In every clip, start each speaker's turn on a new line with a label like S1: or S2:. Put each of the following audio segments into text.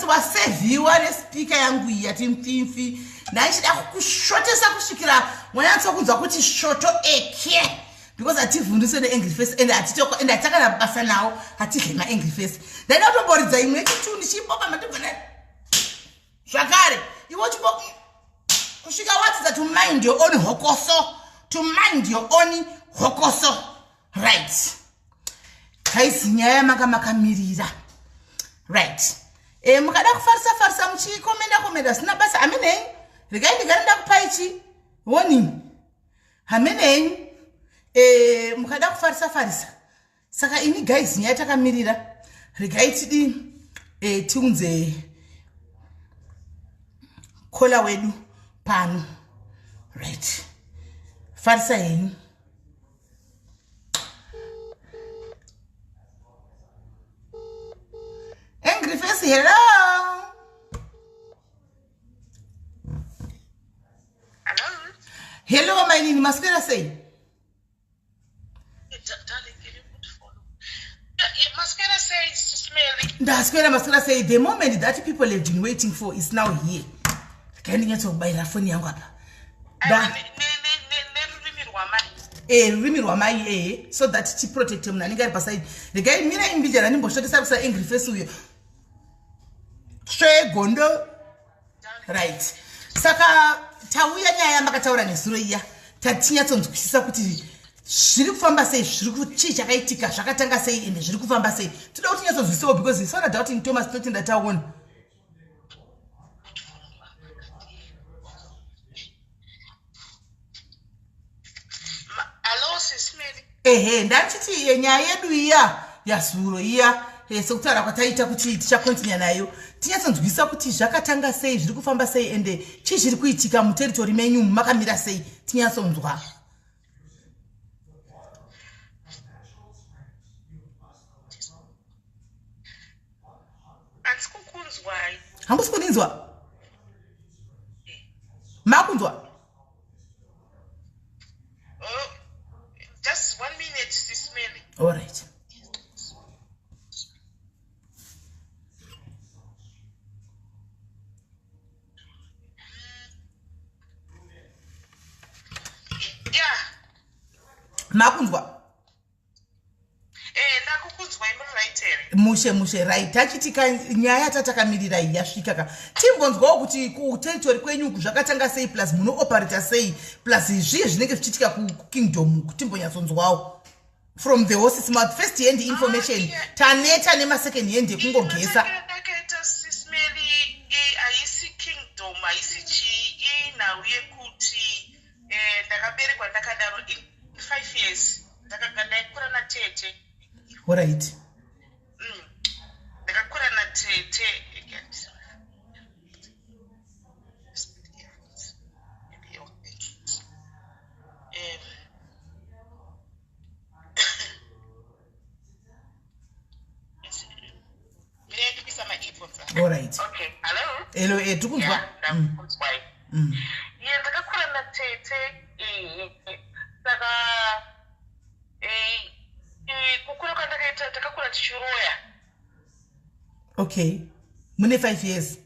S1: Wasevhiwa nespeaker yangu iyi yati mfimfi. Ndaichida kukushotesa kusvikira wanyatso kunzwa kuti shoto eke. Because hativhundiswe neangry face and hatitoko and hatakana basa nawo, hatidle maangry face. Ndaida kutomboridza imwe yechitu ndichiboba matibva zvakare iwe uchibo kusvika wadzidza to mind your own hokoso, to mind your own hokoso. Right guys, nyaya yamanga makamirira. Right, mukada kufarisa farisa muchikomenda komenda zvisina basa, amenei regai ndigare ndakupai chi warning. Hamenei mukada kufarisa farisa. Saka ini guys, nyaya takamirira, regai tidi tiunze caller wedu pano. Right, farisa henyu. Angry face, hello.
S2: Hello.
S1: Hello mainini, maswera sei?
S2: Darling, can you put follow? Yeah, maswera sei, Sis Mary?
S1: Ndaswera. Maswera sei? The moment that people have been waiting for is now here. Regai ndinyatsokubayira foni yangu apa.
S2: Nerurimi rwamai.
S1: Rurimi rwamai, ehe, so that tiprotecte munhu anenge ari paside. Regai mirai mbijana ndimboshotesa kusa angry face uyo svegondo. Right, saka tauya nyaya yamakataura nezuro iya, tatinyatsonzwisisa kuti zviri kufamba sei, zviri chii chakaitika, zvakatanga sei, ende zviri kufamba sei. Toda kuti tinyatsonzwisisawo because isona doubting Thomas toti ndataona.
S2: Hello, Sis Mary.
S1: Ehe, ndachiti nyaya yedu iya yazuro iya, sekutaura kwataita kuti tichakontinya nayo, tinyatsonzwisa kuti zvakatanga sei, zviri kufamba sei, ende chii zviri kuitika muterritory menyu, makamira sei, tinyatsonzwa.
S2: Handisi kukunzwai.
S1: Hamusi kundinzwa? Makunzwa?
S2: Oh, just one minute, Sis Mary.
S1: All right.
S2: Yeah.
S1: Makunzwa?
S2: Ndakukunzwai, muri right here?
S1: Mushe mushe. Right, tachitika nyaya yatakamirira iyi yasvika ka. Timbonzwawo kuti kuterritory kwenyu uku zvakatanga sei, plus munooperata sei, plus zvii zvinenge zvichiitika kukingdom uku. Timbonyatsonzwawo from the horse's mouth, first hand information.
S2: Ah, yeah.
S1: Taneta nemasecond hand ekungogesa.
S2: Ndakaita, Sis Mary, haisi kingdom, haisi chii, inhau yekuti ndakaberekwa ndakadaro. In 5 years ndaikura natete.
S1: Alright.
S2: Ndakakura natete. Ndikuisa ma-earphones.
S1: Alright.
S2: Okay, hello.
S1: Hello, tikunzwa.
S2: Yeah, ndakunzwai. Ye, ndakakura natete, saka kukura kwandakaita, takakura tichiroya.
S1: Okay, mune 5 years?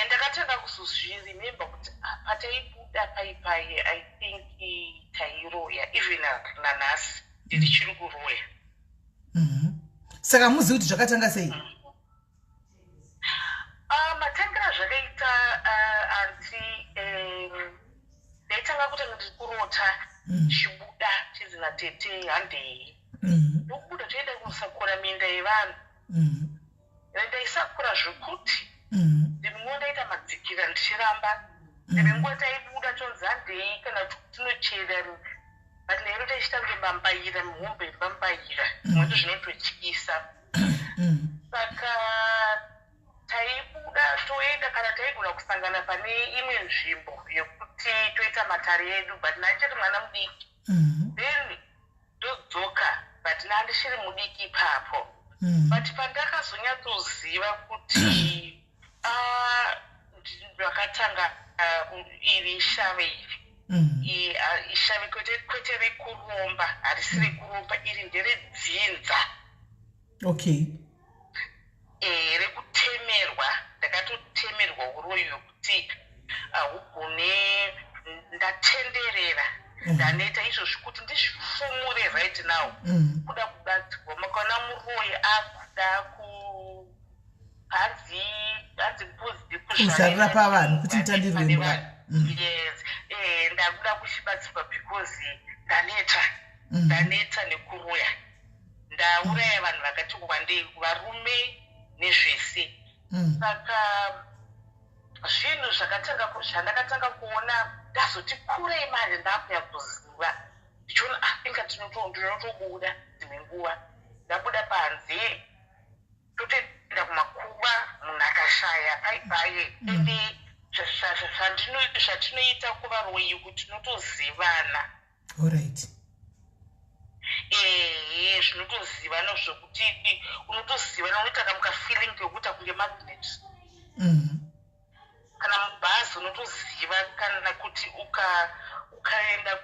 S2: Ndakatanga kuzozviremember kuti pataibuda paipai, I think tairoya. Even nanhasi ndichiri kuroya.
S1: Saka muzivi kuti zvakatanga sei?
S2: Ah, matangira zvakaita, anti ndaitanga kutanga ndiri kurota chibuda chinzi natete handei. Ndokubuda toenda kunosakura minda yevanhu. Ndaisakura zvokuti rimwe nguva ndaita madzikira ndichiramba. Rimwe nguva taibuda tonzi handei kana tinochera, but ndairota ichiita kunge mbambaira, mihombe yembambaira, zvimwe ndo zvinototyisa. Saka taibuda toenda, kana taigona kusangana pane imwe nzvimbo yekuti toita matare edu, but ndaichati mwana mudiki. Then ndodzoka, but ndandichiri mudiki ipapo. But pandakazonyatsoziva kuti ndakatanga iri ishave iri. Ishave kwete rekuromba, harisi rekuromba iri, nderedzinza.
S1: Okay.
S2: Rekutemerwa, ndakatotemerwa uroyi hwekuti haugone. Ndatenderera, ndaneta izvozvi kuti ndizvifumure right now. Kuda kubatsirwa, makaona muroyi akuda ku hanzi mbudzi
S1: kuzvarira pavanhu kuti mutandirwe mbwa.
S2: Yes, ndakuda kuchibatsirwa because ndaneta. Ndaneta nekuroya, ndauraya vanhu vakati wandei, varume nezvese. Saka zvinhu zvakatanga zvandakatanga kuona, ndazoti kurei manje, ndakuya kuziva, ndichiona, ah, inga ndinotobuda dzimwe nguva, ndabuda panze, totoenda kumakuva, munhu akashaya paipaye. Ende zvatinoita kuvaroyi kuti tinotozivana. Ehe, zvinotozivana zvokuti unotozivana, unoita kamuka feeling kekuita kunge magnet. Kana mubhazi unotoziva, kana kuti ukaenda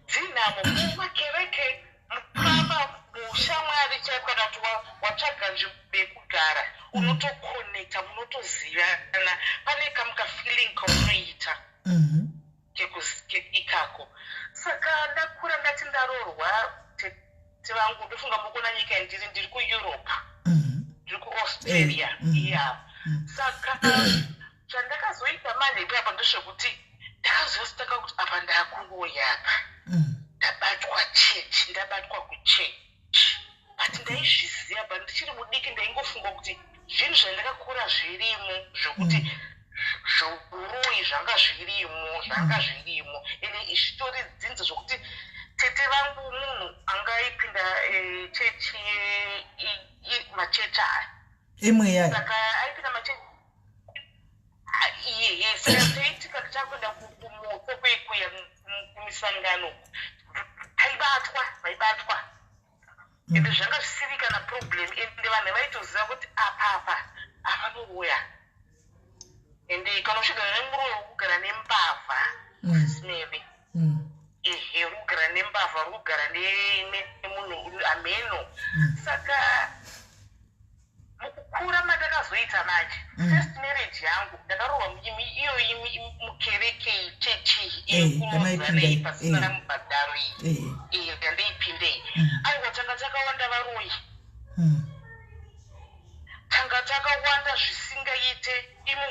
S2: dzinamo mumakereke, mukama, mushamwari chaipo, kana kuti watsvaga nzvimbo yekugara, unotokonekta, munotozivana, pane kamuka feeling kaunoita ikako. Saka ndakura, ndati ndarorwa, tete vangu, ndofunga mukuona nyika yandiri, ndiri kuEurope, ndiri kuAustralia. Ya, saka zvandakazoita manje ipapa ndezvekuti ndakazositanga kuti apa ndakuroya, apa ndabatwa chechi, ndabatwa kuchechi. But ndaizviziva, but ndichiri mudiki ndaingofunga kuti zvinhu zvandakakura zvirimo, zvokuti zvouroyi zvanga zvirimo, zvanga zvirimo. Ende zvitori dzinza zvokuti tete vangu munhu angaipinda chechi, machechi aya.
S1: Imweya.
S2: Saka aipinda machechi iye. Saka taitika tichakuenda kumoto kwekuya kumisangano, taibatwa, vaibatwa. Ende zvanga zvisiri kana problem, ende vanhu vaitoziva kuti apapa apanouya. Ende kana uchigara nemuroyi, uri kugara nembavha, sisimeve. Ehe, uri kugara nembavha, uri kugara nemunhu ameno. Saka mukukura mandakazoita manje, first marriage yangu ndakarohwa iyoyi mukereke, chechi irikunozanei pasina mubhadharo iyi yandeipindei. Aiwa, tanga takawanda varoyi, tanga takawanda zvisingaite imo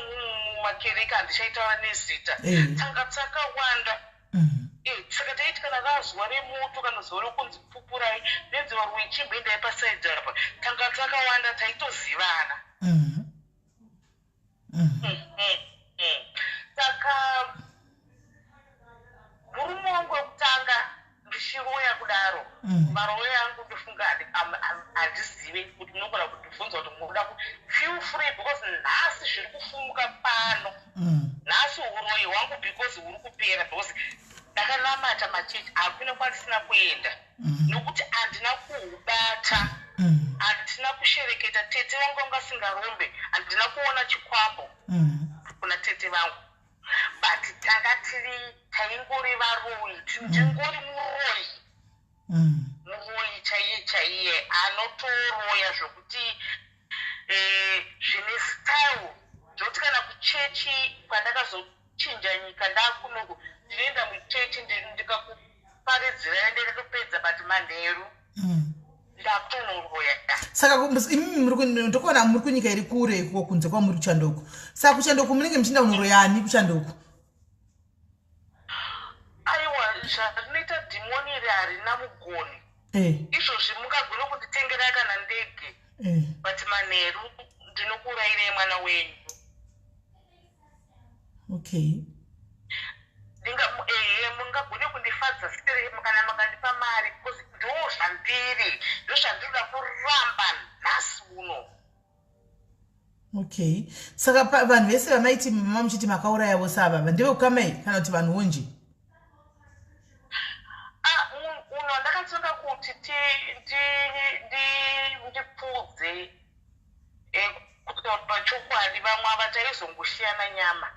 S2: mumakereke, handichaitaura nezita. Tanga takawanda. Saka taiti kana razuva remoto kana zuva rekunzi pupurai nenzi varoyi, chimboendai pasaidhi apa, tanga takawanda, taitozivana. Saka murume wangu wekutanga ndichiroya kudaro, maroyo angu ndofunga handizive kuti munogona kundibvunza kuti munoda, feel free, because nhasi zviri kufumuka pano. Nhasi uroyi hwangu because huri kupera, because ndakanamata machechi, hakuna kwandisina kuenda, nokuti handina kuhubata, handina kushereketa. Tete vangu vanga singarombe, handina kuona chikwambo kuna tete vangu, but tanga tiri, taingori varoyi, ndingori muroyi, muroyi chaiye chaiye, anotoroya zvokuti zvine style, zvokuti kana kuchechi kwandakazochinja nyika ndakunoku, ndinoenda muchechi, ndikakuparidzirai, ndikatopedza, but manheru ndakutonoroya.
S1: Saka imimi ndokuona muri kunyika iri kure iko kunze kwamuri kuchandoko. Saka kuchandoko munenge muchienda kunoroyani kuchandoko?
S2: Aiwa, zvarinoita dhimoni iri harina mugoni. Izvozvi mungagone kunditengera kana ndege, but manheru ndinokuurayirei mwana wenyu. Ehe, mungagone kundifadza sei kana makandipa mari, because ndo zvandiri, ndo zvandinoda kuramba nhasi uno.
S1: Okay, saka vanhu vese vamaiti mama muchiti makauraya vose ava ndevekukamai kana kuti vanhu wonje?
S2: Ah, munhu wandakatanga kuti ndipfudze, kutaura chokwadi, vamwe ava taizongoshiyana nyama.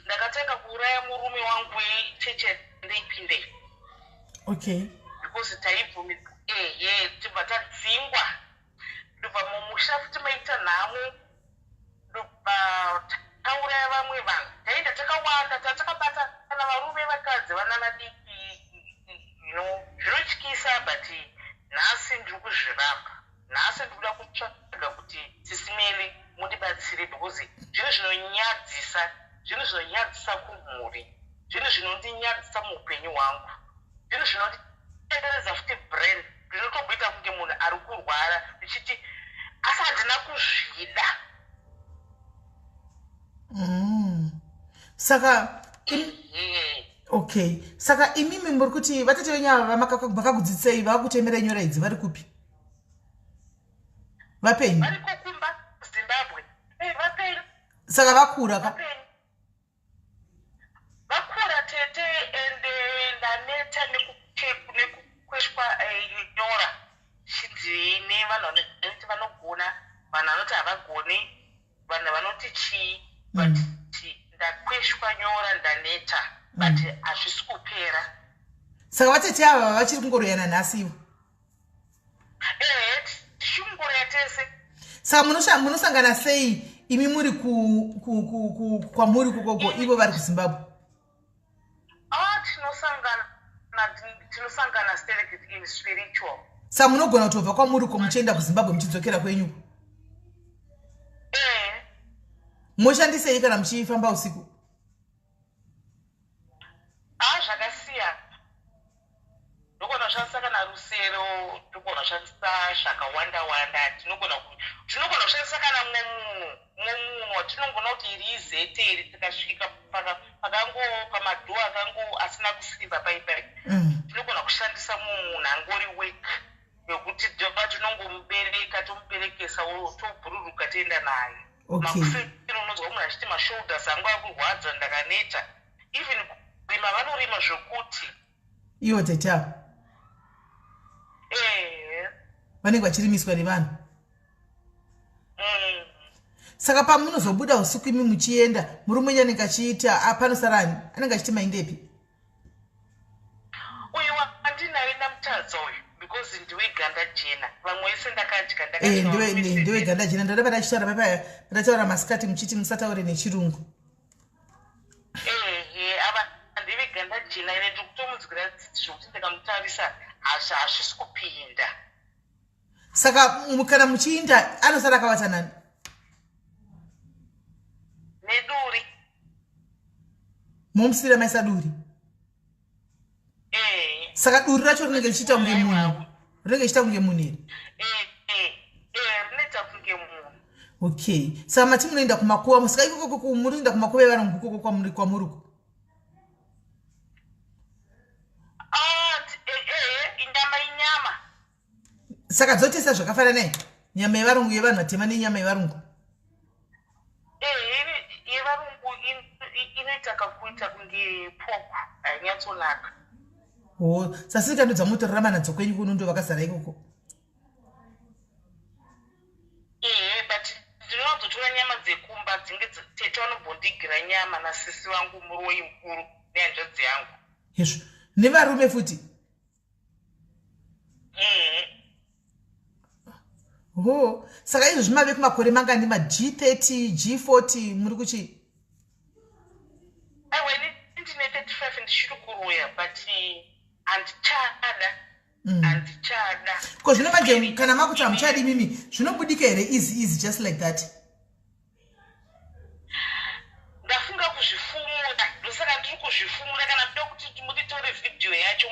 S2: Ndakatanga kuuraya murume wangu wecheche ndeipindei. Because taibvumidza, ehe, tibva tadzingwa. Ndobva mumusha futi maita nhamo, ndobva tauraya vamwe vanhu. Taenda takawanda, tatakabata kana varume, vakadzi, vana vadiki, zvinotyisa. But nhasi ndiri kuzviramba. Nhasi ndiri kuda kutsvaga kuti Sisi Melly mundibatsire, because zvinhu zvinonyadzisa, zvinhu zvinonyadzisa kumhuri, zvinhu zvinondinyadzisa muupenyu hwangu, zvinhu zvinonditenderedza futi brain. Ndinotomboita kunge munhu ari kurwara, ndichiti asi handina kuzvida.
S1: Saka okay, saka imimi muri kuti vatete venyu ava vakakudzidzisei, vakakutemerai nyora idzi, vari kupi? Vapenyu?
S2: Variko kumba Zimbabwe. Vapenyu.
S1: Saka vakura ka?
S2: Vapenyu, vakura tete. Ende ndaneta nekukweshwa nyora chinzi nevanhu vanoti vanogona, vanhu vanoti havagoni, vanhu vanoti chii, but ndakweshwa nyora, ndaneta, but hazvisi kupera.
S1: Saka vatete ava vachiri kungoroyana nhasi ivo?
S2: Ehe, tichingoroya tese.
S1: Saka munosangana sei imi muri kwamuri kukoko, ivo vari kuZimbabwe?
S2: Ah, tinosangana still in spiritual.
S1: Saka munogona kutobva kwamuri ko muchienda kuZimbabwe, muchidzokera kwenyuko?
S2: Ehe.
S1: Moshandisei kana muchifamba usiku?
S2: Ah, zvakasiyana. Ndogona kushandisa kana rusero, togona kushandisa zvakawanda wanda. Tinogona kushandisa kana mumwe munhu watinongona kuti iri izete iri. Tikasvika pakango pamadhoo akango asina kusimba paipai, tinogona kushandisa mumwe munhu angori weak, wekuti dova tinongomubereka, tomuberekesa, tobhururuka, toenda naye. Makuseni unonzwa munhu achiti, "Mashoulders angu ari kurwadza, ndakaneta." Even kurima vanorima zvokuti.
S1: Ivo tete avo?
S2: Ehe.
S1: Vanenge vachirimiswa nevanhu?
S2: Mm.
S1: Saka pamunozobuda usiku imi muchienda, murume wenyu anenge achiita panosara ani? Anenge achiti maindepi?
S2: Uyu wandinaye namutadza uyu, because ndiwe ganda jena, vamwe vese ndakadya.
S1: Ndiwe ganda jena. Ndoda patachitaura papaya, patataura masikati muchiti musataure nechirungu.
S2: Ehe, ava ndive ganda jena. Ine ndiri kutomunzwira tsitsi zvokuti ndikamutarisa hazvisi kupinda.
S1: Saka kana muchiinda, anosara akavata nani?
S2: Neduri.
S1: Momusira maisa duri?
S2: Ehe.
S1: Saka duri racho rinenge richiita kunge munhu, rinenge richiita kunge munhu here?
S2: Eh, rinoita kunge munhu.
S1: Okay, saka mati munoenda kumakuva. Saka ikoko munoenda kumakuva evarungu ikoko kwamuri kwamuriko?
S2: Ah, ehe, inyama, inyama.
S1: Saka dzotesa zvakafanana here, nyama yevarungu, yevanhu vatema nenyama yevarungu?
S2: Ehe, yevarungu inoita kakuita kunge pork, hainyatsonaka.
S1: Ho, sasika ndo dzamutorarama nadzo kwenyu kuno, ndo vakazara ikoko?
S2: Ehe, but ndinowanzotora nyama dzekumba dzinge tete vanombondigira nyama nasisi vangu muroyi mukuru nehanzvadzi yangu.
S1: Hezvo, nevarume futi?
S2: Ehe.
S1: Ho, saka izvo zvimave kumakore mangani, ma-G30, G40, muri kuchi?
S2: Aiwa, ini ndine 35, ndichiri kuroya, but handichada. Handichada.
S1: Ko zvino manje kana makuti hamuchadi mimi, zvinobudika here easy easy, just like that?
S2: Ndafunga kuzvifumura, ndosaka ndiri kuzvifumura. Kana muda kuti munditore vhidhiyo yacho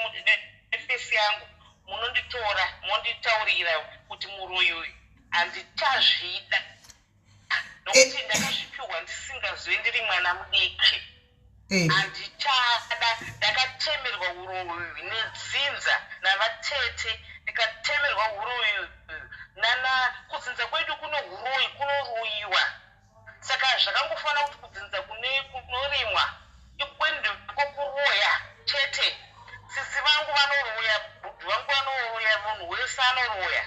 S2: neface yangu, munonditora monditaurira kuti muroyi uyu handichazvida, nokuti ndakazvipiwa ndisingazivi, ndiri mwana mudiki. Handichada. Ndakatemerwa uroyi nedzinza navatete, ndikatemerwa uroyi nana kudzinza kwedu. Kuno uroyi, kunoroyiwa. Saka zvakangofanira kuti kudzinza kune kunorimwa ikwendeko kuroya chete. Sisi vangu vanoroya, bhudhi vangu vanoroya, munhu wese anoroya.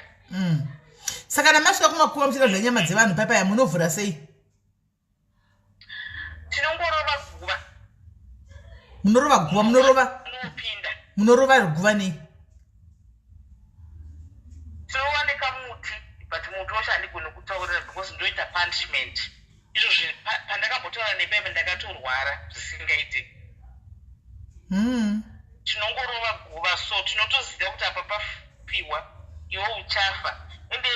S1: Saka kana masvika kumakuva muchida zvenyama dzevanhu paipaya, munovhura sei?
S2: Tinongorova guva.
S1: Munorova guva? Munorova?
S2: Unopinda.
S1: Munorova guva nei?
S2: Tinova nekamuti, but muti wacho Ndinoita punishment. Izvozvi pandakambotaura nebebe ndakatorwara zvisingaite. Tinongorova guva, so tinotoziva kuti apa pafiwa, iwe uchafa. Ende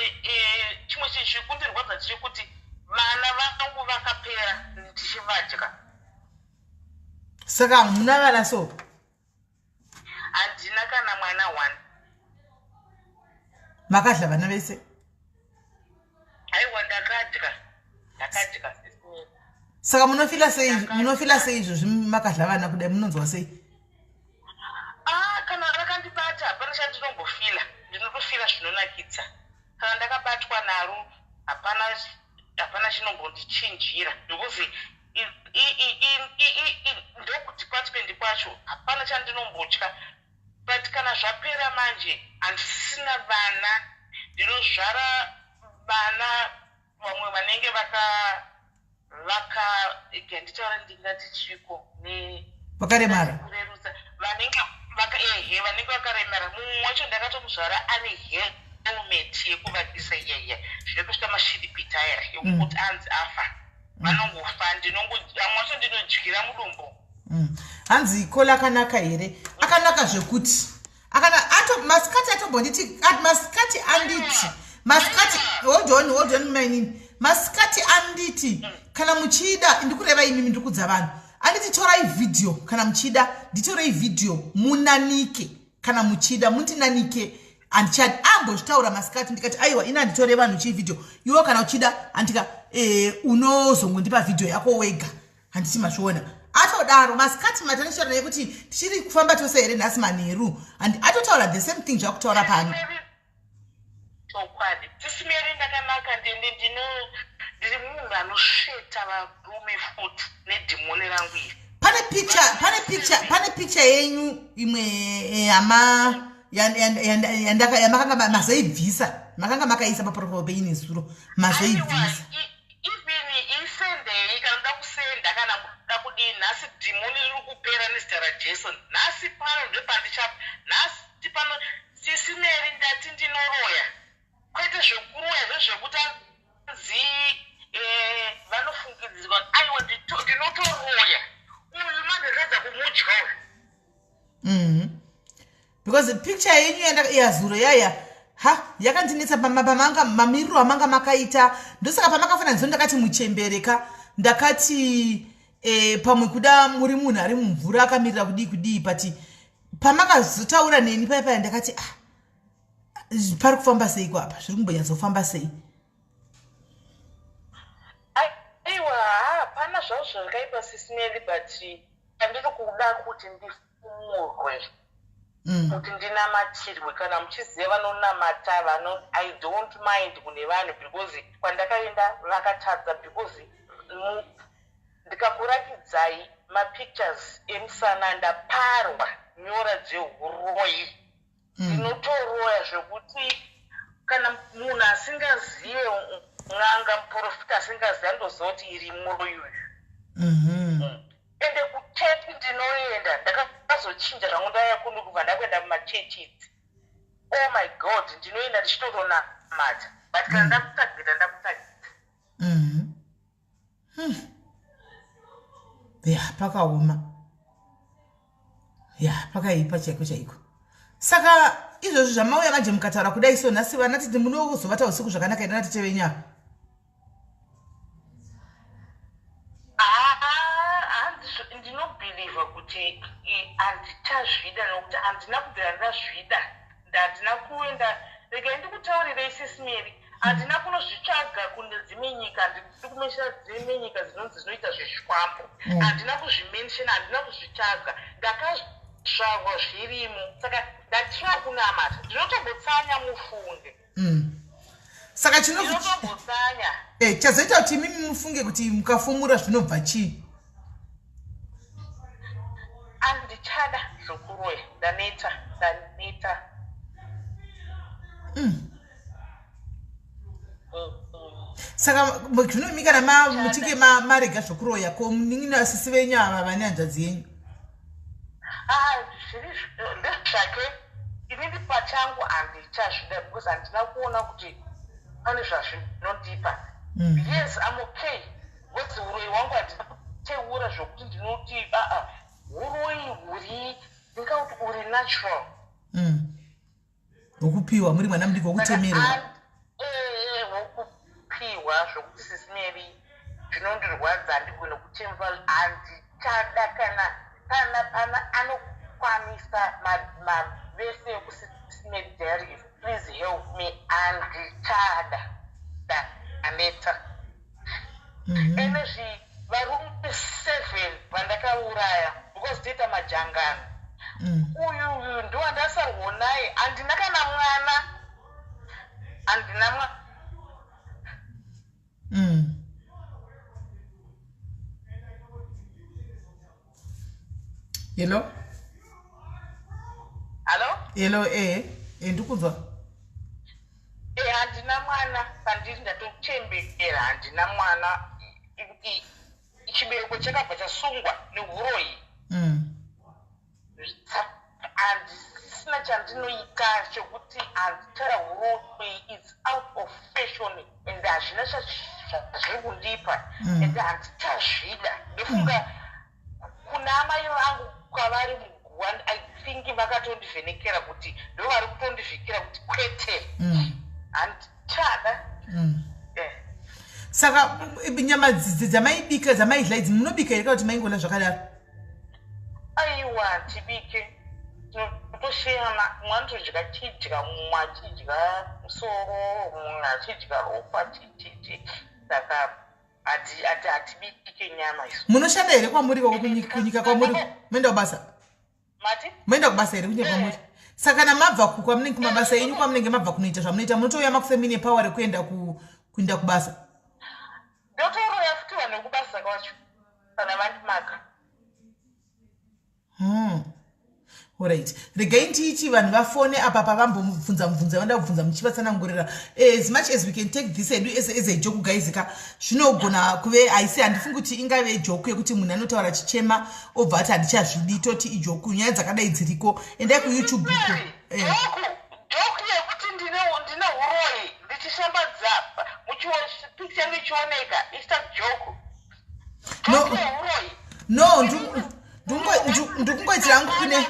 S2: chimwe chinhu chiri kundirwadza chechekuti vana vangu vakapera ndichivadya.
S1: Saka hamuna vana so?
S2: Handina kana mwana one.
S1: Makadla vana vese?
S2: Aiwa, ndakadya, ndakadya.
S1: Saka munofila sei? Munofila sei izvozvi makadla vana kudai? Munonzwa sei?
S2: Ah, kana rakandibata hapana chandinombofila. Ndinotofila zvinonakidza. Kana ndakabatwa naro hapana, hapana chinombondichinjira, because ndokudepartment kwacho hapana chandinombotya. But kana zvapera manje, handisisina vana. Ndinozvara vana vamwe vanenge vaka vaka nditaura, ndingati chiko ne
S1: Vakaremara.
S2: Kurerutsa, vanenge vaka, ehe, vanenge vakaremara. Mumwe wacho ndakatomuzvara ane helmet yekuvakisa iyaiya, zvinotosvika mashiripiti aya yokuti anzi afa, vanongofa. Ndinongo vamwe vacho ndinodyira mudumbu.
S1: Hanzi kola akanaka here? Akanaka zvekuti akana ato masikati atombonditi masikati anditi, masikati, hold on, hold on mainini. Masikati anditi kana muchida, ndikureva imimi, ndikudza vanhu, anditi torai vhidhiyo kana muchida, nditorei vhidhiyo munanike kana muchida, mundinanike, handichadi. Ambozvitaura masikati, ndikati aiwa, ina handitore vanhu chivhidhiyo. Iwo kana uchida, handika unozongondipa vhidhiyo yako wega, handiti mazviona? Atodaro masikati matanishaura naye kuti tichiri kufamba tose here nhasi manheru, handi atotaura the same thing zvakutaura pano.
S2: Chokwadi, Sisi Mary, ndakanaka. Ndende ndino ndiri munhu anosveta varume futi nedhimoni rangu iri.
S1: Pane picture yenyu imwe hama yamakanga mazoibvisa, makanga makaisa paprofile peini zuro, mazoibvisa.
S2: Aiwa, even isendei kana muda kusenda, kana muda kudii. Nhasi dhimoni riri kupera nezita raJesu. Nhasi pano ndopandicha, nhasi pano, Sisi Mary, ndati ndinoroya, kwete zvekuroya zvezvekuti anzi vanofungidzirwa. Aiwa, ndinotoroya. Uyu mandadadza kumudya uyu.
S1: Because picture yenyu yazuro yaya, ha, yakandinetsa pamanga mamiriro amanga makaita. Ndosaka pamakafananidzo ndakati muchembereka, ndakati pamwe kuda muri munhu ari mumvura akamirira kudii kudii. But pamakazotaura neni paya paya, ndakati ah, pari kufamba seiko apa? Zviri kumbonyatsofamba sei?
S2: Aiwa, hapana zvazvo zvakaipa, Sisi Mary, but andiri kuda kuti ndifumurwe, kuti ndinamatirwe. Kana muchiziva vanonamata vano, I don't mind kune vanhu, because kwandakaenda vakatadza, because ndikakurakidzai mapictures emusana, ndaparwa nyora dzeuroyi. Ndinotoroya zvekuti kana munhu asingazive, n'anga, muprofita asingazive, andoziva kuti iri muroyi uyu. Ende kuchechi ndinoenda, ndakazochinja zvangu, ndauya kuno kubva ndakuenda mumachechi idzi. Oh my God, ndinoenda ndichitotonamata, but kana ndakutageta, ndakutageta.
S1: Ya, pakaoma, ya, pakaipa chaiko chaiko. Saka izvozvi zvamauya manje mukataura kudai so, nhasi vana titi munozovata usiku zvakanaka ida natete venyu apa?
S2: Hanzi ndinobhilivha kuti handichazvida, nokuti handina kubvira ndazvida. Handina kuenda, regai ndikutaurirei, Sisi Mary, handina kunozvitsvaga kune dzimwe nyika. Handidi kumenshena dzimwe nyika dzinonzi dzinoita zvezvikwambo. Handina kuzvimenshena, handina kuzvitsvaga, ndakazvarwa zvirimo. Saka ndatira kunamata, ndinotombotsanya, mufunge.
S1: Saka chino
S2: Ndinotombotsanya.
S1: Chazoita kuti imimi mufunge kuti mukafumura zvinobva chii?
S2: Handichada zvokuroya, ndaneta, ndaneta.
S1: Saka zvinoimi kana muchinge marega zvokuroya, ko munin'ina, sisi venyu ava vane hanzvadzi yenyu?
S2: Ah, zviri ndezvake. Inini pachangu handichazvida, because handina kuona kuti pane zvazvinondipa. Yes, I'm okay, because uroyi hwangu handina kuteura zvokuti ndinoti aa, uroyi huri, ndingauti uri natural.
S1: Wokupiwa muri mwana mudiki, wokutemerwa.
S2: Wokupiwa zvokuti, Sis Melly, zvinondirwadza, handigone kutemba, handichada. Kana pana anokwanisa, vese vekuSis Melly Diaries, please help me, handichada, aneta. Enezvi varume 7 vandakauraya, because toita majangano. Uyu uyu ndowandasarwo naye, handina kana mwana, handina mwana.
S1: Hello?
S2: Hallo?
S1: Hello, ndikunzwa.
S2: Handina mwana pandiri, ndatochembekera, handina mwana. Chibereko chakabva chasungwa neuroyi. Handisina chandinoita chekuti handichada uroyi. It's out of fashion and hazvina zvazviri kundipa and handichazvida. Ndofunga kuna amai vangu kwavari muguva, I think vakatondivhenekera kuti ndo vari kutondivhikira kuti kwete, handichada.
S1: Saka nyama dzamaibika, dzamaidla idzi, munobika here kana kuti maingola zvakadaro?
S2: Aiwa, tibike, tinotosheyana. Mumwe anotodya chidya, mumwe achidya musoro, mumwe achidya ropa, chichichi. Saka hatibike nyama isu.
S1: Munoshanda here kwamuri ikoko, kunyika kwamuri? Moenda kubasa?
S2: Mati?
S1: Moenda kubasa here kunyika kwamuri? Saka kana mabva kwamunenge kumabasa enyu, kwamunenge mabva kunoita zvamunoita, munotouya makuse muine power rekuenda kuenda kubasa?
S2: Ndotoroya futi vanhu vekubasa kwacho kana vandimaka.
S1: Alright, regai ndiiti vanhu vafone apa pavambobvunza mubvunzo yavanoda kubvunza, muchivatsanangurira. As much as we can take this edu as a joke, guys ka, zvinogona kuve haisi. Handifungi kuti ingave joke yekuti munhu anotaura chichema obva ati handichazvidi, toti ijoke. Nyaya dzakadai dziriko, endai kuYouTube ko.
S2: Joke yekuti ndine uroyi ndichishambadza, picture yangu ichioneka, ichita joke?
S1: No.
S2: Joke yeuroyi?
S1: No, ndikungoitira hangu kune,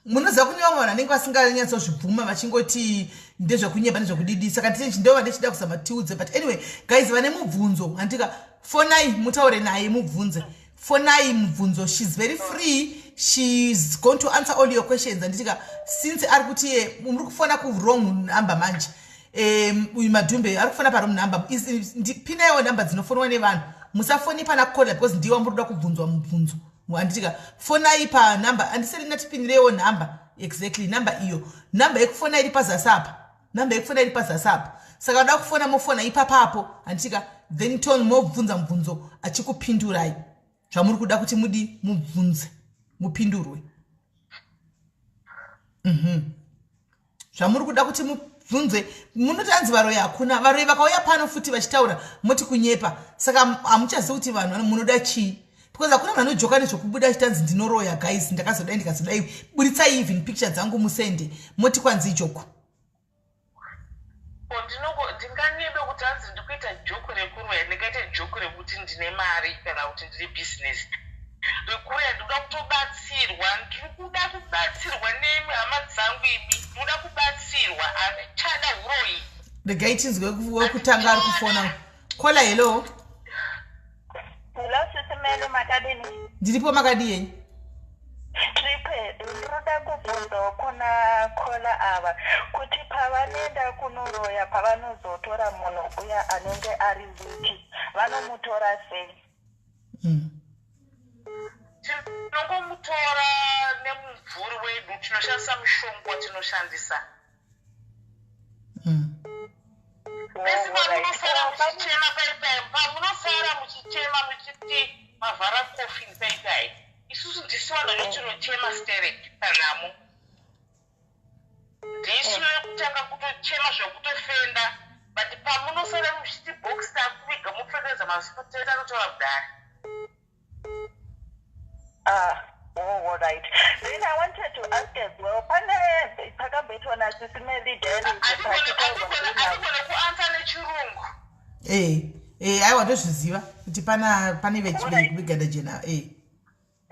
S1: munoziva, kune vamwe vanhu vanenge vasinganyatsozvibvuma, vachingoti ndezvekunyeba, ndezvekudidi. Saka ndova ndichida kuzama tiudze. But anyway, guys, vane mubvunzo, handika, fonai mutaure naye, mubvunze. Fonai mubvunzo. She's very free, she's going to answer all your questions, handitika? Since ari kuti iye muri kufona kuwrong number manje. Uyu Madhumbe ari kufona parong number. Pinaiwo nhamba dzinofonwa nevanhu. Musafoni pana caller because ndiwo muri kuda kubvunzwa mubvunzo, handitika? Fonai panhamba andiseri natipinireiwo nhamba, exactly nhamba iyo, nhamba yekufona iri pazasi apa, nhamba yekufona iri pazasi apa. Saka uda kufona, mofona ipapapo, handitika? Then ton mobvunza mubvunzo, achikupindurai zvamuri kuda kuti mudi mubvunze, mupindurwe. Zvamuri kuda kuti mubvunze. Munoti anzi varoyi, hakuna varoyi. Vakauya pano futi vachitaura, moti kunyepa. Saka hamuchazivi kuti vanhu munoda chii, because hakuna munhu anojoka nezvekubuda achitanzi ndinoroya. Guys, ndakazodai, ndikazodai, buritsai even picture dzangu musende, moti kwanzi ijoke.
S2: Ndinganyebe kuti hanzi ndikuita joke rekuroya? Ndingaite joke rekuti ndine mari kana kuti ndine bhizinesi? Rekuroya, ndikuda kutobatsirwa, ndiri kuda kubatsirwa nemi, hama dzangu imi, ndikuda kubatsirwa, handichada uroyi.
S1: Regai tinzwe wekutanga ari kufona. Caller, hello.
S3: Hello, Sis Melly, makadini?
S1: Ndiripo, makadi yenyu?
S3: Tripe, ndinoda kubvunzawo kuna caller ava kuti pavanoenda kunoroya, pavanozotora munhu uya anenge ari weak, vanomutora sei?
S2: Tinongomutora nemumvuri wedu, tinoshandisa mushonga watinoshandisa. Pesi pamunosara muchichema paipai, pamunosara muchichema muchiti mavhara coffin paipai, isusu ndisu vanhu vacho tinochema sterek panhamo, ndisu yekutanga kutochema zvekutofenda. But pamunosara muchiti box takuviga, mupfekedza masiputeta, anotora kudhara.
S3: Ah, oh, all right. Then I wanted to ask as well, pane pakamboitwa naSis Melly Diaries.
S2: Andigone kuanswer nechirungu.
S1: Eh, eh, aiwa ndozviziva kuti pana pane veganda jena eh.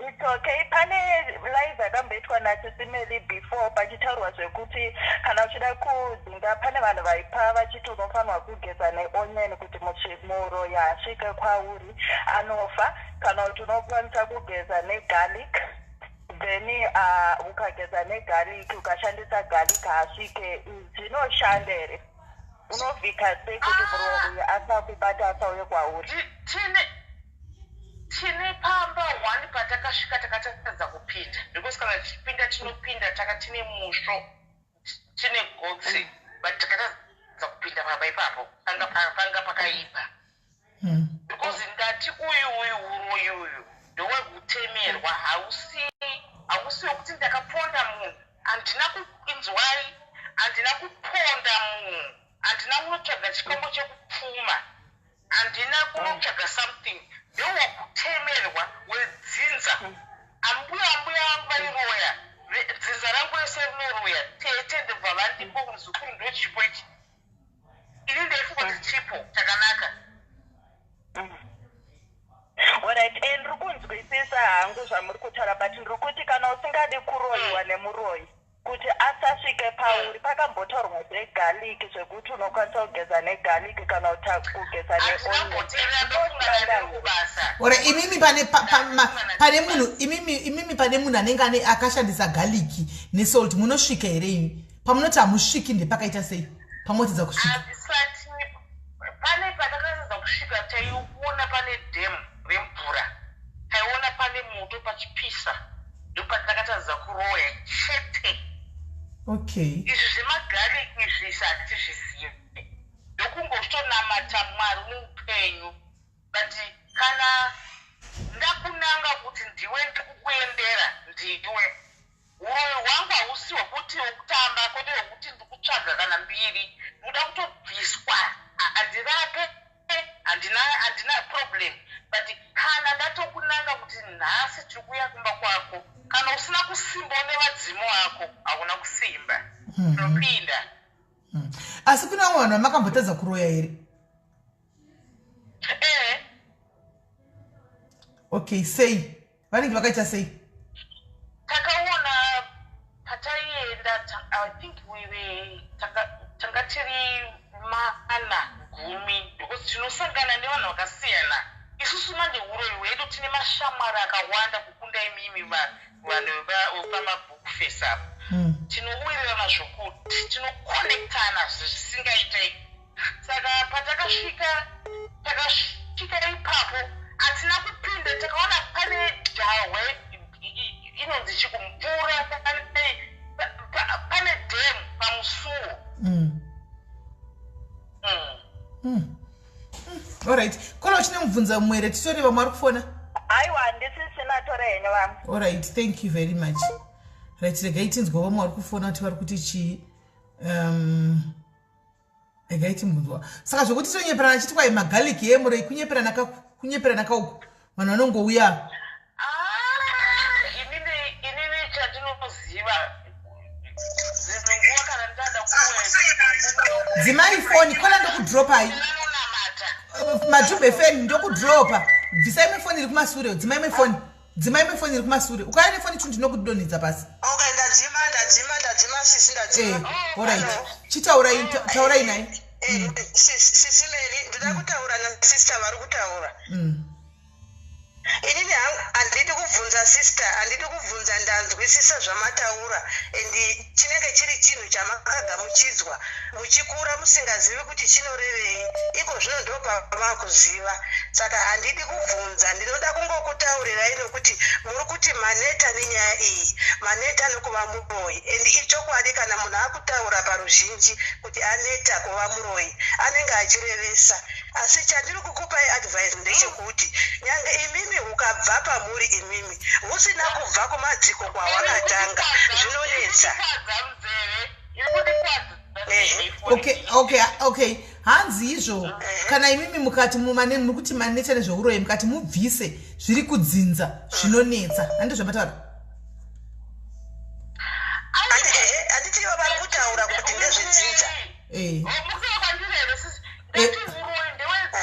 S3: It's okay. Pane live yakamboitwa naSisimeli before pachitaurwa zvekuti kana uchida kudzinga pane vanhu vaipa vachiti unofanirwa kugeza neonion kuti muroyi asvike kwauri anofa kana kuti unokwanisa kugeza negarlic then ukageza negarlic ukashandisa garlic haasvike zvinoshanda here unovhika sei kuti muroyi uyu asakubata asauye kwauri
S2: Tine pamba one patakasvika takatadza kupinda because kana tichipinda tinopinda taka tine musvo tine gotsi but takatadza kupinda pamba ipapo panga panga pakaipa because ndati uyu uyu uroyi uyu ndowekutemerwa hausi hausi wekuti ndakaponda munhu handina kuinzwai handina kuponda munhu handina kunotsvaga chikombo chekupfuma handina kunotsvaga something ndewekutemerwa wedzinza ambuya ambuya vangu vairoya dzinza rangu rese rinoroya tete ndobva vandipo muzukuru ndochipo ichi ini ndaifunga kuti chipo chakanaka
S3: Alright, and ndiri kunzwisisa hangu zvamuri kutaura but ndiri kuti kana usingadi kuroyiwa nemuroyi kuti asasvike pauri pakambotaurwa zvegarlic zvekuti unokwanisa kugeza negarlic kana kuti kugeza
S2: handinamboteerera ndofungana
S3: neonion
S2: ndiri kubasa
S1: ora imimi pane pane munhu imimi pane munhu anenge ane akashandisa garlic nesalt munosvika here imi pamunoti hamusviki ndepakaita sei pamotidza kusvika
S2: hazvisati pane patakatadza kusvika taiona pane dhemu remvura taiona pane moto pachipisa ndopatakatadza kuroya chete
S1: okay
S2: izvi zvemagarlic izvi hatizvizivi ndokungotonamata mwari muupenyu but kana ndakunanga kuti ndiwe ndikukuendera ndiwe uroyi hwangu hausi hwekuti wekutamba kwete hwekuti ndikutsvaga kana mbiri ndikuda kutobviswa handirape handina handina problem but kana ndatokunanga kuti nhasi tiri kuuya kumba kwako kana usina kusimbawo nevadzimu ako hauna kusimba tinopinda
S1: Asi kuna vamwe vanhu vamakambotadza kuroya here
S2: ee
S1: okay sei vanenge vakaita sei
S2: takaona pataienda I think we were tanga tiri mana 10 because tinosangana nevanhu vakasiyana isusu manje uroyi hwedu tine mashamwari akawanda kukunda imimi vanhu vepamabhuku face apo tinowirirana zvokuti tinokonektana zvisingaitei saka patakasvika takasvika ipapo hatina kupinda takaona pane jahwe inonzi chikumvura pane dhemu pamusuwo
S1: Alright kona uchine mubvunza mumwe here titore vamwe vari kufona
S3: aiwa handisisina tora henyu vamwe
S1: alright thank you very much right regai tinzwa vamwe vari kufona kuti vari kuti chii regai timbunzwa saka zvokuti tonyeperana chiti kwai magarlic yemurei kunyeperana kunyeperana kauku vanhu vanongouya
S2: Ah, inini chandinoziva dzimwe nguva kana ndada kuwe
S1: dzimai foni kona ndokudropai
S2: ndinonamata
S1: madhubhe feni ndokudropa bvisai mefoni iri kumasure dzimai mefoni dzimai mefoni iri kumasure ukauya nefoni tu ndinokudonhedza pasi
S4: okay ndadzima ndadzima ndadzima sisi
S1: Eh,
S4: ndadzima
S1: alright chitaurai taurai naye
S4: Eh, sisi meri ndoda kutaura nasister vari kutaura inini hangu handidi kubvunza sister handidi kubvunza ndanzwisisa zvamataura and chinenge chiri chinhu chamakagamuchidzwa muchikura musingazivi kuti chinorevei iko zvino ndopamakuziva saka handidi kubvunza ndinoda kungokutaurirai nokuti muri kuti maneta nenyaya iyi maneta nekuva muroyi and ichokwadi kana munhu akutaura paruzhinji kuti aneta kuva muroyi anenge achirevesa asi chandiri kukupai advice ndechekuti nyange imimi hukabva pamuri imimi husina kubva kumadziko kwawakatanga zvinonetsa
S1: okay hanzi izvo kana imimi mukati mumane muri kuti maneta nezveuroyi mukati mubvise zviri kudzinza zvinonetsa handi zvamataura
S4: Ehe, handiti ivo vari kutaura kuti ndezvedzinza
S1: Eh.
S2: mukuva kwandiri here sisi ndati uroyi ndewedzinza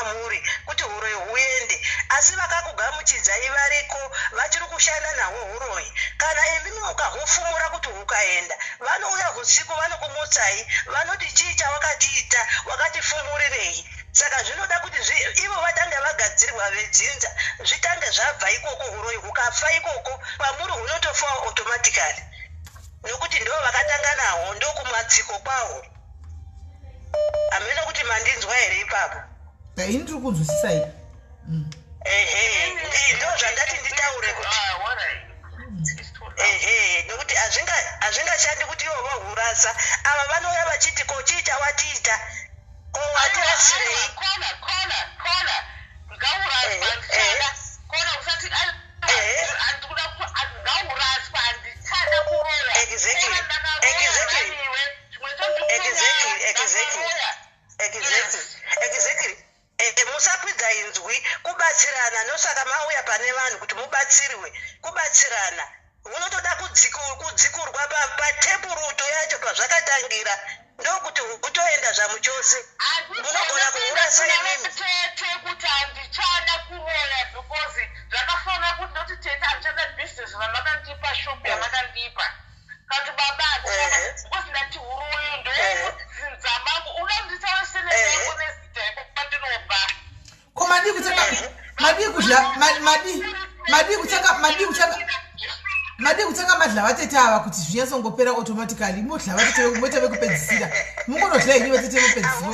S4: mamuri kuti huroyi huende, asi vakakugamuchidzai variko vachiri kushanda nahwo huroyi. Kana imimi mukahufumura kuti hukaenda, vanouya husiku vanokumutsai, vanoti chii chawakatiita, wakatifumurirei? Saka zvinoda kuti ivo vatange vagadzirwa vedzinza, zvitange zvabva ikoko, huroyi hukafa ikoko kwamuri hunotofawo automatically, nokuti ndo vakatanga nahwo, ndokumadziko kwahwo. Hameno kuti mandinzwa here ipapo?
S1: Ini ndiri kunzwisisai.
S4: Ehe, ndo zvandati nditaure kuti
S2: Ah, alright. It's too loud.
S4: Ehe, nokuti hazvingashandi kuti ivo vohurasa. Ava vanouya vachiti, ko chii chawatiita, ko watirasirei?
S2: Kona, kona, kona, ngauraswa. Handichada kona usati handikuda, ngauraswa, handichada kuroya.
S4: Exactly. Musakwidza inzwi, kubatsirana. Nosaka mauya pane vanhu kuti mubatsirwe, kubatsirana. Munotoda kudzikurwa patepuruto yacho pazvakatangira, ndokuti hutoenda zvamuchose. Munogona kuurasa imimi.
S2: Tete, kuti handichada kuroya because zvakafanira kuti ndoti, tete, handichada bhizinesi ramakandipa, shop yamakandipa, kati baba handichada because ndati huroyi ndodzinza mangu. Unonditaura seneyako nezita yekwandinobva.
S1: Ko madii kutanga, madii kudya, madii kutanga madla vatete ava kuti zvinyatsongopera automatically? Modla vatete, moita vekupedzisira, mungonodla henyu vatete mopedzisira.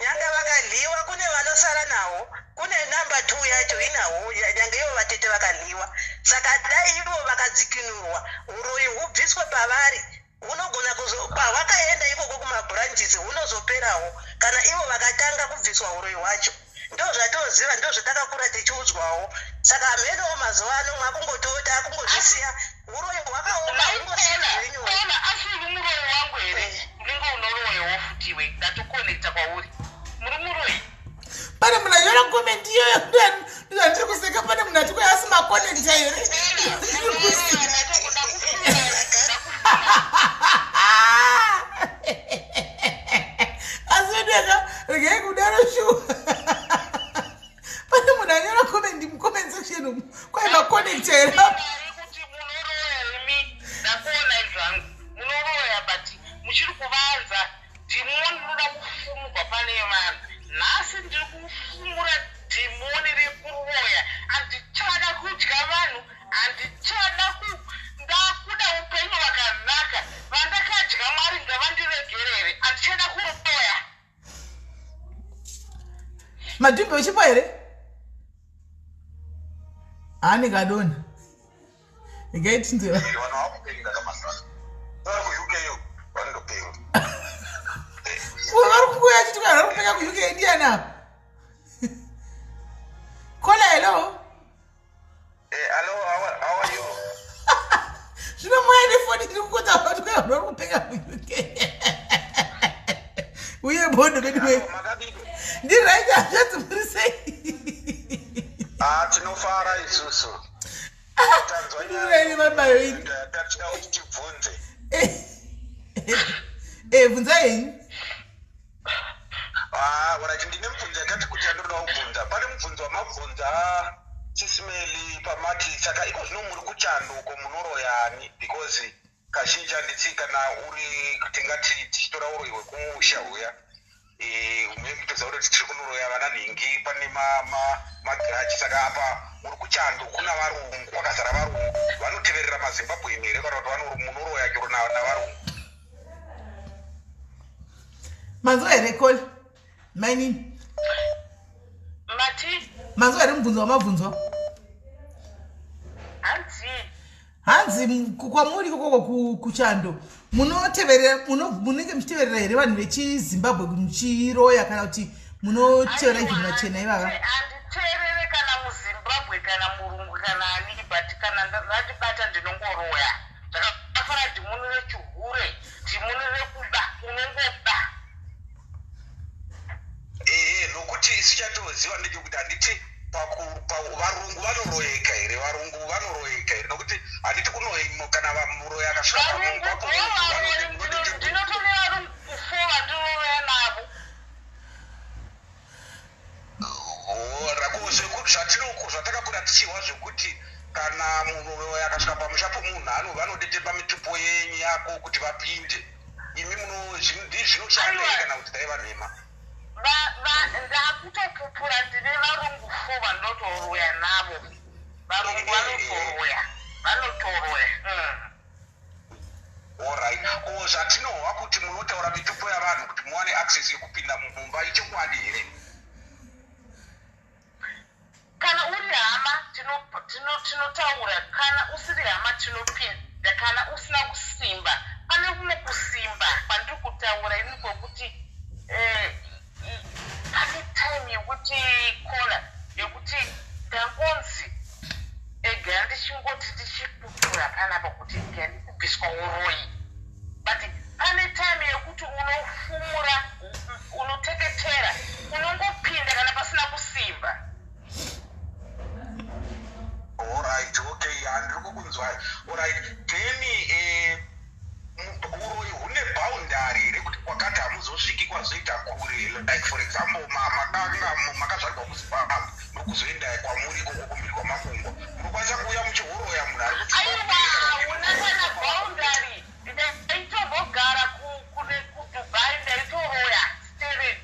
S4: Nyanga vakadliwa, kune vanosara nawo, kune number two yacho inawo. Nyange ivo vatete vakadliwa, saka dai ivo vakadzikinurwa, uroyi hubviswe pavari, hunogona kuzo pahwakaenda ikoko kumabranches hunozoperawo kana ivo vakatanga kubviswa uroyi hwacho. Ndo zvatoziva, ndo zvatakakura tichiudzwawo. Saka hamenowo mazuva ano mwakungotota akungozvisiya. Uroyi hwakaoma, hungosiyi zviri nyore.
S2: Kona, asi uri muroyi wangu here? Unenge unoroyewo futiwe, ndatokonekta kwauri, muri muroyi.
S1: Pane munhu anyora comment iyoyo, ndozvandiri kuseka. Pane munhu ati kwai asi makonekta here? Ndiri kuseka. Asi vedeka, regai kudaro shuwa. Pane munhu anyora comment mucomment section umu, kwai makonekta here?
S2: Ari kuti munoroya imi, ndakuonai zvangu munoroya, but muchiri kuvanza dhimoni rinoda kufumurwa pane vanhu. Nhasi ndiri kufumura dhimoni rekuroya. Handichada kudya vanhu, handichada ku ndakuda upenyu hwakanaka. Vandakadya, Mwari ngavandiregerere, handichada kuroya.
S1: Madhumbe uchipo here? Haanenge adonha, regai tinzwe.
S5: Vanhu vakupenga kamasana vari kuUK, vanondopenga.
S1: Vari kunguya achiti vanhu vari kupenga kuUK. Ndiani apa? Kola, hello.
S5: Hello, how are you?
S1: Zvino moya nefoni iri kukota vati kwai vanhu vari kupenga kuUK uye bondo vedu we.
S5: Hello, makadini?
S1: Ndiright, hazvanzi, muri sei?
S5: Ah, tinofara isusu. Tanzwa
S1: Ndirirai mabayo ini.
S5: Tatida kuti tibvunze.
S1: Bvunzai henyu.
S5: Ah, alright, ndine mubvunzo yakati kuti yandoda kubvunza. Pane mubvunzo wamabvunza Sis Melly pamati, saka iko zvino muri kuchando uko munoroyani? Because kazhinji handiti kana uri, tingati tichitora uroyi hwekumusha huya, munotoziva kuti tiri kunoroya vana nhingi, pane magrudge. Saka apa muri kuchando, kuna varungu, kwakazara varungu, vanoteverera maZimbabwean here, kana kuti munoroya chero navarungu?
S1: Manzwa here, Kola, mainini?
S2: Mati?
S1: Manzwa here mubvunzo wamabvunzwa?
S2: Hanzi?
S1: Hanzi kwamuri ikokoko kuchando munoteverera, munenge muchiteverera here vanhu vechiZimbabwe muchiroya, kana kuti munotevera even vachena ivava?
S2: Handiteerere kana muZimbabwe, kana murungu, kana ani, but kana randibata ndinongoroya. Zvakafanana dhimoni rechihure, dhimoni rekuba, unongoba.
S5: Ehe, nokuti isu chatoziva ndechekuti handiti varungu vanoroyeka here? Varungu vanoroyeka here? Nokuti handiti kuno kana muroyi akasvika
S2: Varungu ndinotone varungu four vandinoroya navo.
S5: mashoko zvatakakura tichihwa zvekuti kana munhu akasvika pamusha pomunhu ano vanodetemba mitupo yenyu yako kuti vapinde. Imi muno zvinoshanda here kana kuti dai vanhema?
S2: Ndakutopupura ndine varungu fo vanotoroya navo. Varungu vanotoroya. Vanotoroya.
S5: Alright. Ko zvatinohwa kuti munotaura mitupo yavanhu kuti muwane access yekupinda mumba ichokwadi here?
S2: Kana uri hama tinotaura, kana usiri hama tinopinda, kana usina kusimba. Pane kumwe kusimba kwandiri kutaura ini kwekuti pane time yekuti kola yekuti ndangonzi ega ndichingoti ndichipupura panapa kuti ega ndikubviswa uroyi, but pane time yekuti unofumura, unoteketera, unongopinda kana pasina kusimba.
S5: Alright, okay, handiri kukunzwai. Alright, then uroyi hune boundary here kuti kwakati hamuzosviki kwazoita kure? Like for example, makanga makazvarwa kuZimbabwe nokuzoenda kwamuri ikoko kumhiri kwamakungwa, munokwanisa kuuya muchiuroya munhu ari kuti
S2: Aiwa, hauna kana boundary. Ndaitombogara kuDubai, ndaitoroya sterek.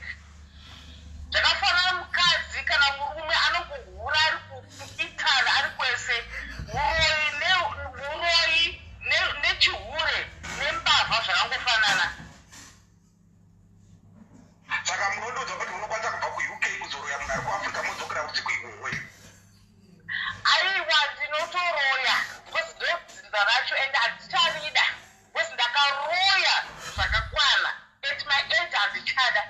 S2: Zvakafanana mukadzi kana murume anongohura ari kuItaly, ari kwese. Uroyi nechihure nembavha zvakangofanana.
S5: Saka munondoudza kuti munokwanisa kubva kuUK kuzoroya munhu ari kuAfrica, modzokera usiku ihwohwo?
S2: Aiwa, ndinotoroya because ndodzinza racho and handicharida because ndakaroya zvakakwana. At my age handichada.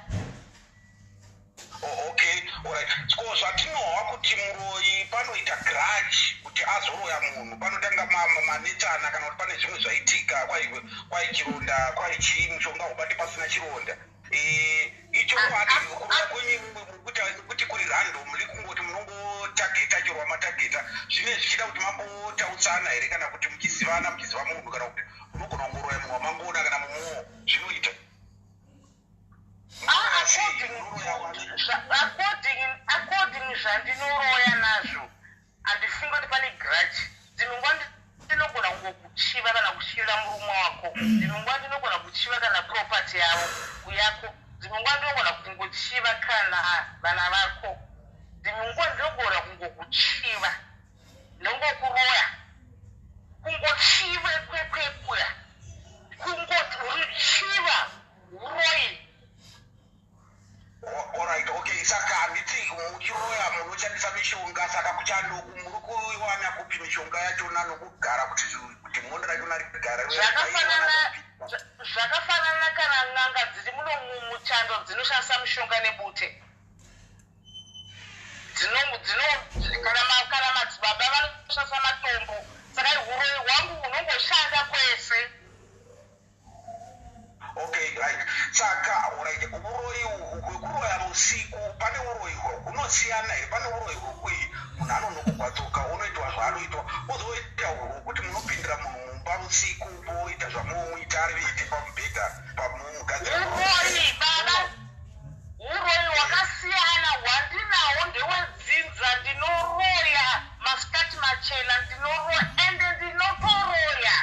S5: Oh, okay, alright. Ko zvatinohwa kuti muroyi panoita grudge kuti azoroya munhu, panotanga manetsana kana kuti pane zvimwe zvaitika, kwai chironda, kwai chii, mushonga ubate pasina chironda. Ichokwadi kuroya kwenyu kuti kuri random, muri kungoti munongotageta chero wamatageta, zvine zvichida kuti mambotautsana here kana kuti muchizivana, muchiziva munhu, kana kuti munogona kungoroya munhu wamangoona kana mumuwo zvinoita?
S2: Ah, according zvandinoroya nazvo, handifungi kuti pane grudge. Dzimwe nguva ndinogona kungokuchiva kana kuchivira murume wako, dzimwe nguva ndinogona kuchiva kana property yavo yako, dzimwe nguva ndinogona kungochiva kana vana vako, dzimwe nguva ndinogona kungokuchiva, ndongokuroya, kungochiva kwekwekuya, kungoti ruchiva uroyi.
S5: Alright, okay. Saka handiti muchiroya munoshandisa mishonga? Saka kuchando muri kuiwana kupi mishonga yachona nokugara kuti mondo rachona rigara?
S2: Zvakafanana kana n'anga dziri muno muchando dzinoshandisa mishonga nebute. Kana madzibaba vanoshandisa matombo. Saka uroyi hwangu hunongoshanda kwese.
S5: Okay, right. Saka alright, uroyi hwekuroya usiku, pane uroyi hunosiyana here? Pane uroyi hwekui munhu anonokugwadzoka unoitwa zvaanoitwa, ozoita hwekuti munopindira munhu mumba usiku poita zvamunomuita ari vete pamubhedha pamumugadzira?
S2: Uroyi baba, uroyi hwakasiyana. Hwandinawo ndewedzinza. Ndinoroya masikati machena, ndinoroya ende ndinotoroya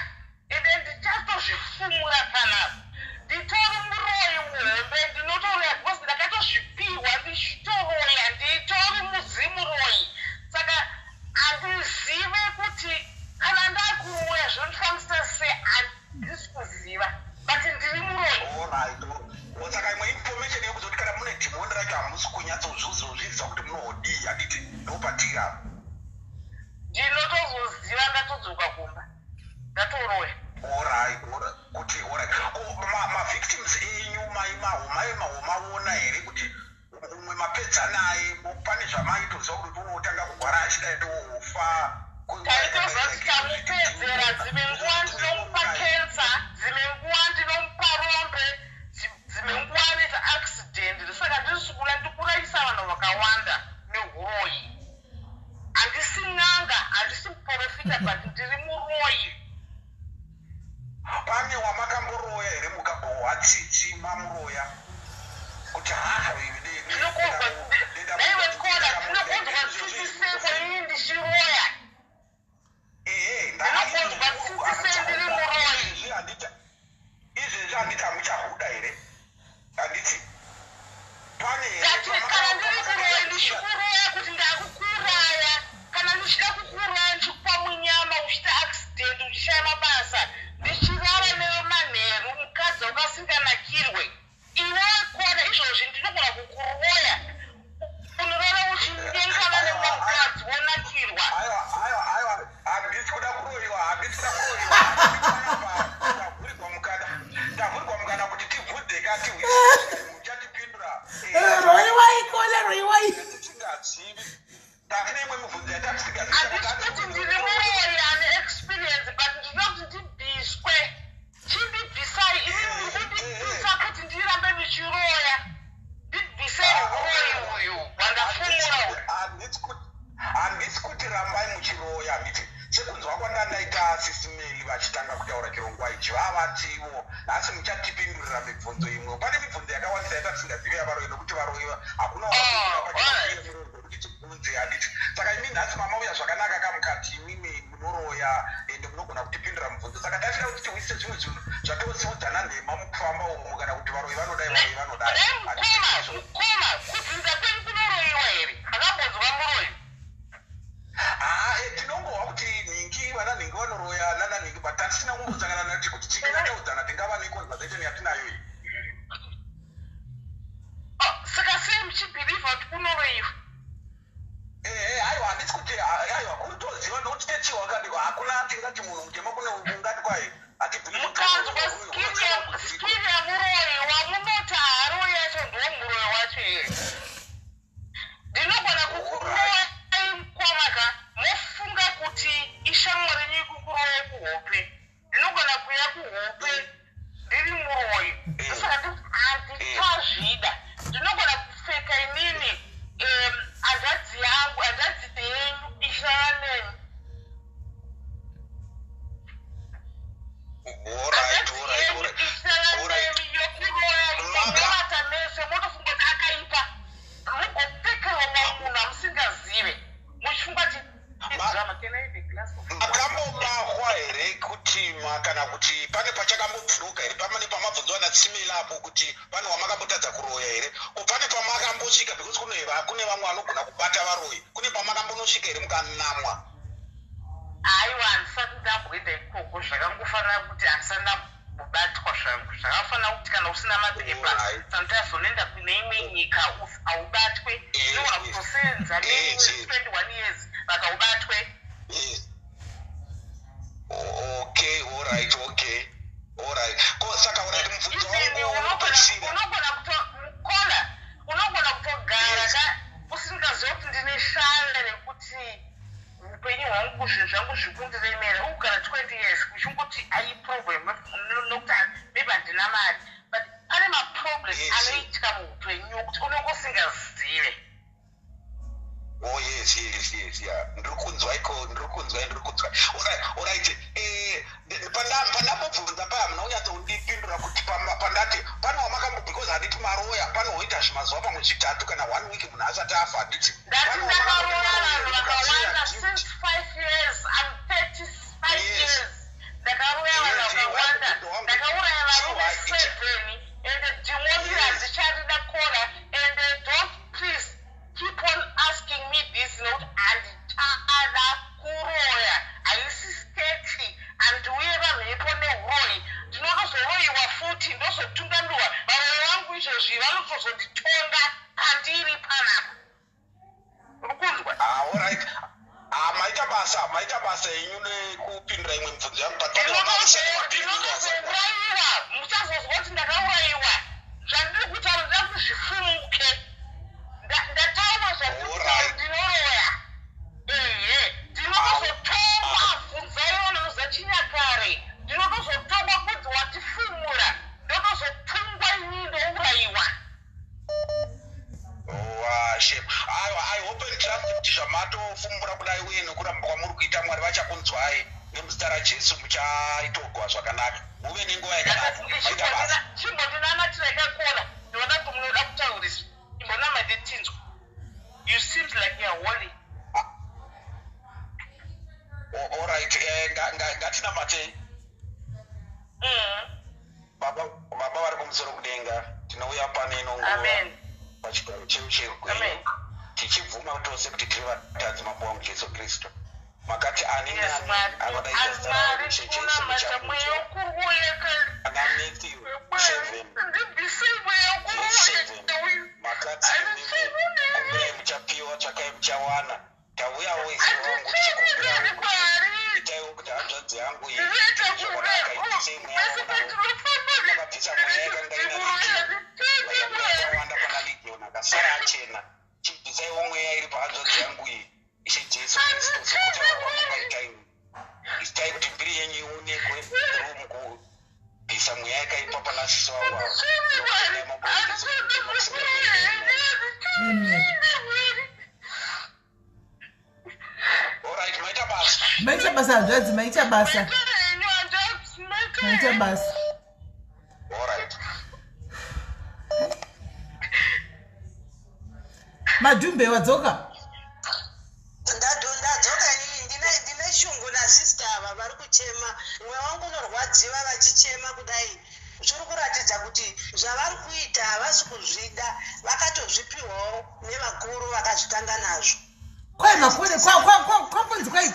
S2: ende ndichatozvifumura panapa. Nditori muroyi muhombe, ndinotoroya because ndakatozvipiwa ndichitoroya. Nditori muzimuroyi, saka handizive kuti kana ndakuroya zvinondifambisa sei, handisi kuziva, but ndiri muroyi.
S5: Alright. Saka imwe information yekuzoti kana mune dhimoni racho hamusi kunyatsozvizozviziva kuti munohodii, handiti? Ndopatiri apa.
S2: Ndinotozoziva ndatodzoka kumba ndatoroya.
S5: Alright, kuti alright. Ko mavictims enyu maimaona here kuti umwe mapedza naye, pane zvamaitoziva kuti unotanga kugwara achidai ofa?
S2: Taitozoti tamupedzera. Dzimwe nguva ndinomupa cancer, dzimwe nguva ndinomupa rombe, dzimwe nguva anoita accident. Saka ndiri ndikurayisa vanhu vakawanda neuroyi. Handisi n'anga, handisi muprofita, but ndiri muroyi.
S5: Pane wamakamboroya here mukagohwa tsitsi mamuroya kuti ha
S2: Naiwe kola, ndinokunzwa tsitsi seko.
S5: tisingazivi. Tine imwe mibvunzo yatatisingazivi.
S2: Handisi kuti ndiri muroyi ane experience, but ndinoda kuti ndibviswe. Chindibvisai ini, muri kundibvisa kuti ndirambe ndichiroya. Ndibvisei uroyi uyu wandafumura uyu.
S5: Handisi kuti rambai muchiroya. Handiti sekunzwa kwandandaita Sis Melly vachitanga kutaura chirongwa ichi, vavatiwo nhasi muchatipindurira mibvunzo imwe. Pane mibvunzo yakawandisa yatatisingazivi yavaroyi, nokuti varoyi hakuna kuti tibvunze, handiti? Saka imi nhasi mamauya zvakanaka kamukati imimi munoroya ende munogona kutipindura mibvunzo. Saka tachida kuti tihwisise zvimwe zvinhu zvatosiudzana nhema mukufamba umu, kana kuti varoyi vanodai, varoyi vanodai.
S2: Dai mukoma, mukoma, kubvunza kwenyu kunoroyiwa here? Makambonzwa muroyi?
S5: Haa, tinongohwa kuti nhingi, vana nhingi vanoroya nana nhingi, but tatisina kumbosangana nati kuti tikataudzana tingava neconversation yatinayo iyi.
S2: Oh, saka sei muchibhilivha kuti kunoroyiwa?
S5: Ehe, aiwa, handisi kuti aiwa, kutoziva nokuti techiwa kati hakuna tingati munhu mutema kune ungati kwai hatibvumi.
S2: Mukanzwa skiri yamuroyi wamunoti haaroyi yacho, ndo muroyi wacho here? Ndinogona kukuroyai mukoma ka, mofunga kuti ishamwari yenyu ikukuroyai kuhope. Ndinogona kuya kuhope ndiri muroyi. Saka ndikuti handichazvida. Ndinogona kupfeka inini hanzvadzi yangu, hanzvadzi yenyu ichirara nemi.
S5: Alright, alright, alright, alright.
S2: Yokuroya inonovata mese, motofunga kuti akaipa, mugopfekerwa munhu amusingazive, muchifunga kuti drama. Can I have a glass of water?
S5: Makambobahwa here kuti kana kuti pane pachakambobvuruka here pamane pamabvunzwa natsimela apo, kuti pane wamakambotadza kuroya here? Ko pane pamakambosvika, because kune vamwe vanogona kubata varoyi, kune pamakambonosvika here mukanamwa?
S2: Aiwa, handisati ndamboenda ikoko. Zvakangofanira kuti handisati ndambobatwa zvangu. Zvakafanira kuti kana usina mapepa, sometimes unoenda kune imwe nyika haubatwe. Unogona kutosenza 21 years but haubatwe.
S5: Yes. Okay, alright, okay, alright. Ko saka, alright, mubvunzo
S2: Even
S5: wangu unopedzisira.
S2: Unogona kutokola, unogona kutogara ka usingazivi kuti ndine shanda rekuti upenyu hwangu, zvinhu zvangu zvikundiremera. Ukugara 20 years uchingoti ai problem nokuti maybe handina mari, but pane maproblem anoitika muupenyu kuti unonge usingazive.
S5: Oh yes, yeah, ndiri kunzwa iko, ndiri kunzwa, ndiri kunzwa. Alright, pandambobvunza paya muna kunyatsondipindura kuti pandati pane wamakambo, because handiti maroya pane woita zvimazuva pamwe 3 kana one week munhu asati afa, handiti?
S2: Ndati
S5: Pane
S2: ndakaroya
S5: wamakambo
S2: vanhu
S5: mukasiya
S2: vakawanda
S5: guilt.
S2: since 5 years. I'm 35 years. Ndakaroya vanhu
S5: Yes,
S2: vakawanda.
S5: iwe wangu.
S2: Ndakauraya varume
S5: So,
S2: seven, ende dhimoni handicharida kona. And don't, please keep on asking me this, nokuti handichada kuroya. Haisi sketi, handiuye pamhepo neuroyi. Ndinotozoroyiwa futi, ndozotungamirwa. Varoyi vangu izvozvi vanotozonditonga pandiri panapa. Uri kunzwa?
S5: Ah, alright. Ah, maita basa, maita basa yenyu nekupindura imwe mibvunzo yangu, but pane wamamusati mapindura.
S2: Ndinotozourayiwa, muchazozwa kuti ndakaurayiwa. Zvandiri kutaura ndida kuti zvifumuke. Ndataura zvandiri kutaura. Ndinoroya, ehe. Ndinotozotongwa. Bvunzai vanonoza chinyakare. Ndinotozotongwa kunzi watifumura, ndotozotungwa inini, ndourayiwa.
S5: Wa shame. Aiwa, I hope and trust kuti zvamatofumura kudai uye nekuramba kwamuri kuita, Mwari vachakunzwai. Nemuzita raJesu muchaitogwa zvakanaka, muve nenguva yakanaka. Maita basa.
S2: Chimbondinamatira ikakora. Ndinoda kuti munoda kutaurisa. Imbonamate tinzwa. You seems like you are holy.
S5: Alright, ngatinamatei. Baba, Baba vari kumusoro kudenga, tinouya pane ino nguva
S2: Amen.
S5: pachigaro chedu chekwenyu,
S2: Amen.
S5: tichibvuma tose kuti tiri vatadzi. Mambo wangu Jesu Kristu, makati ani
S2: Yes,
S5: nani
S2: Mwari.
S5: akadaidza zita ravo
S2: Mwari,
S5: Ishe Jesu
S2: tinonamata mweya
S5: muchakudzwa.
S2: wokuruya.
S5: Ana Matthew 7
S2: Ndibvisei mweya
S5: verse
S2: wokuruya
S5: 7
S2: uyu.
S5: makati imimi, kumbirai muchapiwa, tsvakai muchawana. Tauyawo isi wangu tichikumbirawo kuti itaiwo kuti hanzvadzi yangu iyi
S2: Ndinoita
S5: ite zvakanaka, ibvisei mweya wakadaro. Makabvisa mweya yakanga ina Legion, yakanga yakawanda pana Legion, akasara achena. Bvisaiwo mweya iri pahanzvadzi yangu iyi, Ishe Jesu Kristu, sekutaura kwamakaita imi. Itai kuti mbiri yenyu ionekwe through mukubvisa mweya yakaipa pana sisi vangu ava. Ndinokutendai Mambo Jesu Kristu, nokusingaperi.
S1: Amen.
S5: Alright, maita basa.
S1: Maita basa hanzvadzi, maita basa. Maita basa.
S5: Alright.
S1: Madhumbe wadzoka.
S4: Ndadzoka inini, ndine shungu nasister ava vari kuchema. Mweya wangu unorwadziwa vachichema kudai. Zviri kuratidza kuti zvavari kuita havasi kuzvida, vakatozvipiwawo nevakuru vakazvitanga nazvo.
S1: Kwai makone kwambonzi kwai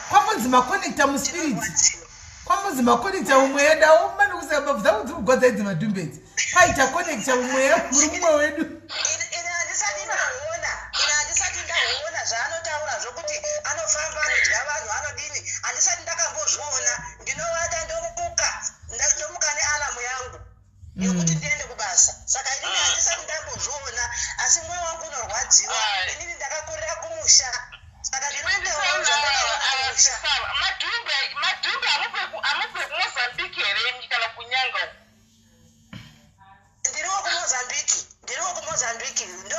S1: kwambonzi makonekta muspirit, kwambonzi makonekta mumweya. Ndaoma nekuseka, mbabvu dzangu dziri kugwadza idzi. Madhumbe idzi kwaita konekta mumweya muri mumwe wedu.
S4: Ini handisati ndahuona, ini handisati ndahuona zvaanotaura zvokuti anofamba anodya vanhu anodini. Handisati ndakambozviona. Ndinovata ndomuka, ndomuka nealarm yangu yekuti ndiende kubasa. Saka inini handisati ndambozviona, asi mwoyo wangu unorwadziwa. Inini ndakakurira kumusha, saka ndiri kutaurawo zvandakaona kumusha.
S2: Madhumbe, Madhumbe, hamubve kuMozambique here imi, kana kuNyanga uku?
S4: Ndiriwo kuMozambique, ndiriwo kuMozambique, ndo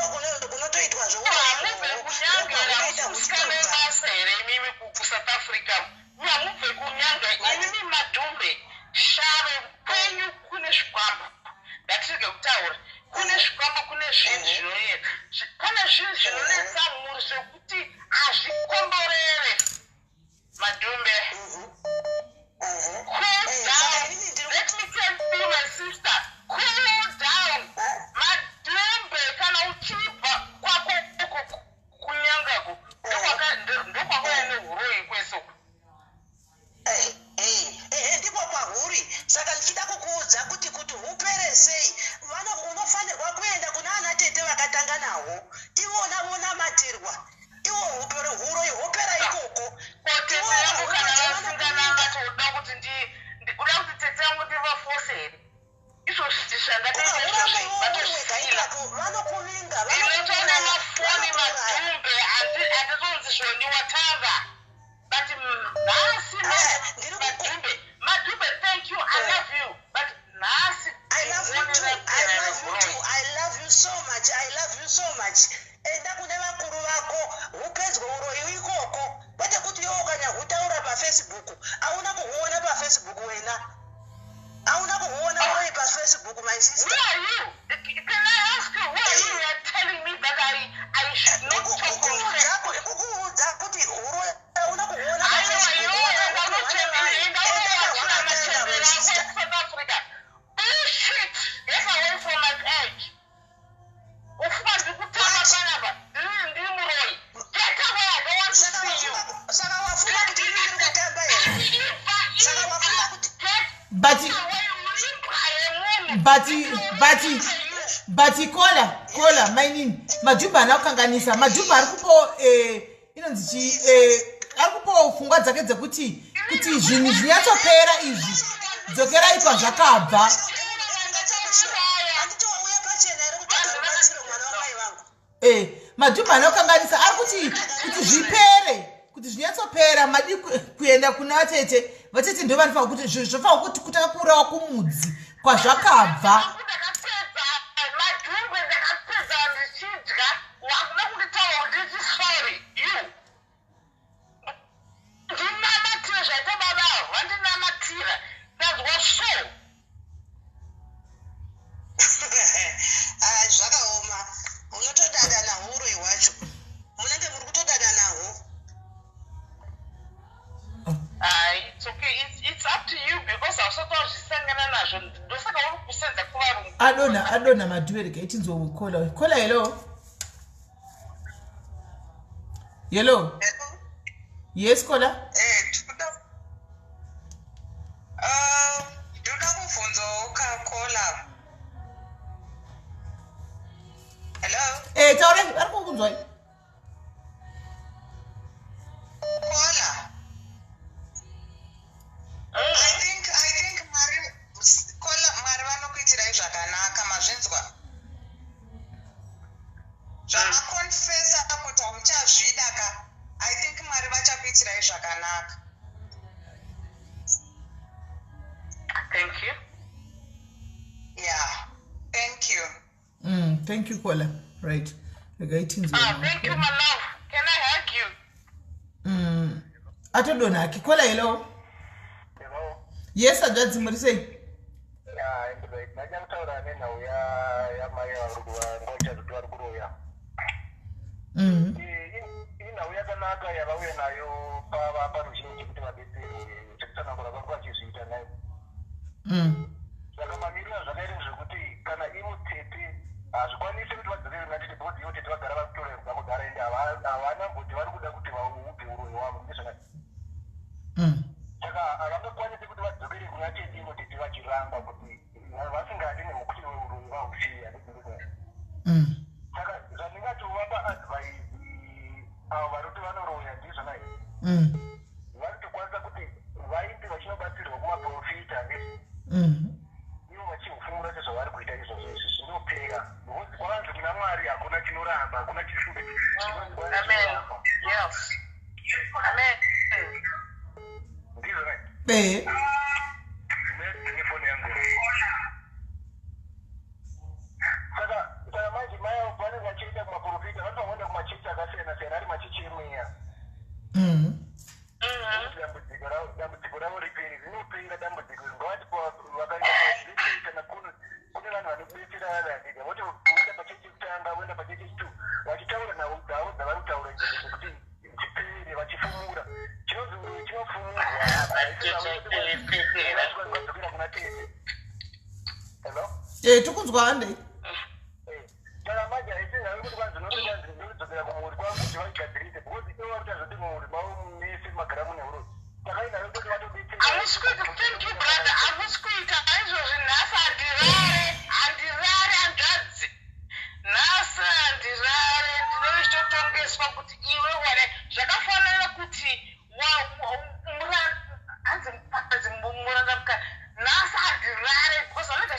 S4: kunotoitwa.
S2: Hamubve kuNyanga here?
S4: Zvokunoita.
S2: Hamusi webasa here imimi kuSouth Africa? Hamubve kuNyanga imimi, Madhumbe? Shave kwenyu kune zvikwambo. Ngatirege kutaura, kune zvikwambo, kune zvinhu zvinoyera, pane zvinhu zvinonetsa mhuri zvekuti hazvikomborere, Madhumbe. Cool down. Let me tell you, my sister, cool down, Madhumbe. Kana uchibva kwako uko kuNyangaku, ndokwakauya neuroyi kwese uku.
S4: Ehe, ndiko kwahuri. Saka ndichida kukuudza kuti hupere sei, unofanirwa kuenda kuna ana tete vakatanga nahwo, ivona vonamatirwa, iwo hupere, huroyi hwopera ikoko.
S2: Ko tete
S4: Iwo
S2: yangu kana
S4: ukahupedza,
S2: vasinganamati, uda kuti uda kuti tete yangu ndivafose here? Izvozvi zvandakaita
S4: ukahuramba
S2: izvozvi
S4: iwo uri wega
S2: vatozvisila.
S4: ipapo, vanokuvinga.
S2: Ndinotoona
S4: Vanokuuraya.
S2: mafoni.
S4: Vanokuuraya.
S2: Madhumbe, handizonzi zvoni watanga, but nhasi
S4: Ndiri
S2: Madhumbe, Madhumbe, thank you, I love you, but nhasi
S4: I love you too. I love you too. I love you so much. I love you so much. Enda kune vakuru vako, hupedzwe uroyi ikoko. Kwete kuti iwe ukanyahutaura paFacebook, hauna kuhuona paFacebook wena. Hauna kuhuona uroyi paFacebook, my
S2: Who
S4: sister.
S2: are you? Can I ask you, who are you? You are telling me that I should not talk on
S4: Kukuudza
S2: Facebook.
S4: kukuudza kuti uroyi hauna kuhuona
S2: Aiwa,
S4: paFacebook.
S2: iwe
S4: Wakahupiwa nevanhu.
S2: enda
S4: Enda
S2: unowachira
S4: hwakatanga, my
S2: machembere ako
S4: sister.
S2: ekuSouth Africa. Bullshit! Get away from my page. Ufuka ndikutama panapa. Ndiri muroyi. Get away, I don't want to
S4: Saka
S2: see you.
S4: saka wafunga kuti ini ndiri kutamba here?
S2: Ibva,
S4: Saka wafunga kuti
S2: Get
S1: But
S2: away, uri imbwa yemunhu.
S1: But kola kola mainini, Madhumbe haana kukanganisa. Madhumbe ari kupawo inonzi chi ari kupawo pfungwa dzake dzekuti kuti zvinhu zvinyatsopera izvi, dzokerai kwazvakabva.
S4: Handiti wauya pachena here kutsvaga rubatsiro, mwana wamai vangu?
S1: Madhumbe haana kukanganisa. Ari kuti zvipere, kuti zvinyatsopera, madi kuenda kuna vatete. Vatete ndo vanofanira kuti zvofanira kuti kutanga kuurawa kumudzi kwazvakabva.
S2: Ndakapedza, Madhumbe, ndakapedza ndichidya. Wakuda kunditaura kuti nditi sorry you. Ndinamatira zvaita baba avo vandinamatira, ndanzwa so.
S4: Ah, zvakaoma. Munotodada nahwo uroyi hwacho, munenge muri kutodada nahwo.
S2: Ai, it's okay, it's up to you, because hausati wazvisangana nazvo, ndosaka uri kusenza kuvarungu.
S1: Adonha, adonha Madhumbe. Regai tinzwe kola. Kola, hello, hello. Yes, kola.
S6: Ndoda kubvunzawo kakola. Hello?
S1: Taurai, ari kukunzwai.
S6: Kola. I think Mwari, kola, Mwari vanokuitirai zvakanaka, mazvinzwa. Zvamaconfessa. vachakuitirai zvakanaka.
S2: Thank you.
S6: Yeah, thank you.
S1: Thank you, caller. Right, regai tinzwe.
S2: Ah, thank you, my love. Can I hug you?
S1: Atodonha hake. Caller, hello.
S5: Hello.
S1: Yes, hanzvadzi, muri sei?
S5: Ya, right. Ndaida kutaura nenhau yamai vari vari kuroya. Inhau yakanaka yavauya nayo paruzhinji kuti vabetserwe, sekutsanangura kwako vachizviita nayo. Saka mamiriro azvakaita zvekuti kana ivo tete hazvikwanisi kuti vadzokere kuna tete, because ivo tete vagara vakutora kubva kudhara, ende havana kuti vari kuda kuti vaubve uroyi wavo, ndizvakati. Saka havangakwanisi kuti vadzokere kuna tete ivo tete vachiramba kuti vasingadi nekuti uroyi vahusiya. Saka zvandingatovapa advice, avo vari kuti vanoroya, ndizvona izvi. Vanotokwanisa kuti vainde vachinobatsirwa kumaprofita, ndizvo, ivo vachihufumura sezvavari kuita izvozvo. Izvi zvinopera, because kwavanzi kuna Mwari hakuna chinoramba, hakuna.
S2: Amen. Yes. Amen.
S5: Ndizvona.
S1: Ehe.
S5: Nefoni yangu. Saka manje mai avo pavanenge vachienda kumaprofita, vanofanira kuenda kumachechi akasiyana siyana, ari machechi emweya, kuti dambudziko ravo riperi. Rinopera dambudziko. Ngavati vakaenda pazvii, kana kune vanhu vanobetsera vavandika, voti voenda pachechi yekutanga, voenda pachechi yechitu, vachitaura nhau dzavo dzavari kutaura idzodzo dzekuti dzipere, vachifumura chinonzi uroyi chinofumurwa. Vadzokera kuna tete. Hello?
S1: E, tikunzwa, handei.
S5: Saka manje haisi nhau yekuti kwanzi unoti kwanzi ndokudzokera kumhuri kwangu kuti vaigadzirise, because ivo vari kutazoti mumhuri mavo mese magara mune uroyi. Saka inhau yekuti vatobetsera.
S2: Hamusi kuita. Thank you, brother. Hamusi kuita izvozvi. Nhasi handirare, handirare, hanzvadzi. Nhasi handirare, ndinenge ndichitotongeswa kuti iwe wane zvakafanana kuti hanzi murandamuka. Nhasi handirare because vanenge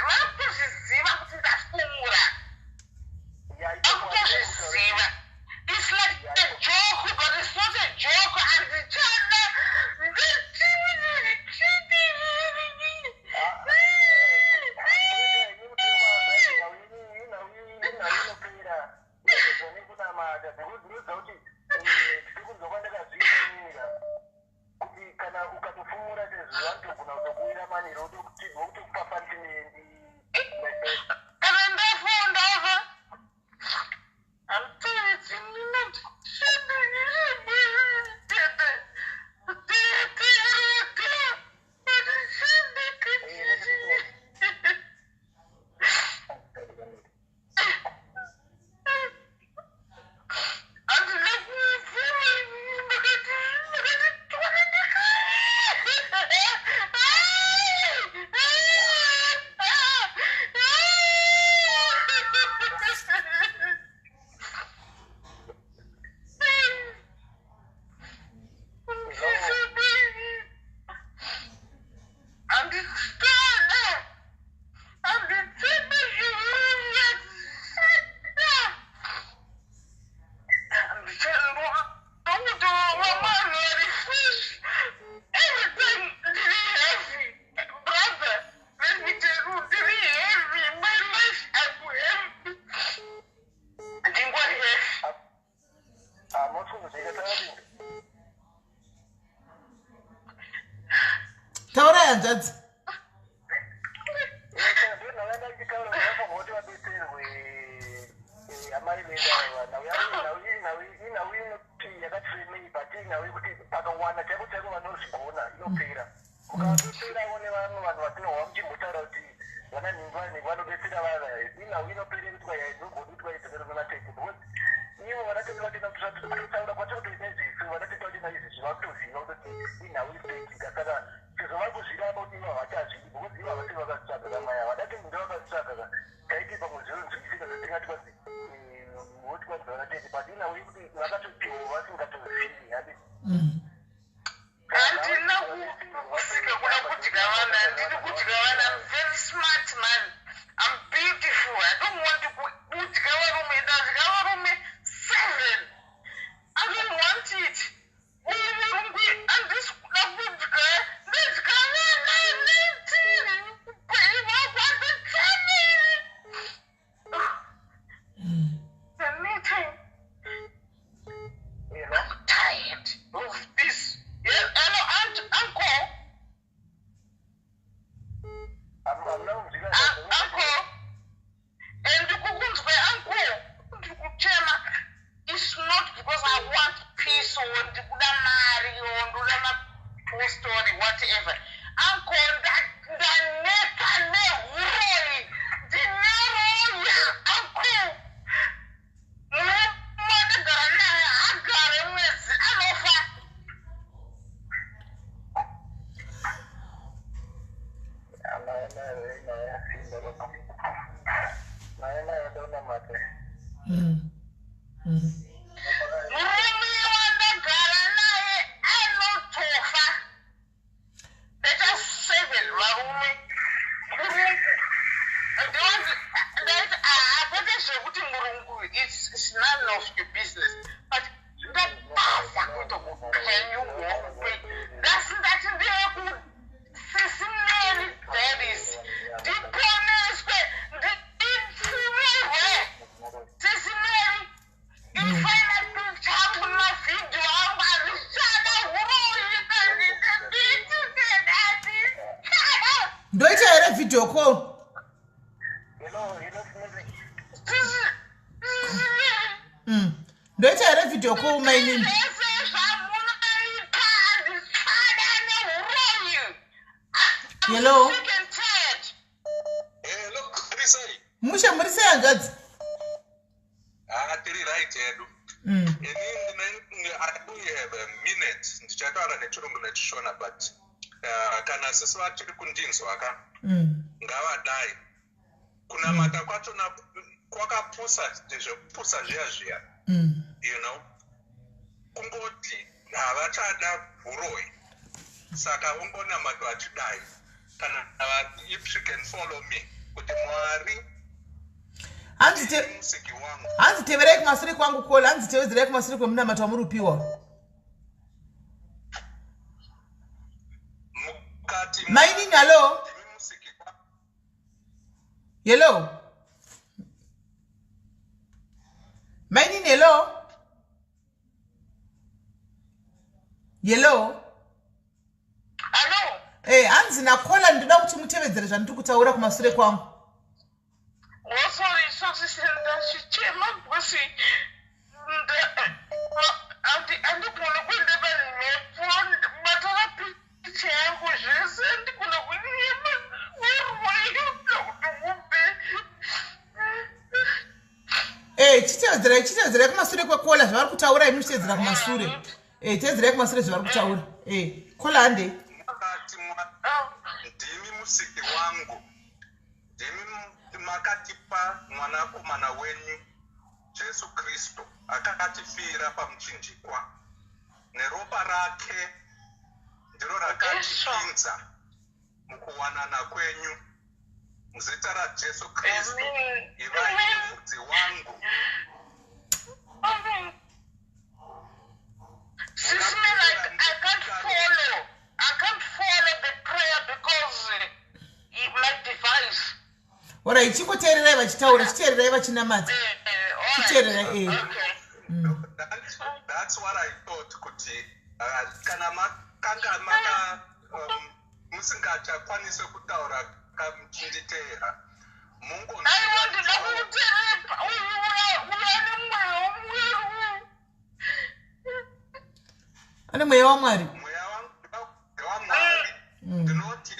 S2: varikutozviziva kuti ndafumura. Vakutozviziva. It's like a joke, but it's not a joke. Handichada.
S5: Inopera nekunamata, because ndinoziva kuti tikunzwa kwandakazviita kuti kana ukatofumura sezvo vanotogona kutokuwira maniro vokutokupa punishment.
S2: Kana ndafundava. I'm telling Brother, let me tell you, ndiri heavy. My life, I'm heavy. Ndingori heavy.
S5: Hamutuzvika takati.
S1: Taurai, hanzvadzi.
S5: Ndonhau ndichitaura, vanofanirwa kuti vabetserwe amai vedu ava. Nhau inhau inoti yakati remei, but inhau yekuti pakawana chaiko chaiko vanozvigona, inopera. Mukavabetserawo nevamwe vanhu vatinohwa muchimbotaura kuti vana nhingi vanhingi vanobetsera vava, inhau inopera yekuti kwayaizogoni kuti vaidzokere kuna tete, because ivo vanatete vatena kutotaura kwatinotoita izvezvi, vanatete vatena izvezvi vakutoziva kutoti inhau iri kutoitika. Saka sezvo vari kuzviramba kuti ivo havachazvidi, because ivo havasiri vakazvitsvaga kamai ava, dati ndo vakazvitsvaga ka, taiti pamwe zvinonzwisika, zvatingati kwanzi voti kwanzi vanatete, but inhau yekuti vakatopiwa vasingatozivi handi.
S2: Handina kusika kuda kudya vanhu, handidi kudya vanhu. I'm very smart, man. I'm beautiful. I don't want kudya varume. Ndadya varume seven. I don't want it. full story, whatever. Uncle, ndaneta nehuroyi. Ndinoroya, uncle. Murume wandagara naye agare mwedzi anofa. Murume wandagara naye anotofa. Ndaita 7 varume. Murungu. Ndaiti hapote zvekuti murungu, it's none of your business. But ndabasa kuita upenyu hwombe. Ndasi ndati ndeye kuSisi Mary Davis. Ndiponeswe, ndipfurwe. Sisi Mary, ifinal picture yangu mavhidhiyo angu, handichada huroyi. Kandichada.
S1: Ndoita here video call?
S5: Hello, hello, Smiley.
S1: Ndoita here video call, mainini?
S2: Zvese zvamunoita, handichada nehuroyi.
S1: Hello?
S2: Sick and tired.
S5: Hello, tiri sei?
S1: Mushe, muri sei, hanzvadzi?
S5: Ah, tiri right hedu. Ini ndine, I only have a minute. Ndichataura nechirungu nechishona, but kana sisi vachiri kundinzwa ka, ngavadai. Kunamata kwachona kwakapusa, zvekupusa zviya zviya. Kungoti havachada huroyi. Saka ungonamata vachidai. Kana if she can follow me, kuti Mwari
S1: Hanzi
S5: musiki wangu.
S1: Hanzi teverai kumasure kwangu, caller. Hanzi tevedzerai kumasure kwemunamato wamuri kupiwa.
S5: Mukati
S1: Mainini, hallo?
S5: Ndimi musiki wangu.
S1: Hello, mainini, hello, hello?
S2: Hallo?
S1: Hanzi nacaller, ndoda kuti mutevedzere zvandiri kutaura kumasure kwangu.
S2: Oh, sorry, sorry, ndachichema because handigoni kuenda pamhepo. Matora picha yangu zvese, handigona kunyema urwai kuti ubve.
S1: Chitevedzerai, chitevedzerai kumasure kwecaller zvavari kutaura. Imi muchitevedzera kumasure. Tevedzerai kumasure zvavari kutaura. Caller, handei.
S5: Mukati ndimi musiki wangu, ndimi makatipa mwanakomana wenyu Jesu Kristu, akatifira pamuchinjikwa neropa rake ndiro rakatipinza mukuwanana kwenyu. Muzita raJesu Kristu,
S2: Amen.
S5: ivai mufudzi wangu.
S2: Amen. Sis Mary, I can't follow. I can't follow the prayer because my device.
S1: Alright, chingoteererai vachitaura, chiteererai vachinamata.
S2: All right.
S1: Chiteererai.
S2: Okay.
S5: That's what I thought, kuti kana makanga maka musingachakwanisi kutaura kamuchinditeera.
S2: Aiwa, ndinoda kuteerera uyu uyu ane mweya wamwari.
S1: Ane mweya wamwari.
S5: Mweya wamwari. Ndinoti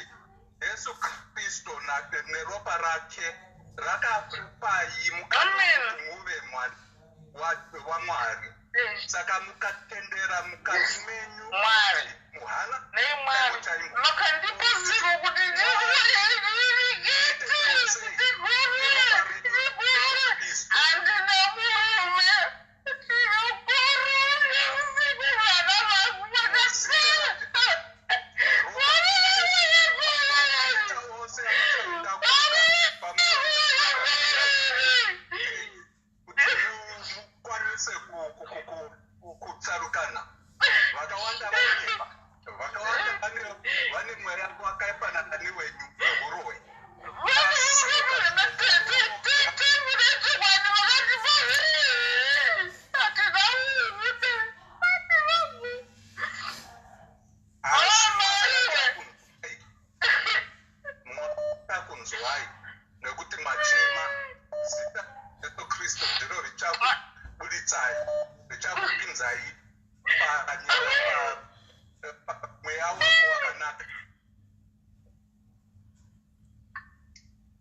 S5: Jesu Kristu neropa rake rakakupai mukana
S2: Amen.
S5: kuti muve wamwari. Saka mukatendera mukati menyu
S2: Mwari.
S5: muhana
S2: Nei Mwari
S5: chaimo.
S2: makandipa ziro kuti ndigore, ndigore. Handina murume, ndinokorera usiku, vana vangu vakasara.
S5: Maita ose amuchaita kuti mukwanise kutsarukana. Vakawanda vanyepa, vakawanda vane mweya wakafanana newenyu wehuroyi. Asi mwakakunzwai nekuti machema. Zita Jesu Kristu ndiro richakubuditsai, richakupinzai pamweya. Mweya wako wakanaka.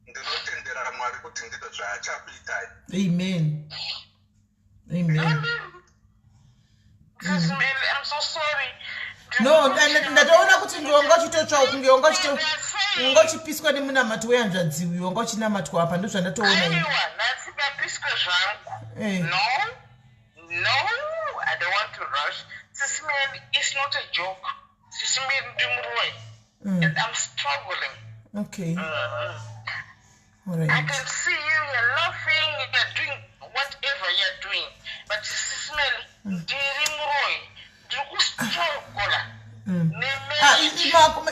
S5: Ndinotendera Mwari kuti ndizvo zvaachakuitai.
S1: Amen. Amen.
S2: Sis Mary, I'm so sorry.
S1: No, ndatoona kuti ndiwe wanga uchitotsva kunge wanga uchito wanga uchipiswa nemunamato wehanzvadzi uyu wanga uchinamatwa apa ndozvandatoona ini.
S2: Aiwa, nhasi ndapiswe zvangu.
S1: Eh.
S2: No, no, I don't want to rush. Sis Mary, it's not a joke. Sis Mary, ndimuroyi. And I'm struggling.
S1: Okay.
S2: I
S1: Alright.
S2: can see you, you're laughing, you're doing whatever you're doing. But Sis Mary, ndiri muroyi. Ndiri kustruggle.
S1: Ah,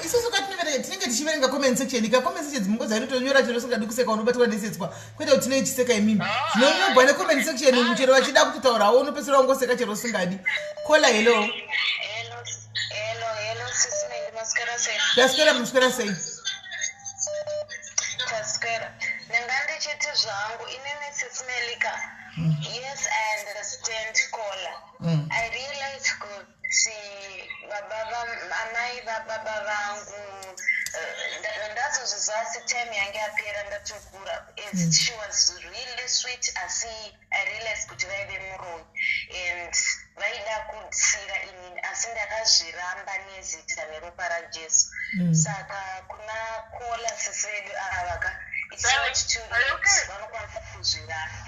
S1: isusu katinoverenga tinenge tichiverenga comment section ika comment section dzimwe nguva dzainotonyora chero usingadi kuseka unobatwa nesetswa kwete kuti tinenge tichiseka imimi zvinonyorwa necomment section umu chero vachida kutotaurawo unopedzisira wangoseka chero usingadi kola hello.
S4: Hello, hello, hello, Sis Melly, maswera sei?
S1: Taswera, muswera sei?
S4: Taswera. Ndanga ndichiti zvangu inini Sis Melly ka. Yes, I understand caller. I realize kuti baba amai vababa vangu ndazozviziva asi time yange yapera ndatokura. As she was really sweet asi I realized kuti vaive muroyi and vaida kutsiva inini asi ndakazviramba nezita neropa raJesu. Saka kuna caller sisi vedu ava ka, it's not too
S2: Are you
S4: late.
S2: okay?
S4: Vanokwanisa kuzviramba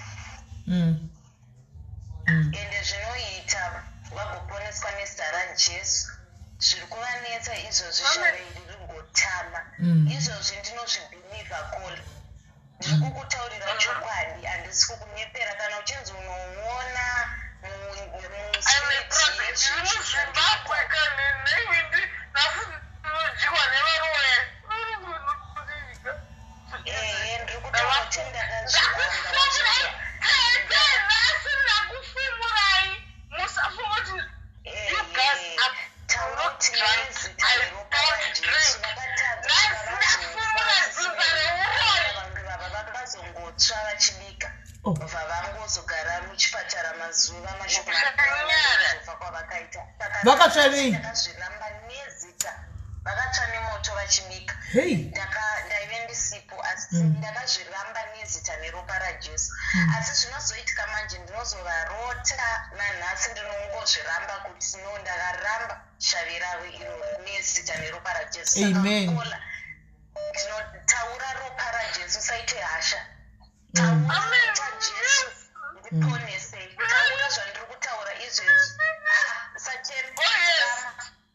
S4: ende zvinoita vagoponeswa nezita raJesu. Zviri kuvanetsa izvozvi
S2: Amen.
S4: shavi rigotama izvozvi ndinozvibhilivha caller. Ndiri kukutaurira chokwadi, handisi kukunyepera. Kana uchinzi unoona
S2: I'm a prophet. Ndiri muZimbabwe kani neiwindi nhasi ndinodyiwa nevaroyi.
S4: Ehe, ndiri kutaura kuti ndakazviramba.
S2: Nhasi ndakufumurai, musafunga kuti you guys are
S4: Taura
S2: not
S4: kuti
S2: drunk.
S4: nezita
S2: I
S4: neropa
S2: don't
S4: raJesu
S2: drink.
S4: vakatadza.
S2: Nhasi ndafumura dzinza reuroyi.
S4: Vanhu vava vakazongotsva vachibika.
S1: Oh.
S4: Bva vangozogara muchipatara mazuva mashoma
S2: Zvakanyara.
S4: kubva kwavakaita. Saka
S1: Vakatsva nei?
S4: ndakazviramba nezita. Vakatsva nemoto vachibika.
S1: Hey.
S4: Ndaive ndisipo asi ndakazviramba nezita neropa raJesu. Asi zvinozoitika manje ndinozovarota nanhasi ndinongozviramba kuti no, ndakaramba shavi ravo iroro nezita neropa raJesu. Saka
S1: Amen.
S4: caller, ndinotaura ropa raJesu, usaite hasha. Taura ropa Jesu ndiponese. Taura zvandiri kutaura izvezvi. Ah, usachema.
S2: Oh, yes.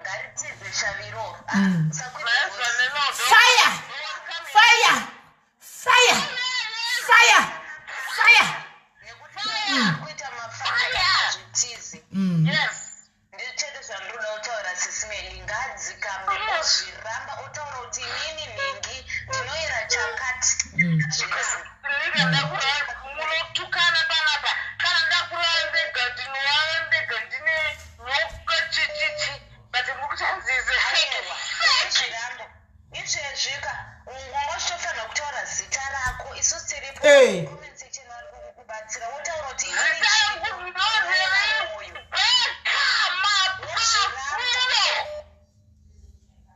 S4: Ngaritize shavi iroro. Ah, usakwidza voice.
S1: Fire, fire, fire, fire, fire.
S4: Nekuti ari kuita mafana azvitizi.
S2: Yes.
S4: Ndichete zvandinoda kutaura Sis Melly, ngadzikame ozviramba otaura kuti inini nhingi ndinoyera chakati. Zviramba.
S2: Ndinenge ndakurara munotukana panapa. Kana ndakurara ndega ndinorara ndega ndine nyoka chichichi, but mukuchanzize fake
S4: Aiwa,
S2: fake.
S4: zviramba izvezvika ungotofanira kutaura zita rako isusu tiripo.
S1: Eh.
S4: Comment section vari kukubatsira wotaura kuti
S2: Zita
S4: inini
S2: rangu ndorereka mapafuro.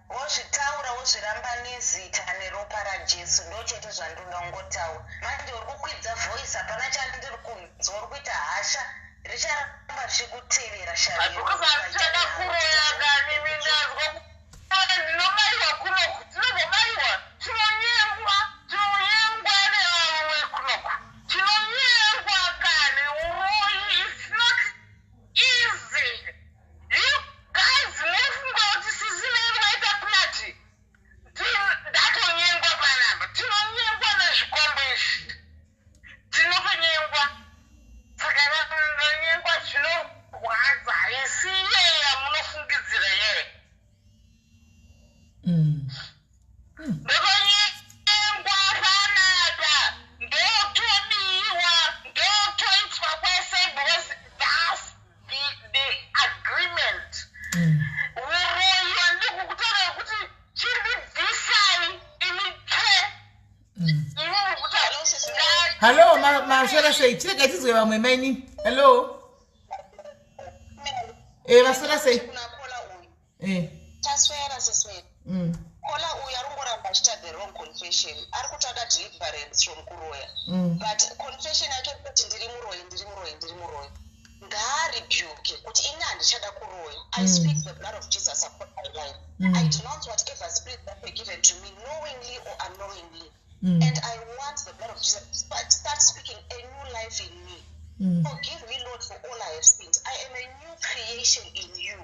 S4: Wozvitaura wozviramba nezita neropa raJesu. Ndo chete zvandinoda kungotaura. Manje uri kukwidza voice, hapana chandiri kunzwa. Uri kuita hasha, richaramba richikutevera shavi iroro.
S2: Because handichada kuroya kani mindazwa ndinobaiwa kunoku, tinozobaiwa, tinonyengwa, tinonyengwa nevamwe kunoku, tinonyengwa kani. Uroyi is not easy, you guys. Munofunga kuti sisi vedu vaita plati. Ndatonyengwa panapa, tinonyengwa nezvikombo izvi, tinotonyengwa. Saka ndanyengwa zvinorwadza, haisi iye yamunofungidzira yeye. Ndotonyengwa panapa, ndotobiwa, ndotoitwa kwese because that's the agreement. Uroyi wandikukutaura kuti chindibvisai imi tse imi mukutaura.
S1: Hallo, maswera sei? Chirega tizwe vamwe maini. Hello, vaswera sei?
S6: Kuna caller uyu.
S1: Eh.
S6: Taswera.
S4: Maswera, Sis Melly. Caller uyu ari kungoramba achiita the wrong confession. Ari kutsvaga deliverance from kuroya, but confession yake kuti ndiri muroyi, ndiri muroyi, ndiri muroyi. Ngaarebuke kuti ini handichada kuroya. I speak the blood of Jesus upon my life. I denounce whatever spirit that were given to me knowingly or unknowingly, and I want the blood of Jesus to start speaking a new life in me. Forgive me, Lord, for all I have sinned. I am a new creation in you.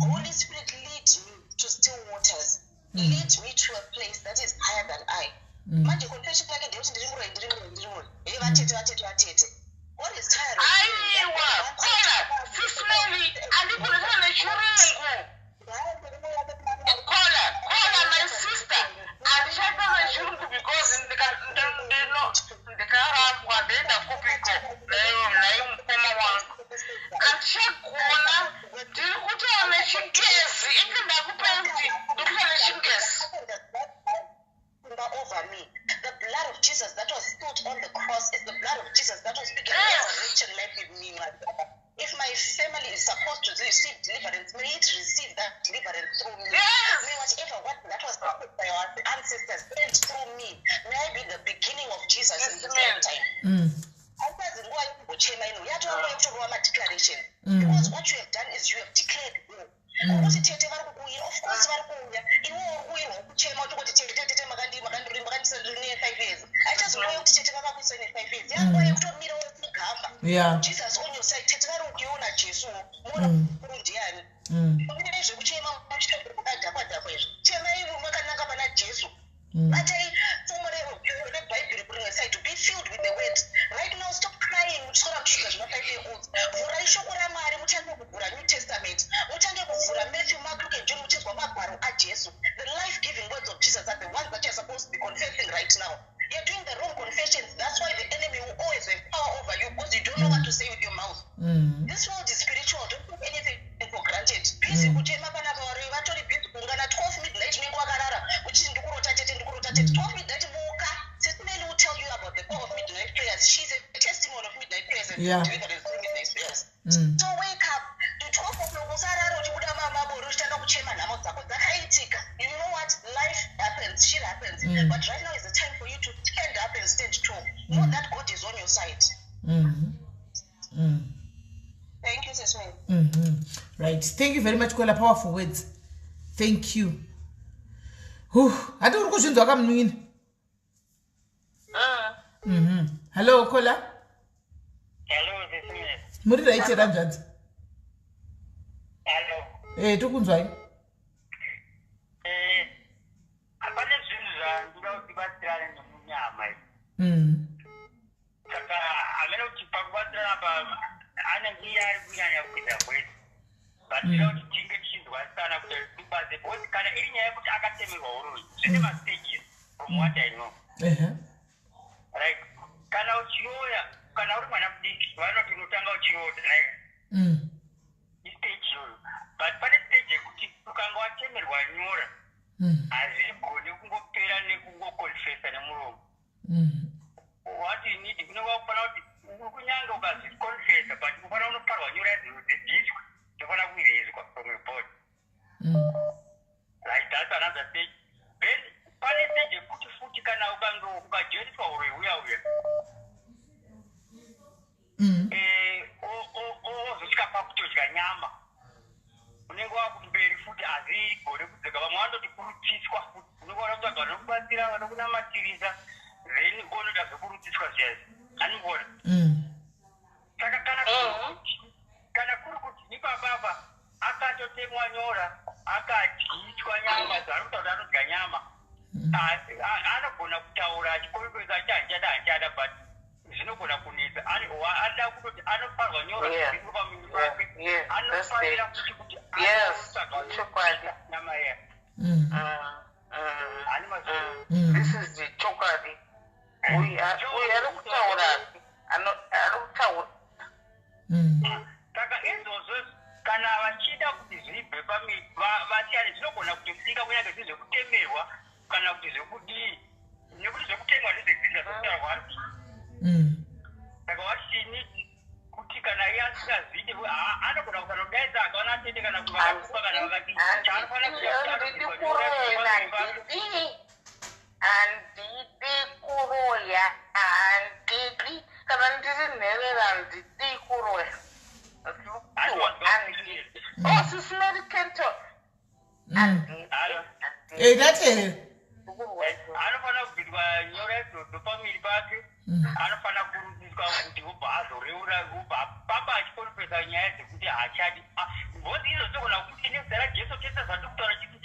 S4: Holy Spirit, lead me to still waters. Lead me to a place that is higher than I. Manje confession yake ndeyekuti ndiri muroyi, ndiri muroyi, ndiri muroyi. Hey, vatete, vatete, vatete. What is tired of hearing that?
S2: Aiwa, caller, Sis Melly, andikunoita nechirungu. Caller, caller, my sister, handichaita nechirungu because ndikarambwa ndoenda kupiko naiyo mukoma wangu? Handichagona, ndiri kutaura nechingezi. Inde ndakupai kuti ndikuita nechingezi.
S4: Over me. The blood of Jesus that was spilled on the cross is the blood of Jesus that was speaking resurrection life in me, my brother. If my family is supposed to receive deliverance, may it receive that deliverance through me. May whatever what that was started by our ancestors end through me. May I be the beginning of Jesus in this
S2: Amen.
S4: lifetime. Haitazi nguva yekumbochema ino, yatova nguva yekutorova madeclaration, because what you have done is you have declared war. Ukuti tete vari kukuuya, of course vari kuuya. Iwe uri kuuyirwa kuchema uchingoti tete, tete, makandisandiri ne5 years. Haichazi nguva yekuti tete vakakuisa ne5 years, yanguva yekutomira wekugamba. Jesus on your side, tete vari kuiona Jesuwo, muona mukuru ndiani. Mune zvekuchema muchita makadhakwa dhakwa izvi, chemai makananga pana Jesu. Batai pfumo rebhaibheri kurimwe side. Be filled with the word right now. Stop crying muchiswera muchiita zvima 5 year olds. Vhurai shoko raMwari, mutange kuvhura New Testament, mutange kuvhura Matthew, Mark, Luke and John, muchinzwa magwaro aJesu. The life giving words of Jesus are the ones that you're supposed to be confessing right now. You're doing the wrong confessions. That's why the enemy will always have power over you, because you don't know what to say with your mouth. This world is spiritual. Don't take anything for granted. Busy kuchema panapa, vari vatori busy kuungana 12 midnight, unenge wakarara uchiti ndikurota tete, ndikurota tete. 12 midnight, muka. Sis Melly will tell you about the power of midnight prayers. She's a testimony of midnight prayers and deliverance through midnight prayers. So wake up to 12 o'clock. Usarara uchibuda mabori uchitanga kuchema nhamo dzako dzakaitika. You know what? Life happens, shit happens, but right now is the time for you to stand up and stand tall. Know that God is on your side. Thank you, Sis Melly.
S1: Right, thank you very much, caller. Powerful words, thank you. Hati uri kuzvinzwa kamunun'ina? Hello, caller.
S7: Hello, Sis Melly.
S1: Muri right here, hanzvadzi?
S7: Hello.
S1: Tokunzwai.
S7: Hapana zvinhu zvandinoda kuti tibatsirane nemunyama izvi. Saka hamene kuti pakubatsirana pa anenge iye ari kunyanya kuita bwezi, but tinoda kuti tinge tichinzwasana kuti tibatse, because kana iri nyaya yekuti akatemerwa uroyi, zvine mastages from what I know. Right, kana uchiroya, kana uri mwana mudiki, vanoti unotanga uchirota, right? Istage iyoyo, but pane stage yekuti ukanga watemerwa nyora, hazvigoni kungopera nekungoconfessa nemuromo. What you need, kunenge wakufanira kuti kunyange ukazviconfessa, but ufanira unoparwa nyora dzidziswe, inofanira kueraswa from your body. Right, that's another stage. Then pane stage yekuti futi kana ukange ukajoiniswa uroyi uya uya, ozosvika pakutodya nyama, unenge wakumberi futi, hazigone kudzoka. Vamwe vanototi kurutsiswa futi, unenge wada kutsvaga vanokubatsira, vanokunamatirisa, then onoita zvekurutsiswa zviyaizvi, anivona. Saka kana kuri kuti ipapapa akatotemwa nyora, akadyiswa nyama zvaari kutaura kuti anodya nyama, anogona kutaura achikorekwesa achi handichada, handichada, but zvinogona kunetsa. Anoda kutoti anoparwa nyora dziri pamuviri wake. Anofanira kuti anotsvaga
S2: Chokwadi.
S7: nyama iya. Hani mazvo.
S2: This is the chokwadi. Uyu ari kutaura, ari kutaura.
S7: Saka izvozvo kana vachida kuti zvibve vasiyane, zvinogona kutosika kunyange zviri zvekutemerwa kana kuti zvekudii, nekuti zvekutemwa ndezvedzinza zvekutaura kwaari. Saka wachini kuti kana iye asingazvidi, anogona ukanodaidza akaona tete kana kuvakakupa kana vakati chaanofanira
S2: Handidi kuroya, handidi. Handidi kuroya, handidi. Kana ndiri nherera handidi kuroya. Handidi. Oh, Sisi Mary Kenton. Handidi.
S1: Eh, ndateerera.
S7: Anofanira kubviswa nyora idzodzo pamuviri pake. Anofanira kurudziswa kuti obva azoreura, obva afamba achikonfesa nyaya dzekuti haachadi. Ah, because izvo togona kuti nezita raJesu tese zvatiri kutaura chiti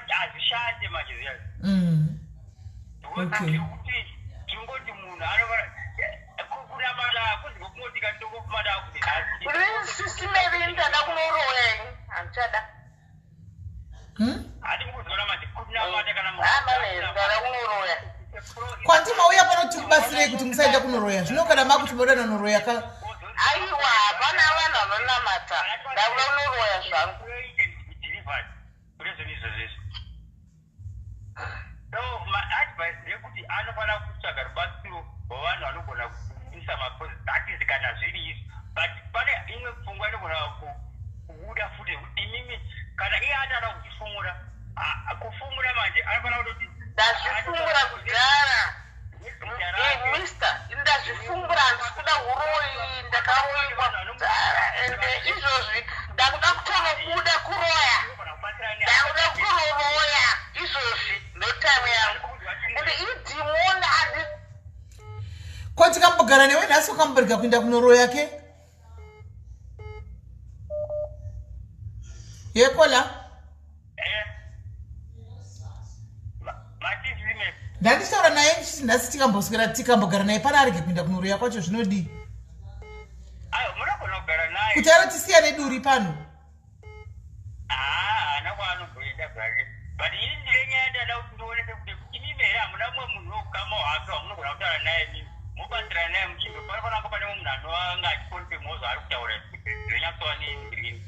S7: hazvishande manje zviya. Because kuti tingoti munhu anofana kunamata hakuzi kwekungoti katongofumata kuti nhasi.
S2: Sisi Mary, ndada kunoroya ini. Handichada.
S7: Hati mukuzoona manje kunamata kana munhu
S2: Ah, mane, ndada kunoroya.
S1: Kwanti mauya pano tikubatsirei kuti musaenda kunoroya. Zvino kana makuti moda nonoroya ka.
S2: Aiwa, hapana vanhu vanonamata. Ndakuda kunoroya zvangu.
S7: Delivered kune zvinhu izvozvo. So my advice ndeyekuti anofanira kutsvaga rubatsiro rwevanhu vanogona kuisa mapozi. That is kana zviri izvi, but pane imwe pfungwa inogona kubuda futi yekuti imimi kana iye ati ada kuzvifumura, kufumura manje anofanira kutoti
S2: Ndazvifumura kudhara. Mister, ndazvifumura, handisi kuda uroyi, ndakaroyiwa kudhara. Ende izvozvi ndakuda kutonobuda kuroya. Ndakuda kutoroya izvozvi, ndotime yangu. Ende idhimoni handi
S1: Ko tikambogara newe nhasi ukamborega kuenda kunoroya ke? Yekola.
S7: Matizime.
S1: Ndandichitaura naye ndichiti nhasi tikamboswera tikambogara naye pana arege kuenda kunoroya kwacho zvinodii?
S7: Ayo, munogona kugara naye.
S1: Kuti aro tisiyane duri pano.
S7: Haana kwaanogoenda zvake, but ini ndine nyaya ndada kuti ndionese kuti imimi here hamuna mumwe munhu wekukama hwake wamunogona kutaura naye, mimi mobatsirana naye muchindo. Panofanira kunge pane mumwe munhu anoanga achikonfemawo zvaari kutaura kuti zvinyatsova negreen.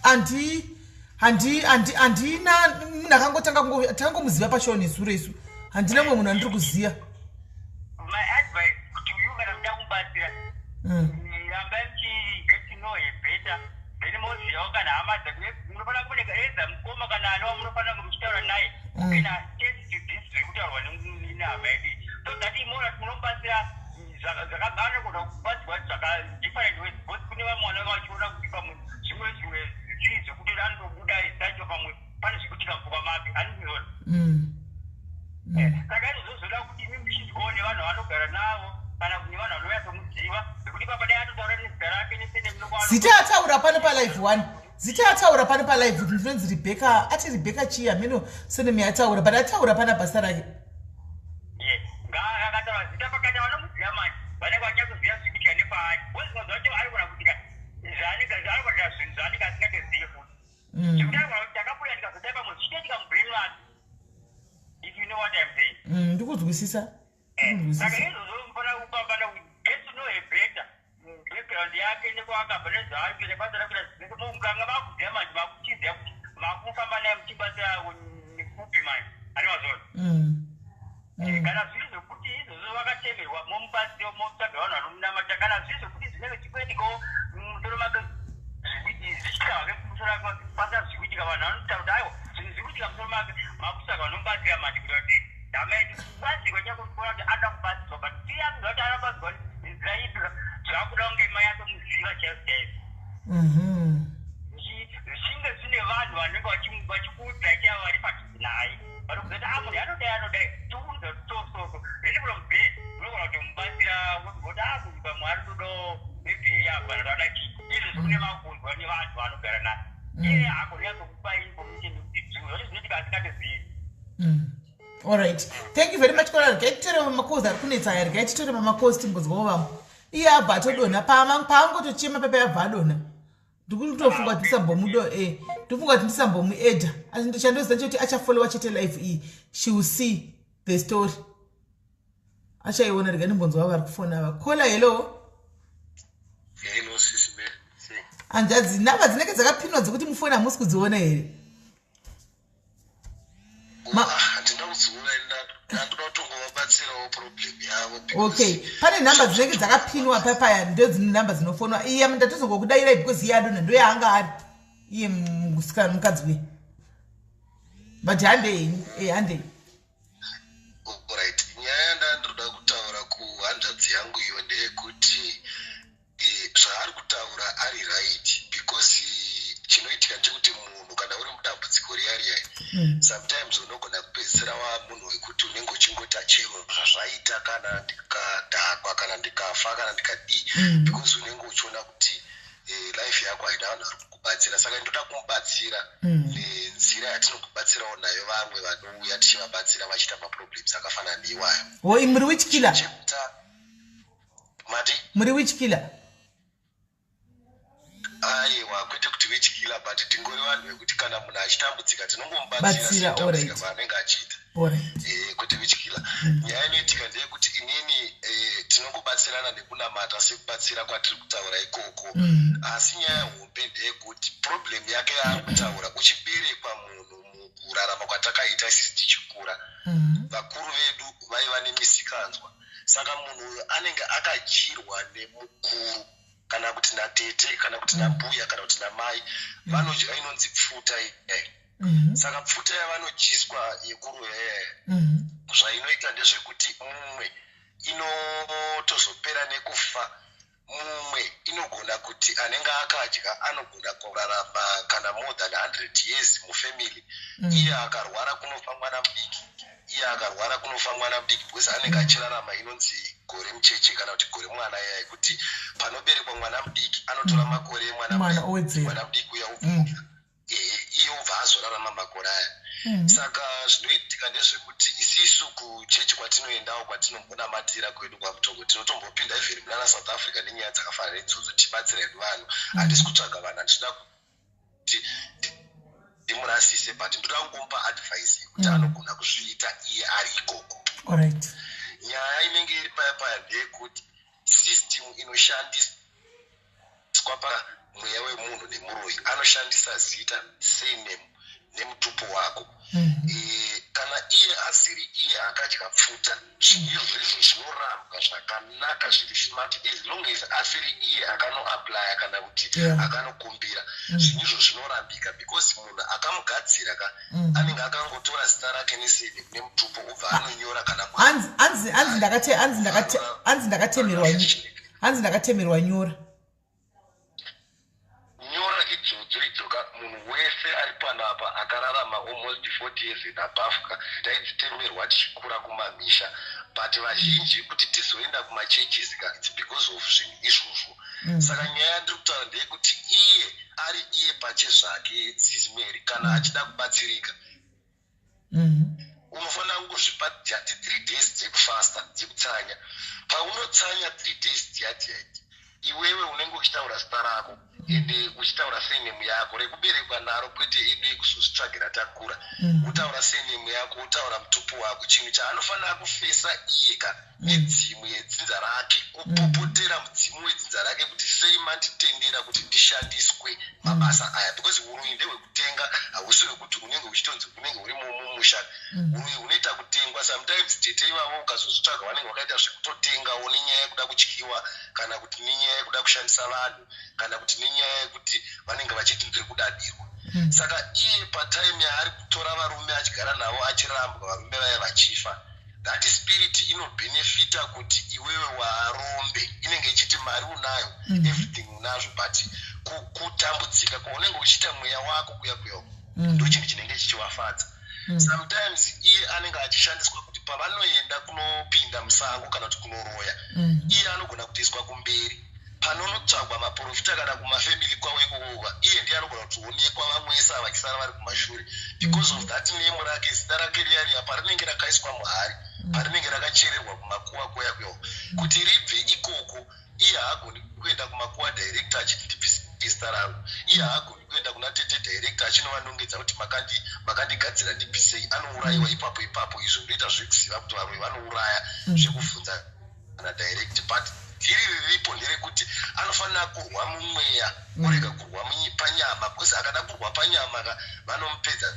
S1: Handi handi handi handina munhu akangotanga takangomuziva pashow nezuro isu. Handina mumwe munhu andiri kuziva.
S7: My advice to you, kana muda kumubatsira, rambai muchi get to know her better, then mozivawo kana hama dzake. Munofanira kuoneka edza mukoma kana ani wamunofanira kunge muchitaura naye kana attest to this zviri kutaurwa nehama yedu, so that imona kuti munomubatsira anogona kubatsirwa zvaka different ways, because kune vamwe vanenge vachiona kuti pamwe zvimwe zvii zvekuti anotobuda zacho, pamwe pane zvikuitika mupfungwa make, handizviona. Saka izvozvo kuti imi muchizwawo nevanhu vanogara navo kana nevanhu vanonyatsomuziva, nekuti papa dai atotaura nezita rake nesene.
S1: Zita ataura pano palive one, zita ataura pano palive kuti ndinonzi Rebecca. Ati Rebecca chii, hameno surname yataura, but ataura pana basa rake.
S7: Akataura zita pakati, vanomuziva manje vanenge vachatoziva zviri kuitika nepaari, because zvimwe zvacho arikona kuitika zvaanenge arikuita, zvinhu zvaanenge asingatozivi futi, zvekuti arikona kuti takabuda tikazodai, pamwe zvichitoitika mubrain make, if you know what I'm saying.
S1: Ndikuzwisisa.
S7: Saka
S1: Ndikuzwisisa.
S7: izvozvo mufanira kupambana get to know her better, background yake nekwaakabva nezvaari kuita, basa rakuita zvese. Mukanga makuziva manje, makuchiziva kuti makufamba naye muchibatsira nekupi manje, animazvona. Kana zviri zvekuti izvozvo vakatemerwa, momubatsira, motsvaga vanhu vanomunamata. Kana zviri zvekuti zvinenge zvichikuitikawo mumusoro make, zvichiitika hake mumusoro make, pasina zviri kuitika, vanhu vanotaura kuti aiwa, zvinhu zviri kuitika musoro make, makutsvaga vanomubatsira manje kuita kuti hama yedu kubatsirwa chako kuona kuti anoda kubatsirwa, but iye akuziva kuti anobatsirwa nenzira ipi, zvakuda kunge mai atomuziva chaizvo chaizvo. Zvichinge zvine vanhu vanenge vachikuudzai chaivo vari padhuze naye, vanokuudza kuti a munhu anodai anodai, tikuudza kuti so so so. Then from there unogona kutomubatsira kuti a munhu pamwe ari kutodawo maybe help kana kuti ada chii. Izvo zvekune makunzwa nevanhu vanogara naye, iye haagoni nyatsokupa information yekuti zvinhu zvacho zvinoitika asingatozivi.
S1: Alright, thank you very much, Kora. Regai titore mamacalls ari kunetsa aya. Regai titore mamacalls timbonzwawo vamwe. Iye abva atodonha paangotochema pepe, abva adonha. Ndikutofunga kuti ndisambomudo ndikufunga kuti ndisambomuedha, asi chandoziva chekuti achafollowa chete live iyi. She will see the story, achaiona. Rega ndimbonzwa vari kufona ava. Caller, hello.
S8: Hello, Sisi Mary.
S1: Hanzvadzi, nhamba dzinenge dzakapinwa dzekuti mufoni hamusi kudziona here?
S8: Handina kudziona, ndandoda kutongovabatsirawo. kuvabatsirawo problem yavo because
S1: Okay, pane nhamba dzinenge dzakapinwa papaya, ndo dzine nhamba dzinofonwa. Iye ndatozongokudairai because iye adonha, ndo yaanga ari iye musikana, mukadzi uye. But handei henyu, handei.
S8: Right, nyaya yandandoda kutaura kuhanzvadzi yangu iyo ndeyekuti zvaari kutaura ari right, because chinoitika ndechekuti munhu kana uri mudambudziko riya riya, sometimes unogona kupedzisira wamunhu wekuti unenge uchingoti chero zvazvaita, kana ndikadhakwa, kana ndikafa, kana ndikadii, because unenge uchiona kuti life yako haina vanhu vari kukubatsira. Saka ndoda kumubatsira nenzira yatinokubatsirawo nayo vamwe vanouya tichivabatsira vachiita maproblems akafanana neiwayo.
S1: Oi, muri witch killer?
S8: Chekuta mati?
S1: Muri witch killer?
S8: Aiwa, kwete kuti witch killer, but tingori vanhu vekuti kana munhu achitambudzika tinongomubatsira
S1: Batsira,
S8: sekutambudzika kwaanenge achiita. Kwete witch killer. Nyaya inoitika ndeyekuti inini tinongobatsirana nekunamata sekubatsira kwatiri kutaura ikoko. Asi nyaya hombe ndeyekuti problem yake yaari kutaura, uchiberekwa munhu, mukurarama kwatakaita isisi tichikura, vakuru vedu vaiva nemisikanzwa. Saka munhu uyu anenge akadyirwa nemukuru, kana kuti natete, kana kuti nambuya, kana kuti namai. Vanodya inonzi pfuta iyai. Saka pfuta yavanodyiswa yekuroya iyaya, zvainoita ndezvekuti mumwe inotozopera nekufa, mumwe inogona kuti anenge akadya anogona kurarama kana more than 100 years mufamily. Iye akarwara kunofa mwana mudiki, iye akarwara kunofa mwana mudiki, because anenge achirarama inonzi gore mucheche kana kuti gore mwana iya, yekuti panoberekwa mwana mudiki anotora makore emwana
S1: Mwana
S8: mudiki,
S1: owedzera.
S8: mwana mudiki uya iye ubva azorarama makore aya. Saka zvinoitika ndezvekuti isisu kuchechi kwatinoendawo, kwatinombonamatira kwedu kwaMutoko, tinotombopinda even munana South Africa nenyaya dzakafanana neidzodzo, tibatsira hedu vanhu. Handisi kutsvaga vanhu, handisida kuti ndimurasise, but ndoda kungomupa advice yekuti anogona kuzviita iye ari ikoko. Nyaya inenge iri paya paya ndeyekuti system inoshandiswa pamweya wemunhu nemuroyi, anoshandisa zita, surname nemutupo wako. Kana iye asiri iye akadya pfuta, izvozvo zvinorambwa zvakanaka, zviri smart, as long as asiri iye akanoapplya kana kuti akanokumbira. Zvinhu izvo zvinorambika because munhu akamugadzira ka anenge akangotora zita rake nesurname nemutupo, obva anonyora kana
S1: Hanzi ndakatemerwa nyora.
S8: Nyora idzodzo idzoka, munhu wese ari panapa akararama almost 40 years and above ka, taidzitemerwa tichikura kumamisha. But vazhinji kuti tizoenda kumachurches ka, it's because of zvinhu izvozvo. Saka nyaya yandiri kutaura ndeyekuti iye ari iye pache zvake, Sis Mary, kana achida kubatsirika, unofanira kungozvipa jati 3 days dzekufasta, dzekutsanya. Paunotsanya 3 days dziya dziya, iwewe unenge uchitaura zita rako, ende uchitaura surname yako rekuberekwa naro, kwete edu ekuzozvitsvagira takura. Utaura surname yako, utaura mutupo wako. Chinhu chaanofanira kufesa iye ka midzimu yedzinza rake, kupopotera mudzimu wedzinza rake kuti sei manditendera kuti ndishandiswe mabasa aya, because uroyi ndehwekutenga, hausi wekuti unenge uchitonzi unenge uri mumusha. Uroyi hunoita kutengwa. Sometimes tete ivavo ukazozvitsvaga, vanenge vakaita zvekutotengawo nenyaya yekuda kutyiwa, kana kuti nenyaya yekuda kushandisa vanhu, kana kuti nenyaya yekuti vanenge vachiti ndiri kudadirwa. Saka iye patime yaari kutora varume achigara navo, achirambwa, varume vaya vachifa, that spirit inobhenefita kuti iwewe waarombe. Inenge ichiti mari unayo, everything unazvo, but kutambudzika kwaunenge uchiita mweya wako kuya kuya uko, ndo chinhu chinenge chichivafadza. Sometimes iye anenge achishandiswa kuti pavanoenda kunopinda musango kana kuti kunoroya, iye anogona kutoiswa kumberi panonotsvagwa maprofita kana kumafamily kwavo ikokokwa. Iye ndiye anogona kutoonekwa, vamwe vese ava vachisara vari kumashure because of that name rake, zita rake riya riya parinenge rakaiswa muhari, parinenge rakachererwa kumakuva kuya kuya. Kuti ribve ikoko, iye haagoni kuenda kumakuva direct achiti ndibvise zita rangu. Iye haagoni kuenda kuna tete direct achinovanongedza kuti makandigadzira, ndibvisei. Anourayiwa ipapo ipapo. Izvo ndoita zvekuziva kuti varoi vanouraya zvekubvunza kana direct, but dhiri riripo nderekuti anofanira kurwa mumweya, orega kurwa panyama, because akada kurwa panyama ka, vanomupedza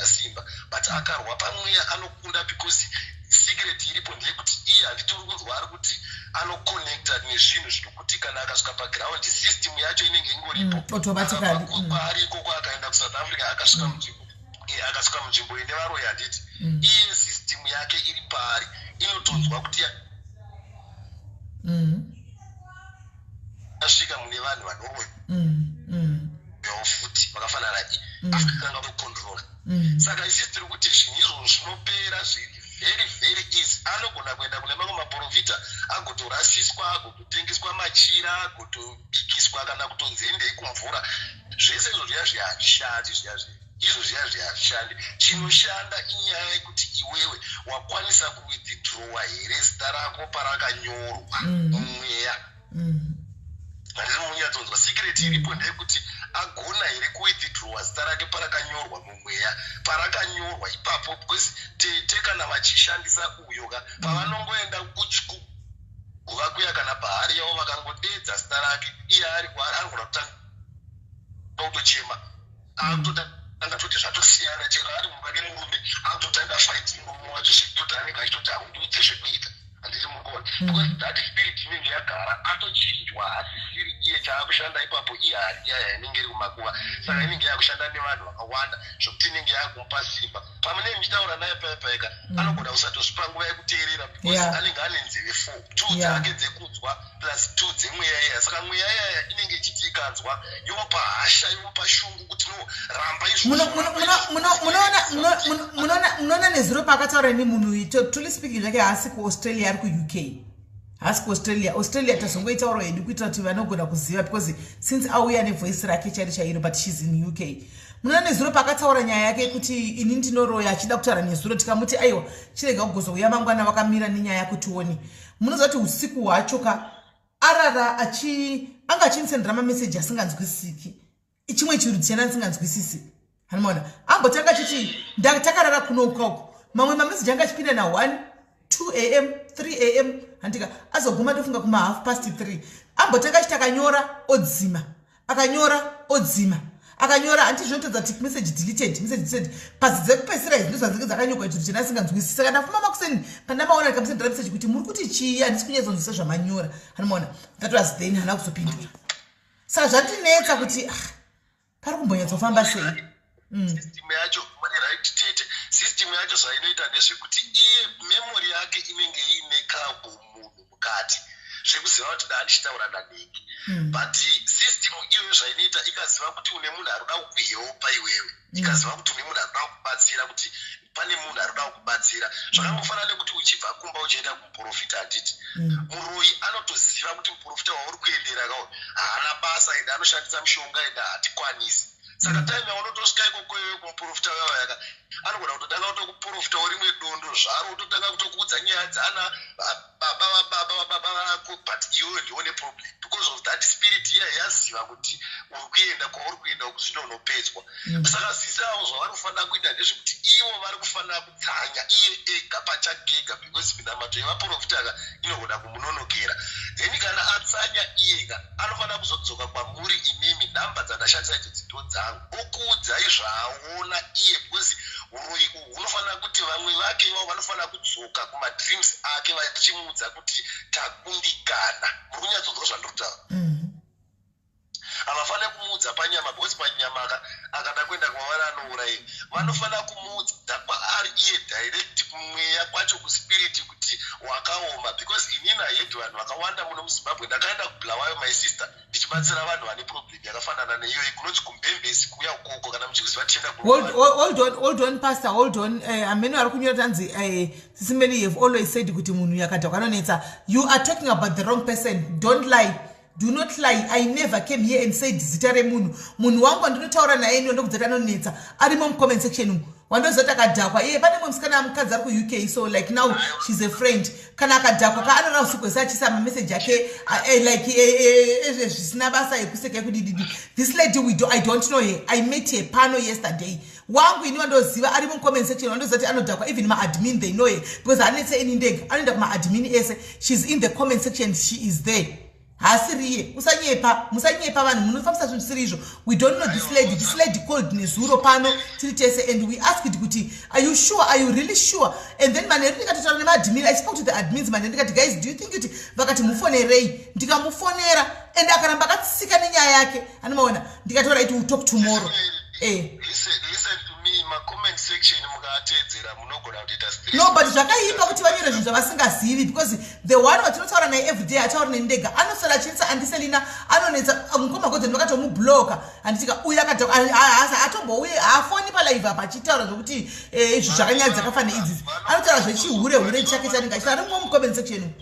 S8: simba, but akarwa pamweya anokunda, because secret Secret iripo ndeyekuti iye, handiti uri kunzwa ari kuti anoconnecta nezvinhu zvinokuti kana akasvika paground, system yacho inenge ingoripo.
S1: Automatically.
S8: Kwaari ikoko, akaenda kuSouth Africa, akasvika munzvimbo, akasvika munzvimbo ine varoyi, handiti iye system yake iri paari inotonzwa kuti yasvika mune vanhu vanoroyawo futi vakafanana, akatanga kucontrola. Saka isi tiri kuti zvinhu izvozvo zvinopera zviri very very easy. Anogona kuenda kune mamwe maprofita, agotorasiswa, agototengeswa machira, agotobikiswa, kana kutonzi endei kumvura. Zvese izvo zviya zviya hazvishandi. Zviya zviya izvo zviya zviya hazvishandi. Chinoshanda inyaya yekuti iwewe wakwanisa kuwithdrawa here zita rako parakanyorwa mumweya. Handisi munyatsonzwa? Secret iripo ndeyekuti agona here kuwithdrawa zita rake parakanyorwa mumweya, parakanyorwa ipapo, because tete kana vachishandisa uyo ka, pavanongoenda kuguva kuya kana pahari yavo, vakangodedza zita rake, iye ari kwaari anogona kutanga kutochema, akutotanga toti zvatosiyana. Chero ari mumba nemurume, akutotanga fight murume wacho, zvekutoti anenge achitoti haundiudze zvekuita. Handisi mukona? Because that spirit inenge yagara atochinjwa, hasisiri iye. Chaakushanda ipapo ihari iyaya inenge iri kumakuva. Saka inenge yakushanda nevanhu vakawanda zvokuti inenge yakumupa simba. Pamunenge muchitaura naye paya paika, anogona kusatozvipa nguva yekuteerera because anenge ane nzeve four, two dzake dzekunzwa plus two dzemweya iyaya. Saka mweya iyaya inenge ichiti ikanzwa, yomupa hasha, yomupa shungu kuti no, ramba izvozvo, ramba izvozvo.
S1: Munoona nezuro paakataura nemunhu uyu, truly speaking zvake haasi kuAustralia, ari kuUK, haasi kuAustralia. Australia tazongoitaurawo hedu kuitira kuti vanogona kuziva, because since auya nevoice rake chairo chairo, but she's in UK. Munoona nezuro paakataura nyaya yake yekuti ini ndinoroya, achida kutaura nezuro, tikamuti aiwa, chirega kugozouya mangwana wakamira nenyaya yako tione. Munoziva kuti usiku hwacho ka arara achi anga achinisendera mameseji asinganzwisisiki, chimwe chirudzi chena asinganzwisisi. Hanomaona ambotanga achiti takarara kuno ukauko, mamwe mameseji anga achipinda na1 2 am, 3 am, handika azoguma ndofunga kuma half past 3. Ambotanga achiti akanyora odzima, akanyora odzima, akanyora, handiti zvinotodza kuti message deleted, message deleted. Pasi dzekupedzisira idzi ndozvadzinenge dzakanyorwa chinhu chena asinganzwisisi. Saka ndafuma makuseni pandamaona, ndikamusendera message kuti muri kuti chii? Handisi kunyatsonzwisa zvamanyora. Hanomaona, that was then, hana kuzopindura. Saka zvandinetsa kuti ah, pari kumbonyatsofamba sei.
S8: System yacho muri right tete. System yacho zvainoita ndezvekuti iye memory yake inenge iine kabumunhu mukati zvekuziva kuti daa ndichitaura nanhingi. But system iyoyo zvainoita, ikaziva kuti une munhu ari kuda kukuhelpa iwewe, ikaziva kuti une munhu ari kuda kukubatsira, kuti pane munhu ari kuda kukubatsira, zvakangofanana nekuti uchibva kumba uchienda kumuprofita, handiti muroyi anotoziva kuti muprofita wauri kuendera kao haana basa, ende anoshandisa mishonga, ende hatikwanisi. Saka time yaunotosvika ikoko iyoyo kumuprofita wayaka, anogona kutotanga kutokuprofitawo rimwe dondo zvaro, ototanga kutokuudza nyaya dzana baba vababa vababa vako, but iwewe ndione problem because of that spirit iya yaziva kuti uri kuenda kwauri kuenda uku zvinonopedzwa. Saka sisi avo zvavari kufanira kuita ndezvekuti ivo vari kufanira kutsanya iye ega pachake ega, because minamato yevaprofita ka inogona kumunonokera. Then kana atsanya iyega, anofanira kuzodzoka kwamuri imimi. Nhamba dzandashandisa idzo dzindo dzangu, okuudzai zvaaona iye, because uroyi uhu hunofanira kuti vamwe vake ivavo vanofanira kudzoka kumadreams ake vachimuudza kuti takundikana. Muri kunyatsonzwa zvandiri kutaura? Havafaniri kumuudza panyama, because panyama akada kuenda kwavari anourayiwa. Vanofanira kumuudza kwaari iye direct, kumweya kwacho, kuspirit, kuti wakaoma. Because inini ahedhi vanhu vakawanda muno muZimbabwe. Ndakaenda kuBulawayo, my sister, ndichibatsira vanhu vane problem yakafanana neiyoyi, kunonzi kuMbembesi kuya ukoko, kana muchikuziva, tichienda.
S1: Hold on, hold on, pastor, hold on. Amene vari kunyora tanzi Sisi Melly, you have always said kuti munhu yakadhakwa anonetsa. You are talking about the wrong person. Don't lie, do not lie. I never came here and said zita remunhu. Munhu wangu wandinotaura naye iniwo ndokudza kuti anonetsa arimo mucomment section umu, wandoziva kuti akadhakwa iye. Pane mumwe musikana, mukadzi ari kuUK, so like now she's a friend. Kana akadhakwa ka, anorara usiku hwese achiisa mameseji ake like zvisina basa, ekuseka, ekudididi. This lady I don't know her. I met her pano yesterday. Wangu ini wandoziva ari mucomment section, wandoziva kuti anodhakwa, even maadmin they know her, because hanetse ini ndega, anoenda kumaadmin ese. She's in the comment section, she is there. Haasi riye. Usanyepa, musanyepa vanhu, munofambisa zvinhu zvisiri izvo. We don't know this lady. This lady called nezuro pano tiri tese and we asked kuti, "Are you sure? Are you really sure?" And then manheru ndikatotaura nemaadmin. I spoke to the admins manheru, ndikati, "Guys, do you think kuti..." Vakati mufonerei. Ndikamufonera and akaramba akatsika nenyaya yake, anomaona. Ndikataura iti, "We'll talk tomorrow."
S8: Listen to me, macomment section mukaateedzera munogona kutoita stress.
S1: No, but zvakaipa kuti vanyore zvinhu zvavasingazivi, because the one watinotaura naye everyday atauri nendega, anosara achinetsa andiselina, anonetsa mukoma Godzen, vakatomubloka, handitika? Uyu akatombouye, haafoni palive apa achitaura zvokuti izvi zvakanyaya dzakafanira idzidzi. Anotaura zvechihure hure chake chanenge achita arimwo mucomment section.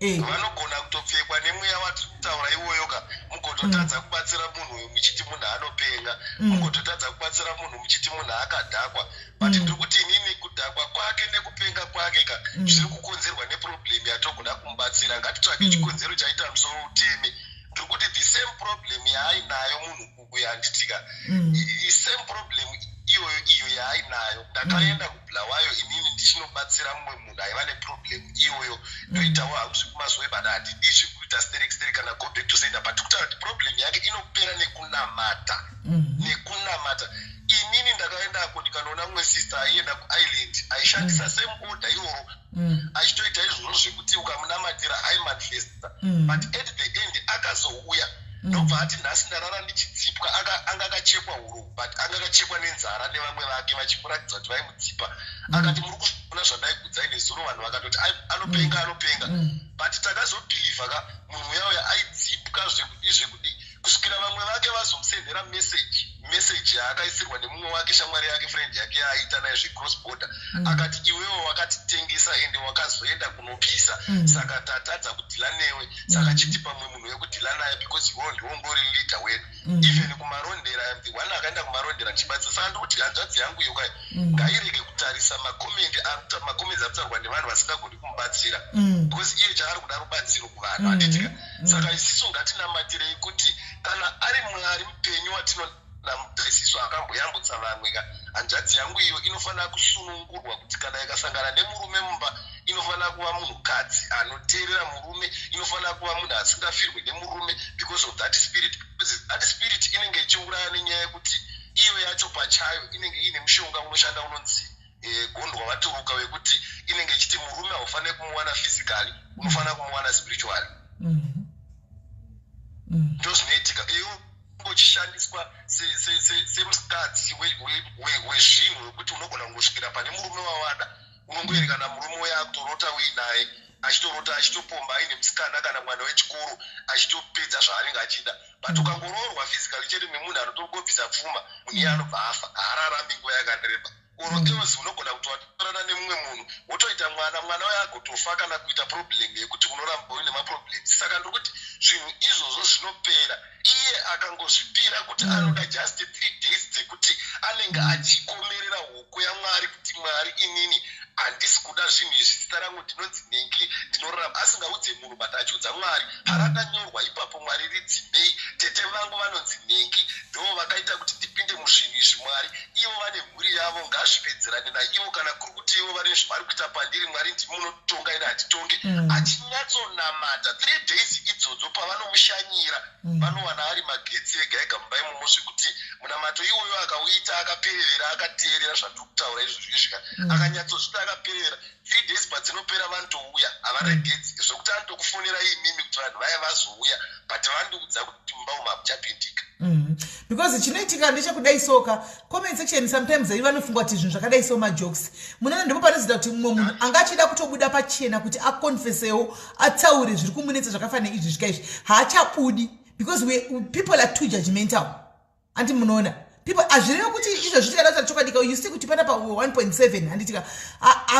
S8: Vanogona kutopfekwa nemweya watiri kutaura iwoyo ka, mugototadza kubatsira munhu uyu muchiti munhu anopenga, mugototadza kubatsira munhu muchiti munhu akadhakwa. But ndiri kuti inini kudhakwa kwake nekupenga kwake ka zviri kukonzerwa neproblem yatogona kumubatsira. Ngatitsvage chikonzero chaita musoro uteme. Ndiri kuti the same problem yaainayo munhu uyu, handitika? Same problem iyoyo iyo yaainayo, ndakaenda kuBulawayo inini ndichinobatsira mumwe munhu aiva neproblem iyoyo. Ndoitawo hangu zvekumazuva, but handidi zvekuita sterek sterek kana go back to sender, but kutaura kuti problem yake inopera nekunamata, nekunamata. Inini ndakaendako ndikanoona mumwe sister aienda kuIreland, aishandisa same order iroro, achitoita izvozvo zvekuti ukamunamatira aimanifesta. But at the end akazouya ndobva ati, "Nhasi ndarara ndichidzipwa." Anga akachekwa huro, but anga akachekwa nenzara nevamwe vake vachimuratidza kuti vaimudzipa. Akati, "Muri kuona zvandaikudzai nezuro?" Vanhu vakatoti, "Anopenga, anopenga." But takazobhilivha ka, munhu uya uya aidzipwa zvekudi zvekudi, kusvikira vamwe vake vazomusendera message, message yaakaisirwa nemumwe wake, shamwari yake, friend yake yaaita naye zvecross border. Akati, "Iwewo wakatitengesa ende wakazoenda kunopisa, saka tatadza kudhila newe. Saka chiti pamwe munhu wekudhila naye, because iwewo ndiwongori leader wedu." Even kuMarondera, the one akaenda kuMarondera ndichibatsira. Saka ndikuti hanzvadzi yangu iyo kai ngairege kutarisa macomments ari kutaurwa nevanhu vasingagoni kumubatsira, because iye chaari kuda rubatsiro kuvanhu, handitika? Saka isisu ngatinamatirei kuti kana ari Mwari mupenyu watinonamata isisu akamboyambutsa vamwe ka, hanzvadzi yangu iyo inofanira kusunungurwa kuti kana ikasangana nemurume mumba, inofanira kuva munhukadzi anoteerera murume, inofanira kuva munhu asingafirwe nemurume because of that spirit, because that spirit inenge ichiuraya nenyaya yekuti iyo yacho pachayo inenge iine mushonga unoshanda unonzi gondwa vaturuka, wekuti inenge ichiti murume haufaniri kumuwana physically, unofanira kumuwana spiritually. Ndo zvinoitika. Iwe uchishandiswa semusikadzi wezvinhu, wekuti unogona kungosvikira pane murume wawada, unongoerekana murume uya akutorota uinaye, achitorota achitopomba aine musikana kana mwana wechikoro, achitopedza zvaanenge achida. But ukangoroorwa physically chete nemunhu anotongobvisa pfuma, munhu iye anobva afa, haararami nguva yakareba. Or else unogona kuti watorana nemumwe munhu, wotoita mwana, mwana uyo agotofa kana kuita problem yekuti unoramba uine maproblems. Saka ndiri kuti zvinhu izvozvo zvinopera iye akangozvipira kuti anoda just 3 days dzekuti anenge achikomerera huku yaMwari kuti, "Mwari, inini handisi kuda zvinhu izvi, zita rangu ndinonzi nhingi, ndinorarama," asingaudze munhu but achiudza Mwari parakanyorwa ipapo, "Mwari, ridzimei, tete vangu vanonzi nhingi, ndo vakaita kuti ndipinde muzvinhu izvi. Mwari, ivo vane mhuri yavo, ngazvipedzerane naivo. Kana kuri kuti ivo vane zvavari kuita pandiri, Mwari ndimunotonga, ine handitonge." Achinyatsonamata 3 days idzodzo, pavanomushanyira vanowana ari magetsi ega ega mumba imomo, zvekuti munamato iwoyo akauita akaperevera, akateerera zvatiri kutaura izvozvo izvika, akanyatsozvita akaperevera, 3 days padzinopera vanotouya, havaregedzi, zvokuti anotokufonera imimi kuti vanhu vaya vazouya, but vandiudza kuti mumba umu hamuchapindika.
S1: Because chinoitika ndechekudai soka, comment section sometimes ai vanofunga kuti zvinhu zvakadai so majokes. Munoona, ndipo panozoita kuti mumwe munhu anga achida kutobuda pachena kuti aconfesewo, ataure zviri kumunetsa zvakafanira izvi zvika izvi, haachabudi because people are too judgmental. Andi munoona, people, hazvirevi kuti izvozvi tikada kutaura chokwadika, you see kuti panapa 1.7, handitika?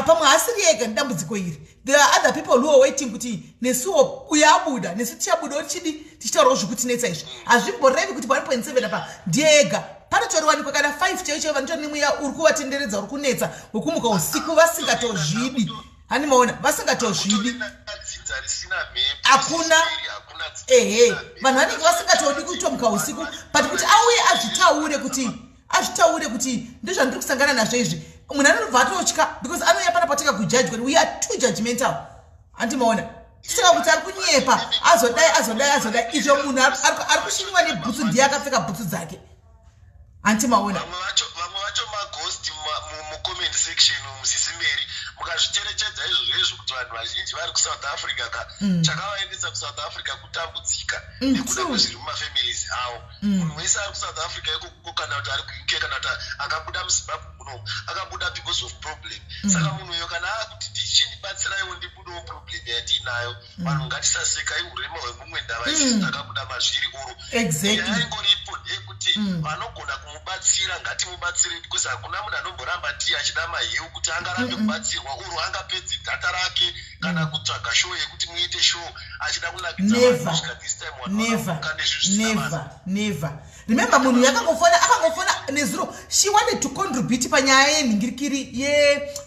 S1: Pamwe haasiri ega nedambudziko iri. There are other people who are waiting kuti nesuwo uyo abuda, nesu tichabudawo tichidi tichitaurawo zvikutinetsa izvi. Hazvimborevi kuti 1.7 apa ndiye ega. Panotoriwanikwa kana 5 chaivo chaivo vanotori nemweya uri kuvatenderedza, uri kunetsa, wekumuka usiku vasingatozvidi. Hani maona, vasingatozvidi.
S8: Dzinza risina mhepo.
S1: Hakuna.
S8: Hakuna dzinza
S1: Ehe.
S8: risina mhepo.
S1: Vanhu vanenge vasingatodi kutomuka usiku, but kuti auye azvitaure kuti ndezvandiri kusangana nazvo izvi, munhu anobva atotya because anouya pana pataka kujudge kuti we are too judgmental. Handimaona? Saka kuti ari kunyepa, azodai, azodai, azodai, izvo munhu ari kushinyiwa nebhutsu ndiye akapfeka bhutsu dzake. Hanti maona?
S8: Vamwe vacho maghost mucomment section, muSisi Mary, mukazvicherechedza izvozvo kuti vanhu vazhinji vari kuSouth Africa ka, chakavaendesa kuSouth Africa kutambudzika nekuda kwezviri mumafamilies avo. Munhu wese ari kuSouth Africa ikoko, kana kuti ari kuUK, kana kuti akabuda muZimbabwe munomu, akabuda because of problem. Saka munhu uyo kana akuti ndichindibatsiraiwo ndibudewo problem yatiinayo, vanhu ngatisasekai urema hwemumwe ndava. Isusu takabuda mazviri oro. Nyaya ingoripo ndeyekuti vanogona kumubatsira ngatimubatsire, because hakuna munhu anomboramba ti achida maheu kuti angarambe kubatsirwa oro angapedze data rake kana kutsvaga show yekuti muite show achida kunakidza vanhu.
S1: Never.
S8: Kusvika this time vanhu
S1: Never.
S8: vakamuka nezvinhu zvisina basa.
S1: Never, never. Remember, munhu yakangofona, akangofona nezuro. She wanted to contribute panyaya yenhingirikiri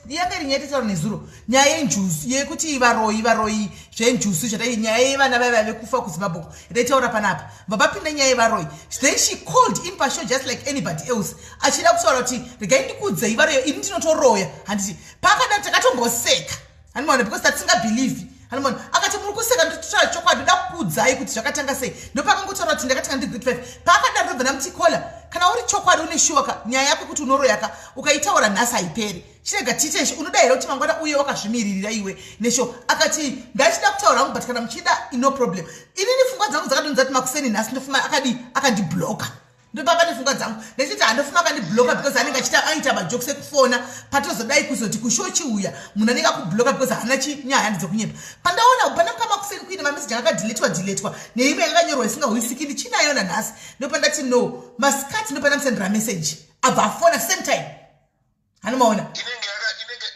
S1: yanga iri nyaya yatataura nezuro, nyaya yenjusu, yekuti varoyi, varoyi zvenjusu zvatai, nyaya yevana vaiva vekufa kuZimbabwe yataitaura panapa. Vapapinda nyaya yevaroyi, then she called in pashow just like anybody else, achida kutaura kuti regai ndikudzei varoyi, ini ndinotoroya. Handiti paakada takatomboseka, hanimona, because tatisingabhilivhi, hanimona. Akati muri kuseka, ndototaura chokwadi, ndoda kukuudzai kuti zvakatanga sei. Ndopakangotaura kuti ndakatanga ndi grade 5. Paakadaro ndobva ndamuti, caller, kana uri chokwadi une shuwa ka, nyaya yako yekuti unoroyaka ukaitaura nhasi haiperi. Chirega tiite, unoda here kuti mangwana uye wakazvimiririra iwe neshow? Akati ndachida kutaura hangu, but kana muchida, no problem. Inini pfungwa dzangu dzakadonza kuti makuseni nhasi ndofuma akadi akandibloka. Ndopapa nepfungwa dzangu ndechiti handofuma akandibloka, because anenge achiita, aita majokes ekufona. Patozodai kuzoti kushow chiuya, munhu anenge akubloka because haana chinyaya ndedzekunyepa. Pandaona pandamuka makuseni kuine mameseji akadhiletwa dhiletwa neimwe yakanyorwa isingahwisiki, ndichinayo nanhasi. Ndopandati no, masikati ndopandamusendera message, abva afona same time, hanomaona.
S8: Inenge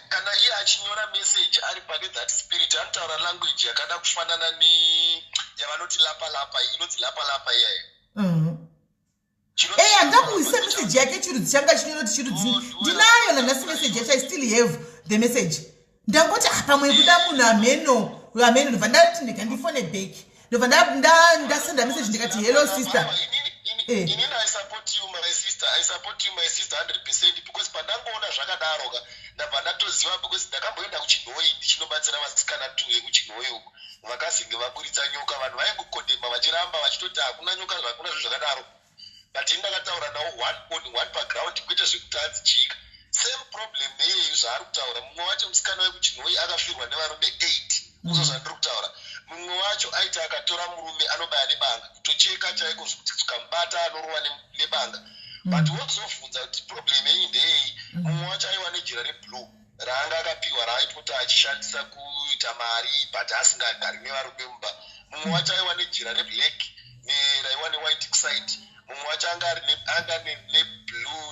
S8: kana iye achinyora message ari pane that spirit, anotaura language yakada kufanana neyavanoti lapa lapa, inonzi lapa lapa iyayo.
S1: Ei, handida kuisa message yake, chirudzi changa chinyora kuti chirudzi. Ndinayo nanhasi message yacho. I still have the message. Ndangoti, ah, pamwe kuda munhu amheno amheno. Ndobva ndati ndega ndifone back, ndobva ndasenda message, ndikati, "Hello, sister."
S8: Inini I support you, my sister. I support you, my sister, 100%, because pandangoona zvakadaro ka, ndabva ndatoziva, because ndakamboenda kuChinhoyi ndichinobatsira vasikana tu vekuChinhoyi uku vakazinge vaburitsa nyoka. Vanhu vaingokondema vachiramba vachitoti hakuna nyoka, hakuna zvinhu zvakadaro, but ini ndakataura nawo one on one paground, kwete zvekuti hanzi chika. Same problem neiyeyo zvaari kutaura. Mumwe wacho musikana wekuChinhoyi akafirwa nevarume 8, uzo zvandiri kutaura. Mumwe wacho aiti akatora murume anobaya nebanga, kutocheka chaiko, zvekuti tukamubata anorova nebanga. But wozobvunza kuti problem yenyu ndeyei? Mumwe wacho aiwa nejira reblue raanga akapiwa raaipota achishandisa kuita mari, but asingagari nevarume mumba. Mumwe wacho aiwa nejira reblack raiwa newhite side. Mumwe wacho anga anga neblue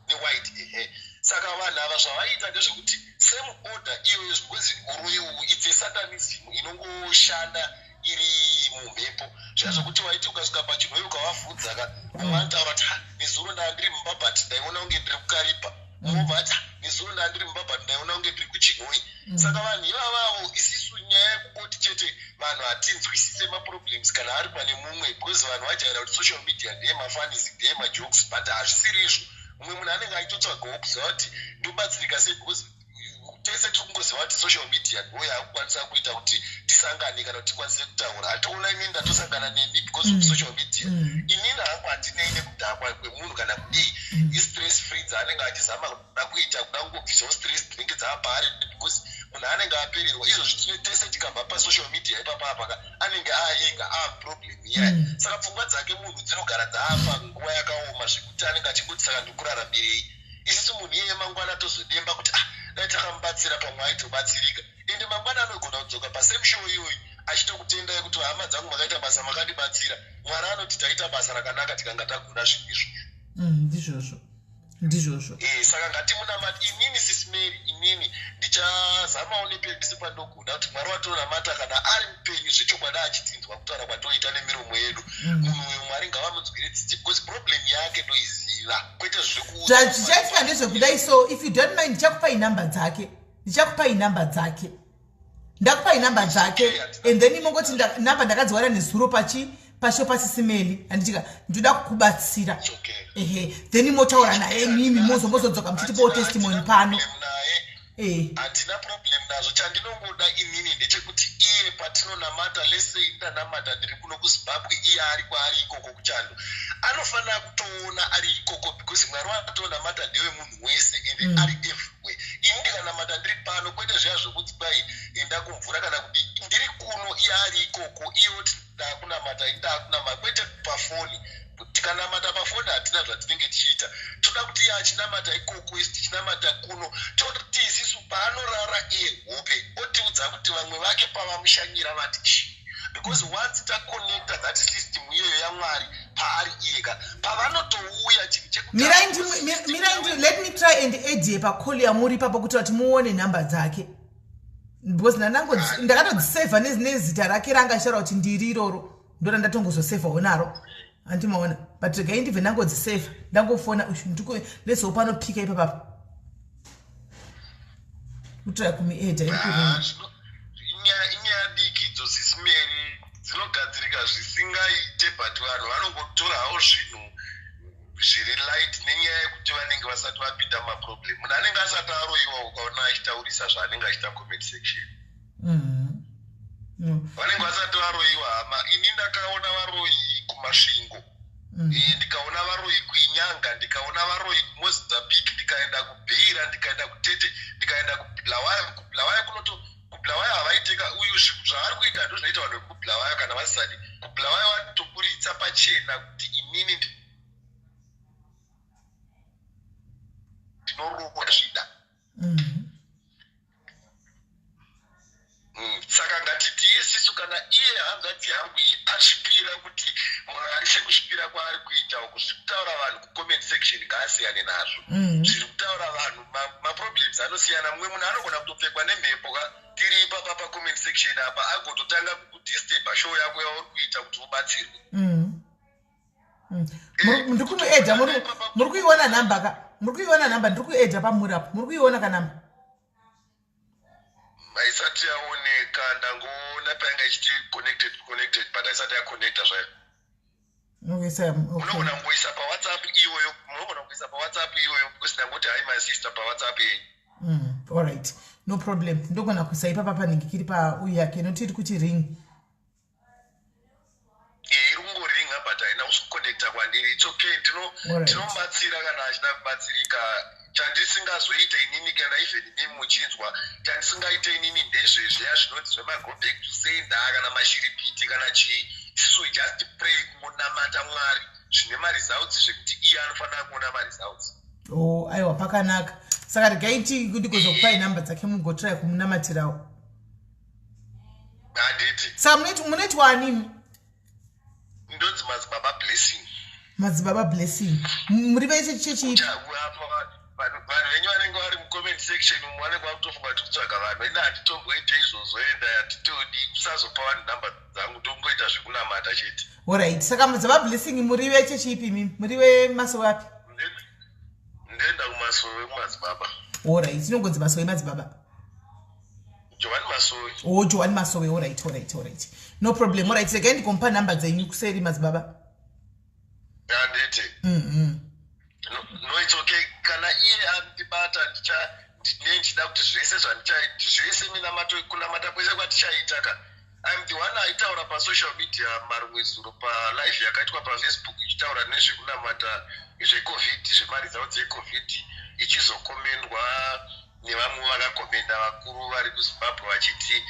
S8: newhite, ehe. Saka vanhu ava zvavaiita ndezvekuti same order iyoyo, because uroyi uhu, it's a satanism inongoshanda iri mumhepo. Zviya zvokuti waiti ukasvika pachinhoyi ukavabvunza ka, mumwe anotaura kuti, "Ha, nezuro ndaa ndiri mumba, but ndaiona kunge ndiri kuKariba." Mumwe obva ati, "Ha, nezuro ndaa ndiri mumba, but ndaiona kunge ndiri kuChinhoyi." Saka vanhu ivavavo, isisu nyaya yekungoti chete vanhu hatinzwisise maproblems kana ari pane mumwe, because vanhu vajaira kuti social media ndeyemafunnies, ndeyemajokes, but hazvisiri izvo. Mumwe munhu anenge achitotsvagawo kuziva kuti ndobatsirika sei, because tese tiri kungoziva kuti social media ndo yaakukwanisa kuita kuti tisangane kana kuti tikwanise kutaura. Hationa inini ndatosangana nemi because of social media. Inini hangu handinei nekudhakwa kwemunhu kana kudii. Istress free dzaanenge achizama kuda kuita, kuda kungobvisawo stress dzinenge dzapaari, because munhu anenge apererwa. Izvozvi tine tese tikabva pasocial media ipapa apaka, anenge aega aproblem iyaya. Saka pfungwa dzake munhu dzinogara dzaafa nguva yakaoma, zvekuti anenge achingoti, saka ndikuraramirei? Isisu munhu iyeye mangwana tozodemba kuti, ah, dai takamubatsira, pamwe aitobatsirika. Ende mangwana anogona kudzoka pasame show iyoyi achitokutendai kuti, hama dzangu, makaita basa, makandibatsira. Mwari anoti taita basa rakanaka tikanga tagona zvinhu izvozvo.
S1: Ndizvozvo, ndizvozvo.
S8: Saka ngatimunamati. Inini, Sis Mary, inini ndichazamawo nepese pandogona kuti Mwari watonamata, kana ari mupenyu zvechokwadi achitinzwa kutaura kwatoita nemiromo yedu, munhu uyu Mwari ngavamunzwire tsitsi, because problem yake ndoiziva, kwete zvekuudza.
S1: Zvichaitika ndezvekudai. So if you don't mind, ndichakupai namba dzake, ndichakupai namba dzake, ndakupai namba dzake, and then imongoti namba ndakadziwana nezuro pachi pashow paSisi Mary, handitika, ndoda kukubatsira.
S8: It's okay.
S1: Ehe, then motaura naye mimi, mozodzoka muchitipawo testimony pano.
S8: Naye.
S1: Eh.
S8: Handina problem nazvo. Chandinongoda inini ndechekuti iye patinonamata, let's say ndanamata ndiri kuno kuZimbabwe, iye ari kwaari ikoko kuchando, anofanira kutoona ari ikoko, because Mwari watonamata ndewemunhu wese ende ari everywhere. Ini ndikanamata ndiri pano, kwete zviya zvokuti kwai enda kumvura kana kudi, ndiri kuno, iye ari ikoko, iye oti ndakunamata, ini ndakunamata, kwete pafoni. Tikanamata pafoni hatina zvatinenge tichiita. Toda kuti iye achinamata ikoko, isi tichinamata kuno, toti isisu paanorara iye hope otiudza kuti vamwe vake pavamushanyira vati chii, because once taconnecta that system iyoyo yaMwari paari iyeka, pavanotouya chinhu
S1: Mirai, let me try and add ye pacall yamuri ipapo kuti vati muone nhamba dzake, because ndakatodzisevha nezita rake ranga achitaura kuti ndiri iroro, ndora ndatongozosevhawo naro, handimaona? But regai ndibve ndangodzisevha, ndangofona ushu, let's hope anopika ipapapa kutry kumuadda iri kuringa.
S8: Inyaya diki idzo, Sis Melly, dzinogadzirika zvisingaite, but vanhu vanongotora hawo zvinhu zviri light nenyaya yekuti vanenge vasati vapinda mumaproblem. Munhu anenge asati aroyiwa, ukaona achitaurisa zvaanenge achiita comment section, vanenge vasati varoyiwa, hama. Ini ndakaona varoyi kuMasvingo, ndikaona varoyi kuInyanga, ndikaona varoyi kuMozambique, ndikaenda kuBeira, ndikaenda kuTete, ndikaenda kuBulawayo. KuBulawayo kunoto, kuBulawayo havaiteka uyu zvavari kuita ndo zvinoita vanhu vekuBulawayo kana vasisadi. KuBulawayo vanotoburitsa pachena kuti inini ndinorowa zvida. Saka ngatiti isisu kana iye hanzvadzi yangu iyi azvipira kuti Mwari, sekuzvipira kwaari kuita uku, zviri kutaura vanhu kucomment section ngaasiyane nazvo. Zviri kutaura vanhu maproblems anosiyana. Mumwe munhu anogona kutopfekwa nemhepo ka, tiri ipapa pacomment section apa, agototanga kukudisturba show yako yauri kuita kuti ubatsirwe.
S1: Ndiri kumuadda. Muri kuiona nhamba ka? Muri kuiona nhamba? Ndiri kuadda pamuri apo. Muri kuiona kanhamba?
S8: Haisati yaoneka. Ndangoona painga ichiti connected, connected, but haisati yaconnecta zvayo. Munogona kungoisa paWhatsApp iyoyo, munogona kuisa paWhatsApp iyoyo, because ndangoti "Hi my sister" paWhatsApp yenyu.
S1: Alright, no problem. Ndogona kuisa ipapa panenge kiri pauyu yake nokuti iri kuti ring.
S8: Iri kungoringa but haina kuconnecta kwandiri. It's okay. Ndinomubatsira kana achida kubatsirika. Chandisingazoite inini, kana even inini muchinzwa, chandisingaite inini ndezvezviya zvinonzi zvemago back to sender kana mashiripiti kana chii. Isusu just pray, kungonamata Mwari zvine maresults, zvekuti iye anofanira kuona maresults.
S1: O oh, aiwa, pakanaka. Saka regai ndigozokupai nhamba dzake, mugotry kumunamatirawo.
S8: Handiti?
S1: Saka munoitwa animi?
S8: Ndonzi Madzibaba Blessing.
S1: Madzibaba Blessing. Muri vechechi?
S8: Vanhu venyu vanenge vari mucomment section umu vanenge vakutofunga kuti kutsvaga vanhu. Ina handitomboite izvozvo, enda handitodi kusazopa vanhu nhamba dzangu, tongoita zvekunamata chete.
S1: Alright, saka Madzibaba Blessing, muri vechechi ipi imimi? Muri vemasowe api?
S8: Ndoenda kumasowe kumadzibaba.
S1: Alright, inongonzi masowe madzibaba?
S8: Johani Masowe.
S1: O oh, Johani Masowe. Alright, no problem. Alright, regai ndikomupa nhamba dzenyu kuseri, madzibaba.
S8: Handiti? No, no, it's okay. Kana iye andibata, ndine ndichida kuti zvese zvandichaita zvese, minamato, kunamata kwese kwatichaita ka, I'm the one aitaura pasocial media marimwe zuro palive yakaitwa paFacebook ichitaura nezvekunamata zveCovid, zvemaresults eCovid, ichizokomendwa nevamwe vakakomenda vakuru vari kuZimbabwe vachiti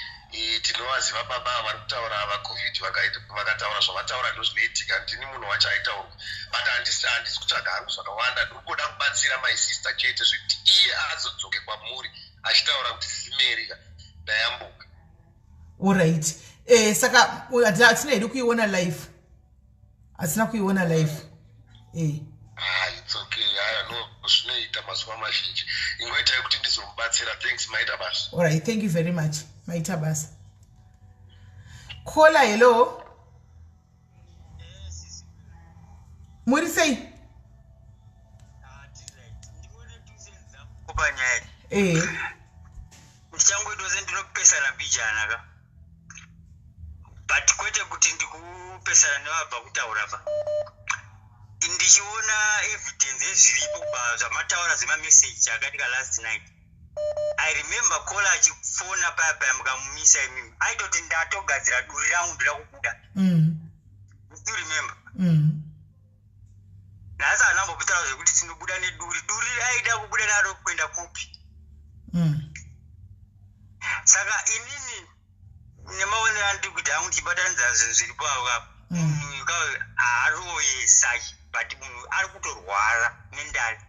S8: tinovaziva baba vari kutaura ava, COVID vakataura zvavataura ndozvinoitika. Ndini munhu wacho aitaurwa, but handisi kutsvaga hangu zvakawanda. Ndiri kungoda kubatsira my sister chete, zvekuti iye azodzoke kwamuri achitaura kuti, "Sis Melly, ndayambuka."
S1: Alright, saka hatina hedu kuiona live, hatina kuiona live.
S8: Ah, it's okay. Aya no, zvinoita mazuva mazhinji. Ingoitai kuti ndizomubatsira. Thanks, maita basa.
S1: Alright, thank you very much, maita basa. Caller, hello, muri sei?
S7: Panyaya ndichangoita sendinopesana mbijana ka, but kwete kuti ndikupesana nevabva kutaura pa. Ndichiona evidence yezviripo kubva zvamataura zvemameseji akatika last night. I remember caller achifona paya paya mukamumisa imimi, aitoti ndatogadzira duri rangu, ndoda kubuda. You remember?
S1: Mm.
S7: Nhasi haana kumbopitaura zvekuti tinobuda neduri. Duri aida kubuda naro kuenda kupi? Saka inini nemaonero andiri kuita hangu, ndichibatanidza zvinhu zviripo avo kapo, munhu haaroye saki, but munhu ari kutorwara mentally.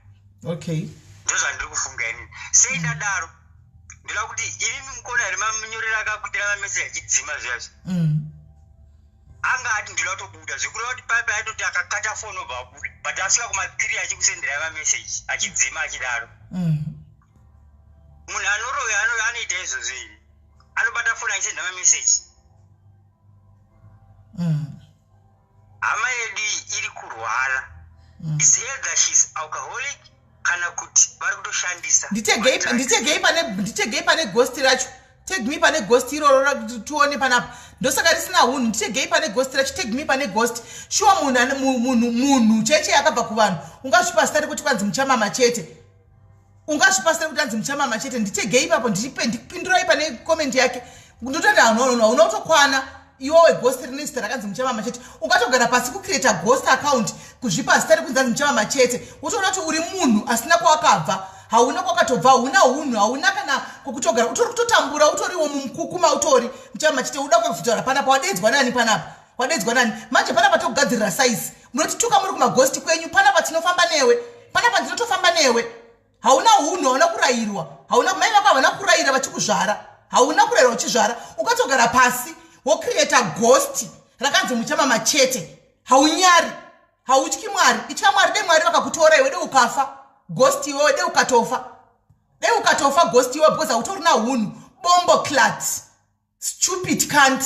S7: Ndozvandiri kufunga inini. Sei ndadaro? Ndoda kuti inini mukona here manyorero akakuitira mameseji achidzima zviyazvi? Anga ati ndoda kutobuda, zvekureva kuti paipa aitoti akakata foni obva abuda, but asvika kuma3 achikusenderai mameseji achidzima achidaro. Munhu anoroya anoita izvozvo here? Anobata foni achisenda mameseji? Hama yedu iyi iri kurwara. Is either she's alcoholic kana kuti vari kutoshandisa
S1: Nditegei.
S7: madrugs.
S1: Nditegei pane ghost racho. Tag me pane ghost iroro kuti tione panapa. Ndosaka risina hunhu. Nditegei pane ghost racho. Tag me pane ghost. Shuwa, munhu munhu cheche akabva kuvanhu, ungazvipa zita rekuti kwanzi Muchamama chete? Ungazvipa zita rekuti anzi Muchamama chete? Nditegei ipapo, ndipindurai pane comment yake. Ndototi hauna kutokwana iwowe. Ghost rine zita rakanzi Muchamama chete, ungatogara pasi kucreata ghost account, kuzvipa zita rekunzi anzi Muchamama chete, wotoona kuti uri munhu asina kwawakabva, hauna kwakatobva, hauna hunhu, hauna kana kwekutogara, utori kutotambura, utoriwo mumukukuma, utori Muchamama chete. Uda kuzotaura panapa, wadedzwa nani panapa? Wadedzwa nani manje panapa? Tokugadzirira saizi. Munotituka muri kumaghost kwenyu. Panapa tinofamba newe, panapa ndinotofamba newe. Hauna hunhu, hauna kurayirwa, hauna mai vako havana kurayira vachikuzvara, hauna kurayirwa uchizvara. Ukatogara pasi wocreata ghost rakanzi Muchamama chete, haunyari, hautyi Mwari. Itya Mwari. Dei Mwari vakakutora iwe, dei ukafa ghost iwewe, dei ukatofa, dei ukatofa ghost iwewe, because hautorina hunhu. Bomboclaat, stupid cunt.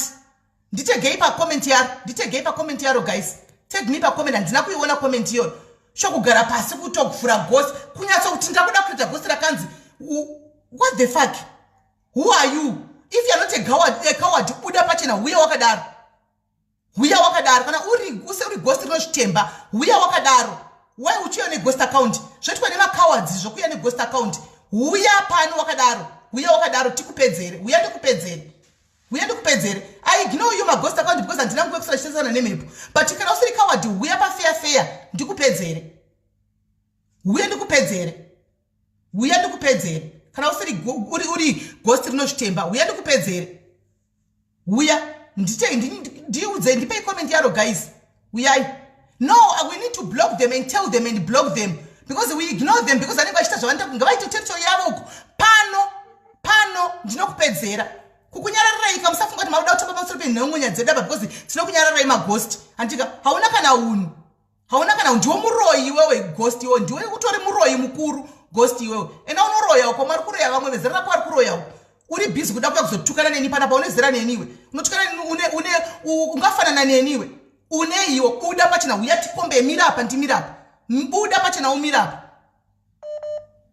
S1: Nditegei pacomment yaro, nditegei pacomment yaro. Guys, tag me pacomment. Handina kuiona comment iyoyo. Shokugara pasi kutokuvhura ghost, kunyatsokuti ndakuda kuita ghost rakanzi what the fuck? Who are you? If you are not a coward, a coward, buda pachena, huya wakadaro, huya wakadaro. Kana uri use uri ghost rinozvitemba, huya wakadaro. Why uchiuya neghost account? Zvoitwa nemacowards zvokuuya neghost account. Huya pano wakadaro, huya wakadaro, tikupedzere. Huya ndikupedzere, huya ndikupedzere. I ignore you maghost account because handina nguva yekusara chitesana nemhepo, but kana usiri coward, huya pafair fair ndikupedzere. Huya ndikupedzere, huya ndikupedzere. Kana usiri uri ghost rinozvitemba, huya ndikupedzere. Huya, ndiudze, ndipei comment yaro. Guys, uyai. No, we need to block them and tell them and block them because we ignore them because vanenge vachiita zvavanoita. Ngavaite territory yavo uko. Pano, pano ndinokupedzera. Kukunyararirai ka, musafunga kuti makuda kutamba pamusoro penhongonya dzedu apa, because tinokunyararai maghost. Handika hauna kana unhu, hauna kana. Ndiwo muroyi iwewe, ghost iwewe. Ndiwe utori muroyi mukuru, ghost iwewe. Enda unoroya uko. Mari kuroya vamwe vezera rako vari kuroya uko. Uri busy kuda kuya kuzotukana neni panapa. Une zera neniwe? Unotukana neni? Une ungafanana neniwe? Une iwo? Buda pachena, uya tikombe. Mirapa, ndimirapa. Buda pachena, umirapa.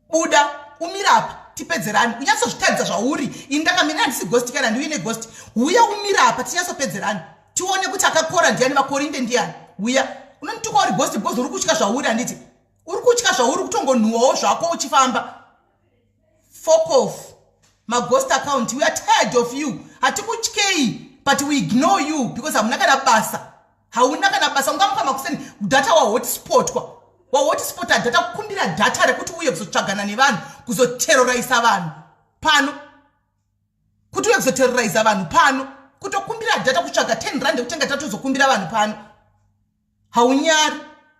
S1: Buda umirapa, tipedzerani. Unyatsozvitaridza zvauri. Ini ndakamira, handisi ghost. Kana ndiuine ghost, huya umirapa, tinyatsopedzerani, tione kuti akakora ndiani, vakorinde ndiani. Huya. Unondituka uri ghost because uri kutya zvauri. Handiti uri kutya zvauri, kutongonhuwawo zvako uchifamba. Fuck off, maghost account. We are tired of you. Hatikutyei, but we ignore you because hamuna kana basa, hauna kana basa. Ungamuka makuseni, data wahotspotwa, wahotspota data, kukumbira data rekuti uye kuzotsvagana nevanhu, kuzoterrorise vanhu pano, kuti uye kuzoterroriza vanhu pano, kutokumbira data, kutsvaga 10 rand yekutenga data, uzokumbira vanhu pano. Haunyari.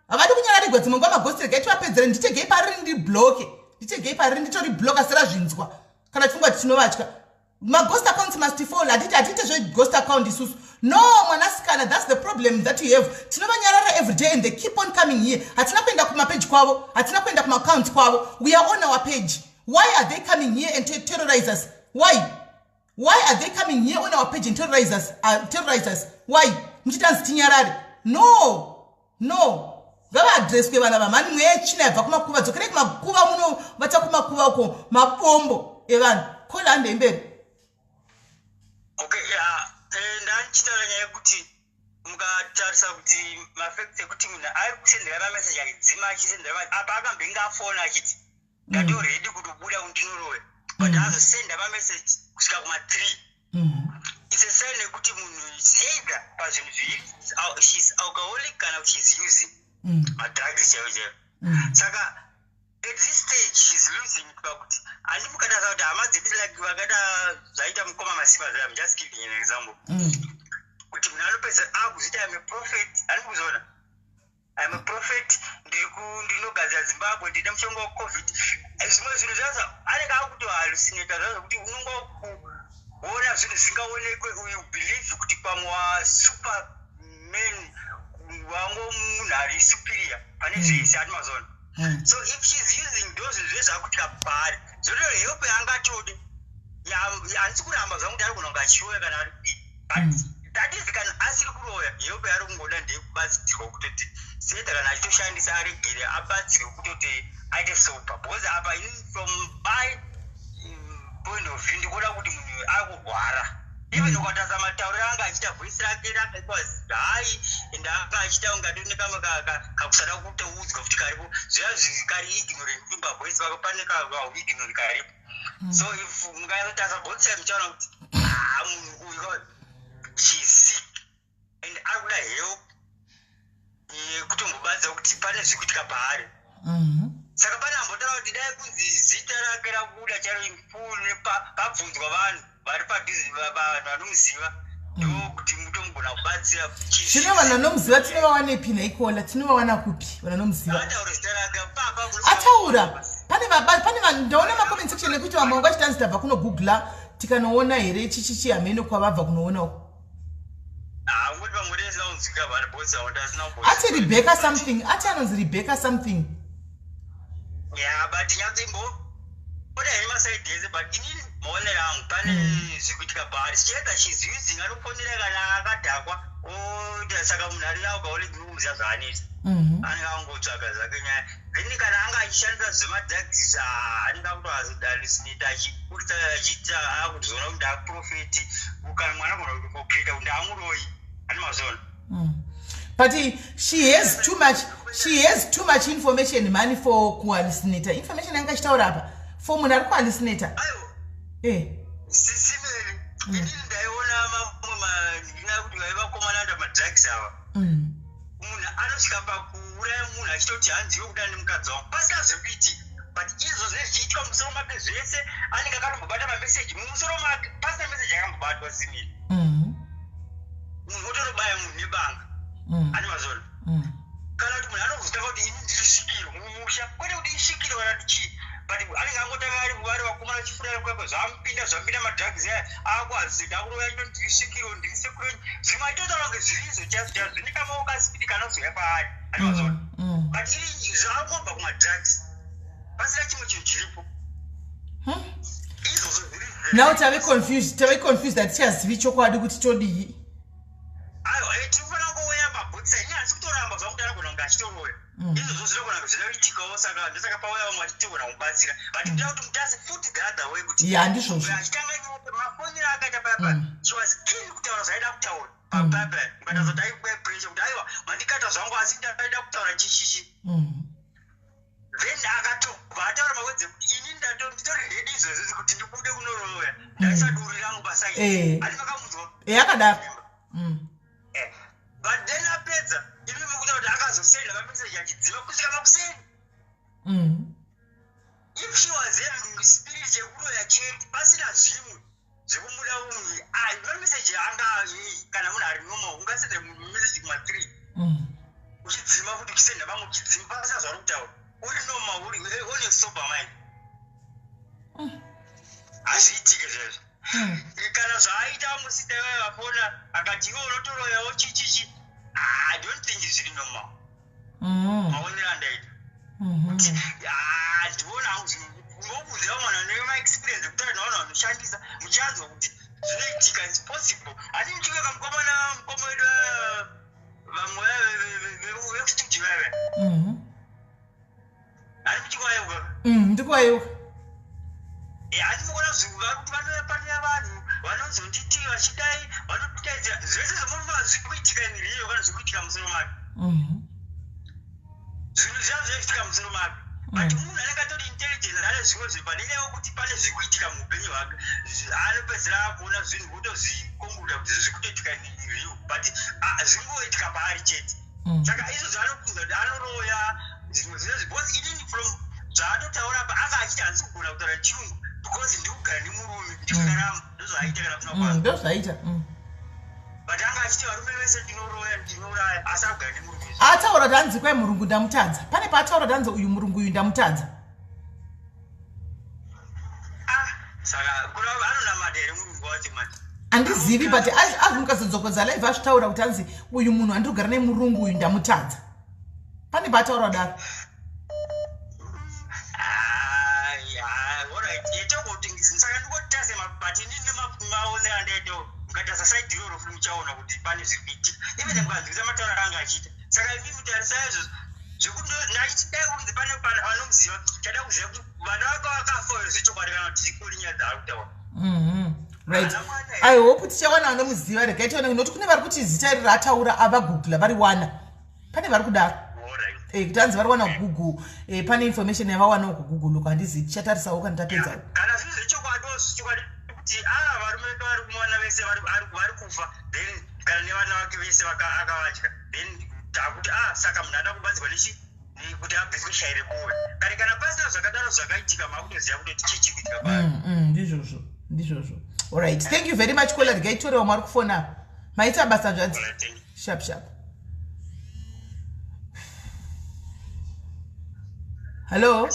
S1: Havadi kunyararigwa dzimwe nguva maghost. Regai tivapedzere. Nditegei pariri, ndibloke. Nditegei pariri, nditori bloka serazvinzwa. Kana tifunga kuti tinovatya, maghost accounts must fall. Hatiti, hatiite zveghost account isusu. No, mwanasikana, that's the problem that you have. Tinovanyarara every day and they keep on coming here. Hatina kuenda kumapeji kwavo, hatina kuenda kumaaccounts kwavo. We are on our page. Why are they coming here and terrorize us? Why are they coming here on our page and terrorize us? Terrorize us why? Muchitanzi tinyarare? No, no, ngavaadreswe vana vamhani. Mweya yetsvina yabva kumakuva, dzokerei kumakuva, munovata kumakuva uko, mabombo evanhu. Kola, handei mberi.
S7: Okay, ya, ndandichitaura nyaya yekuti mukatarisa kuti mafacts ekuti munhu ari kusendera mameseji achidzima, achisendera apa akambenge afona achiti ndatoredi kuti ubuda undinorowe. But azosenda mameseji kusvika kuma-3. It's a sign yekuti munhu is either pazvinhu zviri, she's alcoholic kana kuti she's using madrugs chaivo chaivo. Saka at this stage she's losing it, pakuti handi mukatarisa kuti hama dzedu, like vakaita zvaita mukoma Masimba zve, I'm just giving an example, kuti munhu anopedza akuzviti, "I'm a prophet." Handiti kuzoona, "I'm a prophet, ndinogadzira Zimbabwe, ndine mushonga weCovid." Zvimwe zvinhu zvazo anenge akutohallucinata zvazvo, kuti unonga kuona zvinhu zvisingaonekwe. You believe kuti pamwe wasuperman, wango munhu ari superior pane zvese, ati mazona. So if she's using, ndo zvinhu zvezvakutika paari, zvoto help yaangatode. Handisi kuramba zvangu kuti ari kunonga achiroya kana ari kudii, but that is kana asiri kuroya. Help yaari kungoda ndeyekubatsirwa kutoti zeda kana achitoshandisa aregere, abatsirwe kutoti aite sober, because apa from my point of view ndikuona kuti munhu ari kurwara. Even ukatarisa matauriro anga achiita, voice rake rakaitwa hai and anga achiita kunge atori nekamwe kakusada kutoudzwa futi karipo, zviya kari ignorant, kuti pavoice pako pane kauignorant karipo. So if mukanyatsotarisa both side, muchaona kuti, ah, munhu uyu, she's sick and ari kuda help yekutombobatsira kuti pane zviri kuitika paari. Saka pane ambotaura kuti dai kunzi zita rake rabuda charo in full, pabvunzwa vanhu vari padhuze, vanhu vanomuziva, ndokuti mutomugona kubatsira.
S1: Zvino vanhu vanomuziva tinovawanepi naikola? Tinovawana kupi vanhu vanomuziva?
S7: Ataura zita rake papa.
S1: Ataura pane vanhu, ndaona macomment section ekuti vamwe vanga vachitanzi tabva kunogoogla tikanoona here chichichi, hamene kwavabva kunoona uko.
S7: Angoti vamwe resina kunzwika vanhu bosi asina.
S1: Ati Rebecca something, ati anonzi Rebecca something.
S7: Ya, but nyatsimbo oda henyu masides ese, but inini maonero angu pane zviri kuitika paari. Chiedza she's using, anofonera kana akadhakwa oita. Saka munhu ari alcoholic nokuziva zvaanoita, anenge angotsvaga zvake nyaya. Then kana anga achishandisa zvemadrugs, anenge akutohallucinate, achiburitsa, achiita akuzoona kuti ndaprofeti, kana mwana agona kutoprofeta kuti ndaamuroyi, ane mazona.
S1: But she has too much information money for kuhallucinata. Information yanga achitaura apa for munhu ari kuhallucinata.
S7: Aiwa. Sisi Mary, inini ndaiona mamwe, ndina kuti vaivakomana nda madrugs ava, munhu anosvika pakuuraya munhu achitoti hanziwe kuda nemukadzi wangu, pasina zvekuitika, but izvo zvinenge zvichiitwa mumusoro make zvese. Anenge akatombobata mameseji mumusoro make, pasina meseji akambobatwa simiri, munhu otorobaya munhu nebanga, ane mazona. Kana kuti munhu anozotanga kuti ini ndiri svikiro mumusha, kwete kuti isvikiro kana kuti chii, but anenge angotanga ari vari vakomana vachifurira kwekwe, zvamupinda zvamupinda madrugs aya, akuazida akuroya, chito ndiri svikiro, ndiri sekuru, zvimwe achitotaura kunge zvirizo chaizvo chaizvo, zvine kamaoko kasipidi kanozouya paari, ane mazona. But iri zvangobva kumadrugs, pasina chimwe chinhu chiripo. Izvozvo zviri
S1: Now tave confused, hatichazivi chokwadi kuti todii.
S7: Aiwa, tinofanira kungoweya mabhutsa. Ini handisi kutoramba zvangu kuti anogona kunge achitoroya. Izvozvo zvinogona kunge zvinoitikawo, saka ndosaka pauya vamwe vachitogona kumubatsira, but ndoda kuti mutasi futi the other way kuti
S1: Ya, ndizvozvo.
S7: Achitanga mafonero akaita payapa, she was keen kutaura zvaaida kutaura papapa. Mukataza kuti aiwe pressure kuti aiwa, mandikata zvangu, asi ndaida kutaura chichichi. Then akatobva ataura mawords ekuti ini nditori ready izvozvo kuti ndibude kunoroya, ndaisa duri rangu paside. Ati makamunzwa?
S1: Akadaro.
S7: But then apedza, imi mukuta kuti akazosenda mameseji achidziva kusvika makuseni. If she was having spirit yekuroya chete, pasina zvimwe zvekumuda umwe, mameseji anga yei? Kana munhu ari normal, ungasenda meseji kuma-3, uchidzima futi, uchisenda vamwe uchidzima, pasina zvauri kutaura, uri normal, uri on a sober mind, hazviitike zvezvo. Kana zvaaita musita vaya vafona akati iwe unotoroyawo chichichi, I don't think zviri normal. Maonero andaita, ndiona hangu ngokuudza vamwe vanhu vane maexperience ekutaura navanhu vanoshandisa, muchanzwa kuti zvinoitika, it's possible. Hati muchiveka mukomana, mukoma wedu, vamwe vekustudio vaya, hani muchikuvaeuka?
S1: Ndikuvaeuka.
S7: Handi mukuona vari kuti panouya vanhu vanozonditi vachidai, vanotidaidzira zvese zvomunofunga zviri kuitika in real kana zviri kuitika musoro make. Zvinhu zviya zvinoitika musoro make. But munhu anenge atori intelligent, ane zvimwe zvinhu, but nenyaya yekuti pane zviri kuitika muupenyu hwake, anopedzera akuona zvinhu kutozvikonguda kuti zviri kutoitika in real, but zvingoitika paari chete. Saka izvo zvaanofunga kuti anoroya zvimwe zvinozvi, because inini from zvaatotaura apa, anga achiti handisi kugona kutaura chirungu because ndikugara nemurume, ndikaramba. Ndozvaaita kana kuna kwangu.
S1: Ndozvaita.
S7: But anga achiti varume vese ndinoroya, ndinouraya, asi akugara nemurume.
S1: Ataura kuti hanzi kwai murungu ndamutadza. Pane paataura kuti hanzi uyu murungu uyu ndamutadza.
S7: Ah, saka kuna anonamata here murungu wacho manje?
S1: Handizivi, but azvi mukazodzokodza live azvitaura kuti hanzi uyu munhu andiri kugara nemurungu uyu ndamutadza. Pane paataura kudaro.
S7: Alright, saka ndikotase, but inini nemaonero andaitawo, mukatasa side iroro futi muchaona kuti pane zviri kuitika, even mukanzwisa matauro anga achiita. Saka imi mutarisa izvozvo zvekuti ndachiti dai kunzi pane vanomuziva, chada kuziva kuti vana vake vakafa here zvechokwadi kana kuti ikuri nyaya dzaari kutaura.
S1: Right, I hope tichawana vanomuziva. Regai tione, nokuti kune vari kuti zita iri raataura avagoogle variwana. Pane vari kudaro. Kuti hanzi vari wana kuGoogle, pane information yavawanawo kuGoogle uko. Handizivi, tichatarisawo kana tapedzawo.
S7: Kana zviri zvechokwadi, zvechokwadi kuti a varume vake vari kumuwana vese vari kufa, then kana nevana vake vese akavadya, then takuti a saka munhu ada kubatsirwa nechi kuti abviswe shayi rekuuya kare. Kana pasina zvakadaro zvakaitika, makutoziva kutoti chii chiri kuitika paari.
S1: Ndizvozvo, ndizvozvo. Alright, thank you very much, caller. Regai tore vamwe vari kufona. Maita basa zvanzi.
S7: Alright, thank you.
S1: Sharp sharp. Hello,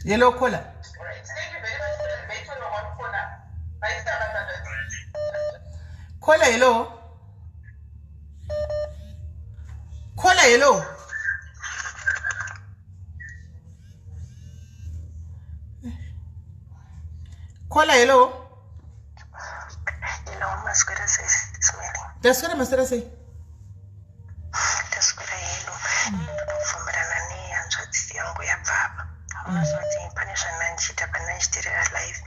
S1: hello, caller. Caller, hello, caller, hello. Caller, hello.
S4: Hello, maswera sei, Sis Melly?
S1: Ndaswera, maswera sei?
S4: Taswera hedu. Ndinobvumirana nehanzvadzi yangu yabva apa. Unoziva kuti pane zvandandichiita pandandichitirira live,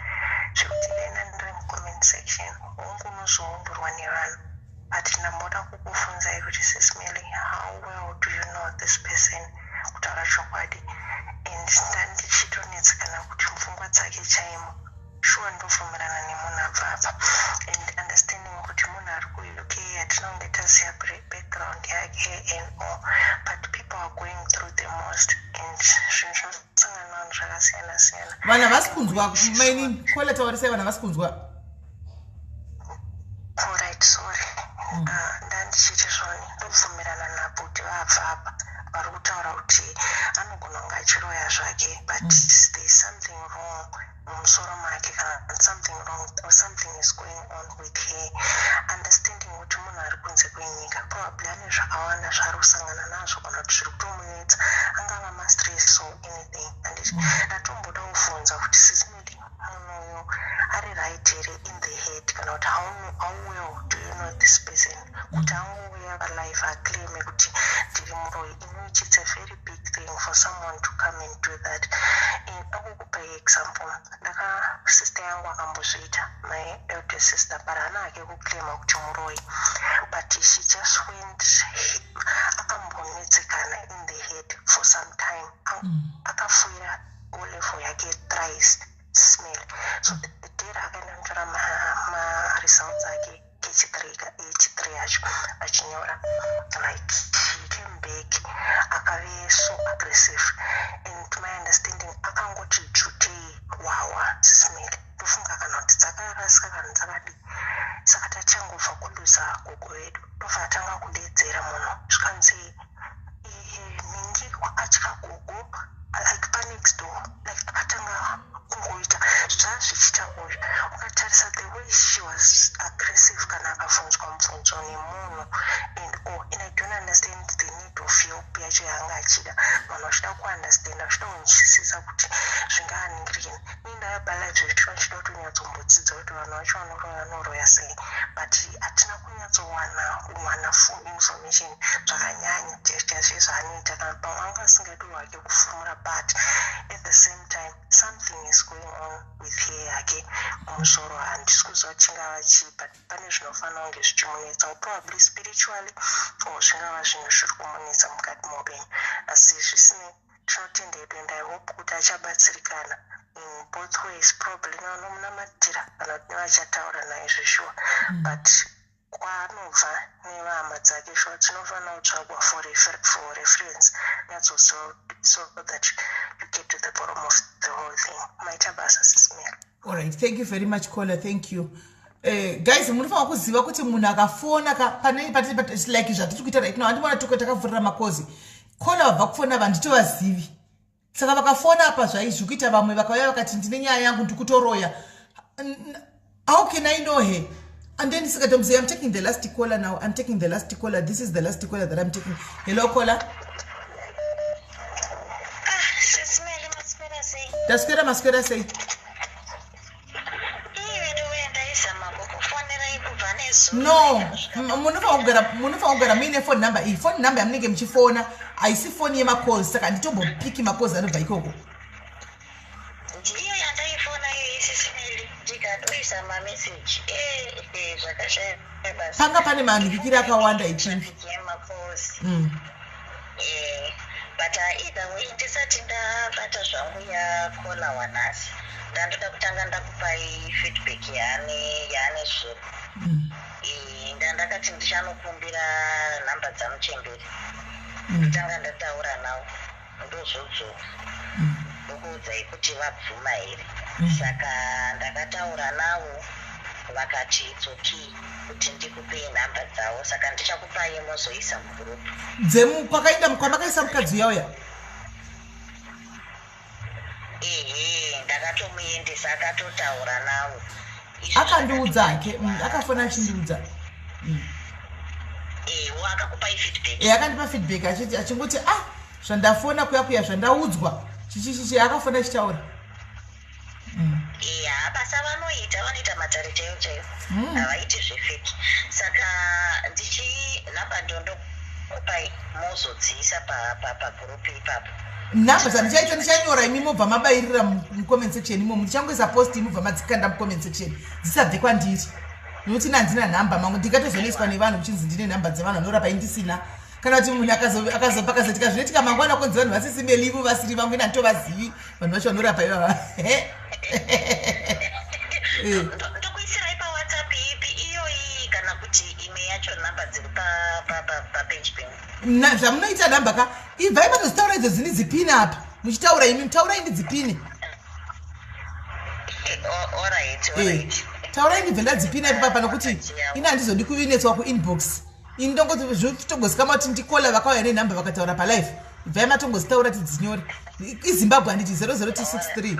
S4: zvekuti dai ndiri mucomment section, hongu unozoumburwa nevanhu, but ndamboda kukufunzai kuti, Sis Melly, how well do you know this person, kutaura chokwadi? And ndandichitonetsekana kuti mupfungwa dzake chaimo. Shuwa, ndobvumirana nemunhu abva apa, and understanding kuti munhu ari kuUK, hatina kunge taziva background yake and all, but people are going through the most and zvinhu zvinosangana navanhu zvakasiyana siyana.
S1: Vanhu havasi kunzwa, mainini. Caller, taurisai, vanhu havasi kunzwa.
S4: Alright, sorry. Ndandichiti zvoni ndobvumirana nabhuti vabva apa vari kutaura kuti anogona kunge achiroya zvake, but there is something wrong mumusoro make, kana something wrong or something is going on with her. Understanding kuti munhu ari kunze kwenyika probably ane zvakawanda zvaari kusangana nazvo kana kuti zviri kutomunetsa, angava mastress or anything. Anditi ndatomboda kubvunza kuti, Sis Melly, munhu uyu ari right here in the head, kana kuti how well do you know this person, kuti angouya palive aclaime kuti ndiri muroyi, in which it's a very big thing for someone to come and do that? And akukupa example, ndaka sister yangu akambozviita, my elder sister, but haana hake kuclaima kuti muroyi, but she just went, akambonetsekana in the head for some time. Akafoira O level yake thrice smell. So the day raakaenda kunotora maresults ake kechi3, ech3 yacho achinyora, like he came back akave so aggressive, and to my understanding akangoti jutei wawa smell. Ndofunga kana kuti dzakarasika kana dzakadii. Saka tachangobva kuluza gogo vedu, ndobva atanga kudedzera munhu, zvikanzi ningi wakatya gogo, like panext door, like akatanga kungoita zvazvichiita uyu. Ukatarisa the way she was aggressive kana akabvunzwa mubvunzo nemunhu and all, and I don't understand the need of help yacho yaanga achida. Vanhu vachida kuunderstanda, vachida kunzwisisa kuti zvingaaningirikini. Nindayabva live zvechiva ndichida kuti unyatsombodzidza kuti vanhu vacho vanoroya, vanoroya sei, but hatina. kunyatsowana kuwana full information zvakanyanya chaizvo zvaanoita. Kana pamwe anga asingadi hake kufumura, but at the same time something is going on with her hake mumusoro. Handisi kuziva chingava chii, but pane zvinofanira kunge zvichimunetsa, probably spiritually or zvingava zvinhu zviri kumunetsa mukati meupenyu. Asi zvisinei, tinotenda hedu and I hope kuti achabatsirikana in both ways, probably nevanomunamatira kana kuti nevachataura naye zveshuwa. But kwaanobva nevahama dzake, shuwa dzinofanira kutsvagwa for reference, nyatsoziva so that you get to the bottom of the whole thing. Maita basa, Sis Mel.
S1: Alright, thank you very much, caller. Thank you. Guys, munofanira kuziva kuti munhu akafona pane like zvatiri kuita right now, handimona tuko takavhurira macalls. Caller vabva kufona vanditovazivi, saka vakafona apa zvaizvi kuita vamwe vakauya vakati, "Ndine nyaya yangu, ndikutoroya." How can I know her? And then sikatomzi, I'm taking the last caller now. I'm taking the last caller. This is the last caller that I'm taking. Hello, caller.
S4: Ah, Sis Meli, maswera sei?
S1: Ndaswera, maswera sei?
S4: Iwe ndaizama kukufonerai kubva nezuro.
S1: No, munofanira kugara muine phone number. Iyi phone number yamunenge muchifona haisi foni yemacalls, saka handitombopiki macalls anobva ikoko.
S4: Ndiyo yandaifona iyo, Sis Meli, ndikatoisa mameseji ee, zvakashaya basa.
S1: Panga pane manhikikiri akawanda ichinzi.
S4: Traffic yemacalls. But either way, ndisati ndabata zvangu yacaller wanhasi, ndandoda kutanga ndakupai feedback yaane zuro. Ndandakati ndichanokumbira nhamba dzamuchemberi, ndotanga ndataura navo, ndozodzoka ndokuudzai kuti vabvuma here. Saka ndakataura navo, vakati it's okay kuti ndikupei nhamba dzavo, saka ndichakupai mozoisa mugroup.
S1: Dzemu kwakaenda kwamakaisa mukadzi uya uya?
S4: Ehe, ndakatomuendesa, akatotaura navo. Izvi
S1: Akandiudza hake, akafona achindiudza.
S4: Ewo, akakupai feedback?
S1: E, akandipa feedback achiti, achingoti, "Ah, zvandafona kuya kuya, zvandaudzwa chichichichi." Akafona achitaura.
S4: Eya, basa vanoita, vanoita matare chaiyo chaiyo. Havaiti zvefake. Saka ndichi nhamba ndondokupai mozodziisa pagroup ipapo.
S1: Nhamba dzandichaita, ndichanyora, imi mobva mabayirira mucomment section imomo. Ndichangoisa post, imobva madzikanda mucomment section, dzisabve kwandiri, nokuti ina handina nhamba. Mamwe ndingatozoneswa nevanhu kuchinzi ndine nhamba dzevanhu vanorapa, indisina. Kana kuti munhu pakazoitika zvinoitika mangwana, kunzi vanhu vaSis Meli ivo vasiri vangu, ina handitovazivi vanhu vacho vanorapa ivava.
S4: Ndokuisirai paWhatsApp ipi, iyoyi kana kuti imwe yacho, nhamba dziri papeji penyu?
S1: Zvamunoita nhamba ka, ibvai matozitaura idzo dzini dzipini apa muchitaura imi, taurai ndidzipini.
S4: Alright. Alright.
S1: Taurai ndibve ndadzipina ipapa, nokuti ini handizodi kuvinetswa kuinbox. Ini ndongotongozikama kuti ndicaller vakauya nenhamba vakataura palive. Ibvai matongozitaura tidzinyore. IZimbabwe handiti? 00263.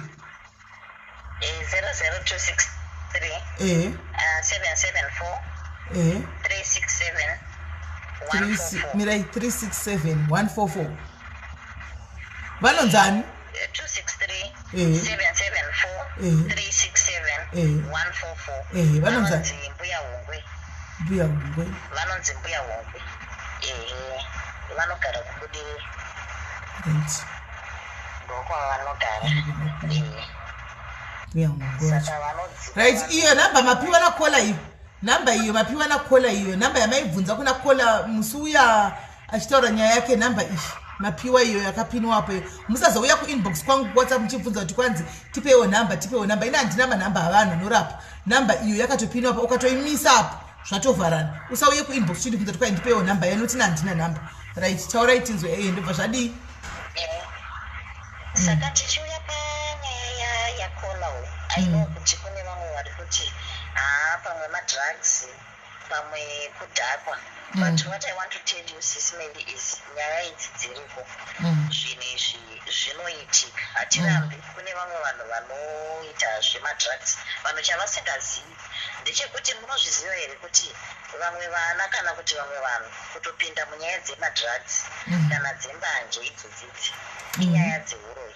S4: 00263.
S1: Ehe.
S4: 774.
S1: Ehe.
S4: 367. 144.
S1: Mirai, 367 144. Vanonzani?
S4: 263.
S1: Ehe.
S4: 774.
S1: Ehe.
S4: 367.
S1: Ehe.
S4: 144.
S1: Ehe, vanonzani?
S4: Vanonzi Mbuya Hungwe.
S1: Mbuya Hungwe.
S4: Vanonzi Mbuya Hungwe, ehe, vanogara kuBudiriro. Ndokwavanogara, ehe.
S1: Mbuya Hungwe wacho.
S4: Saka vanodzi
S1: Right, iyo nhamba mapiwa nacaller iyo, nhamba iyo mapiwa nacaller iyo, nhamba yamaibvunza kuna caller musi uya achitaura nyaya yake, nhamba iyi mapiwa iyo yakapinwapo iyo. Musazouya kuinbox kwangu kuWhatsApp muchibvunza kuti kwanzi tipeiwo nhamba, tipeiwo nhamba. Ina handina manhamba avanhu anorapa. Nhamba iyo yakatopinwapo, ukatoimisa apo zvatovharana. Usauye kuinbox uchindibvunza kuti kwai ndipeiwo nhamba yanoti na handina nhamba. Right, taurai tinzwe. Ee, ndobva zvadii?
S4: Saka tichiuya panyaya yacaller uyu, I know kuti kune vamwe vari kuti haa, pamwe madrugs, pamwe kudhakwa, but what I want to tell you, Sis Meli, is nyaya idzi dziriko. Zvinhu izvi zvinoitika, hatirambi. Kune vamwe vanhu vanoita zvemadrugs. Vanhu chavasingazivi ndechekuti, munozviziva here kuti vamwe vana kana kuti vamwe vanhu kutopinda munyaya dzemadrugs kana dzembanje idzodzidzi inyaya dzeuroyi?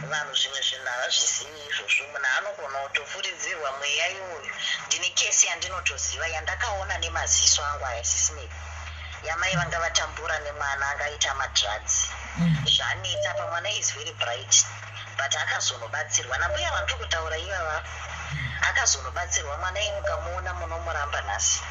S4: Vanhu zvimwe zvinhu havazvizivi izvozvo. Munhu anogona kutofuridzirwa mweya iwoyo. Ndine kesi yandinotoziva yandakaona nemaziso angu aya, Sis Melly, yamai vanga vatambura nemwana angaita madrugs. Zvanetsa pamwana, is very bright, but akazonobatsirwa nambuya vandiri kutaura ivava. Akazonobatsirwa mwana iye, mukamuona munomuramba nhasi,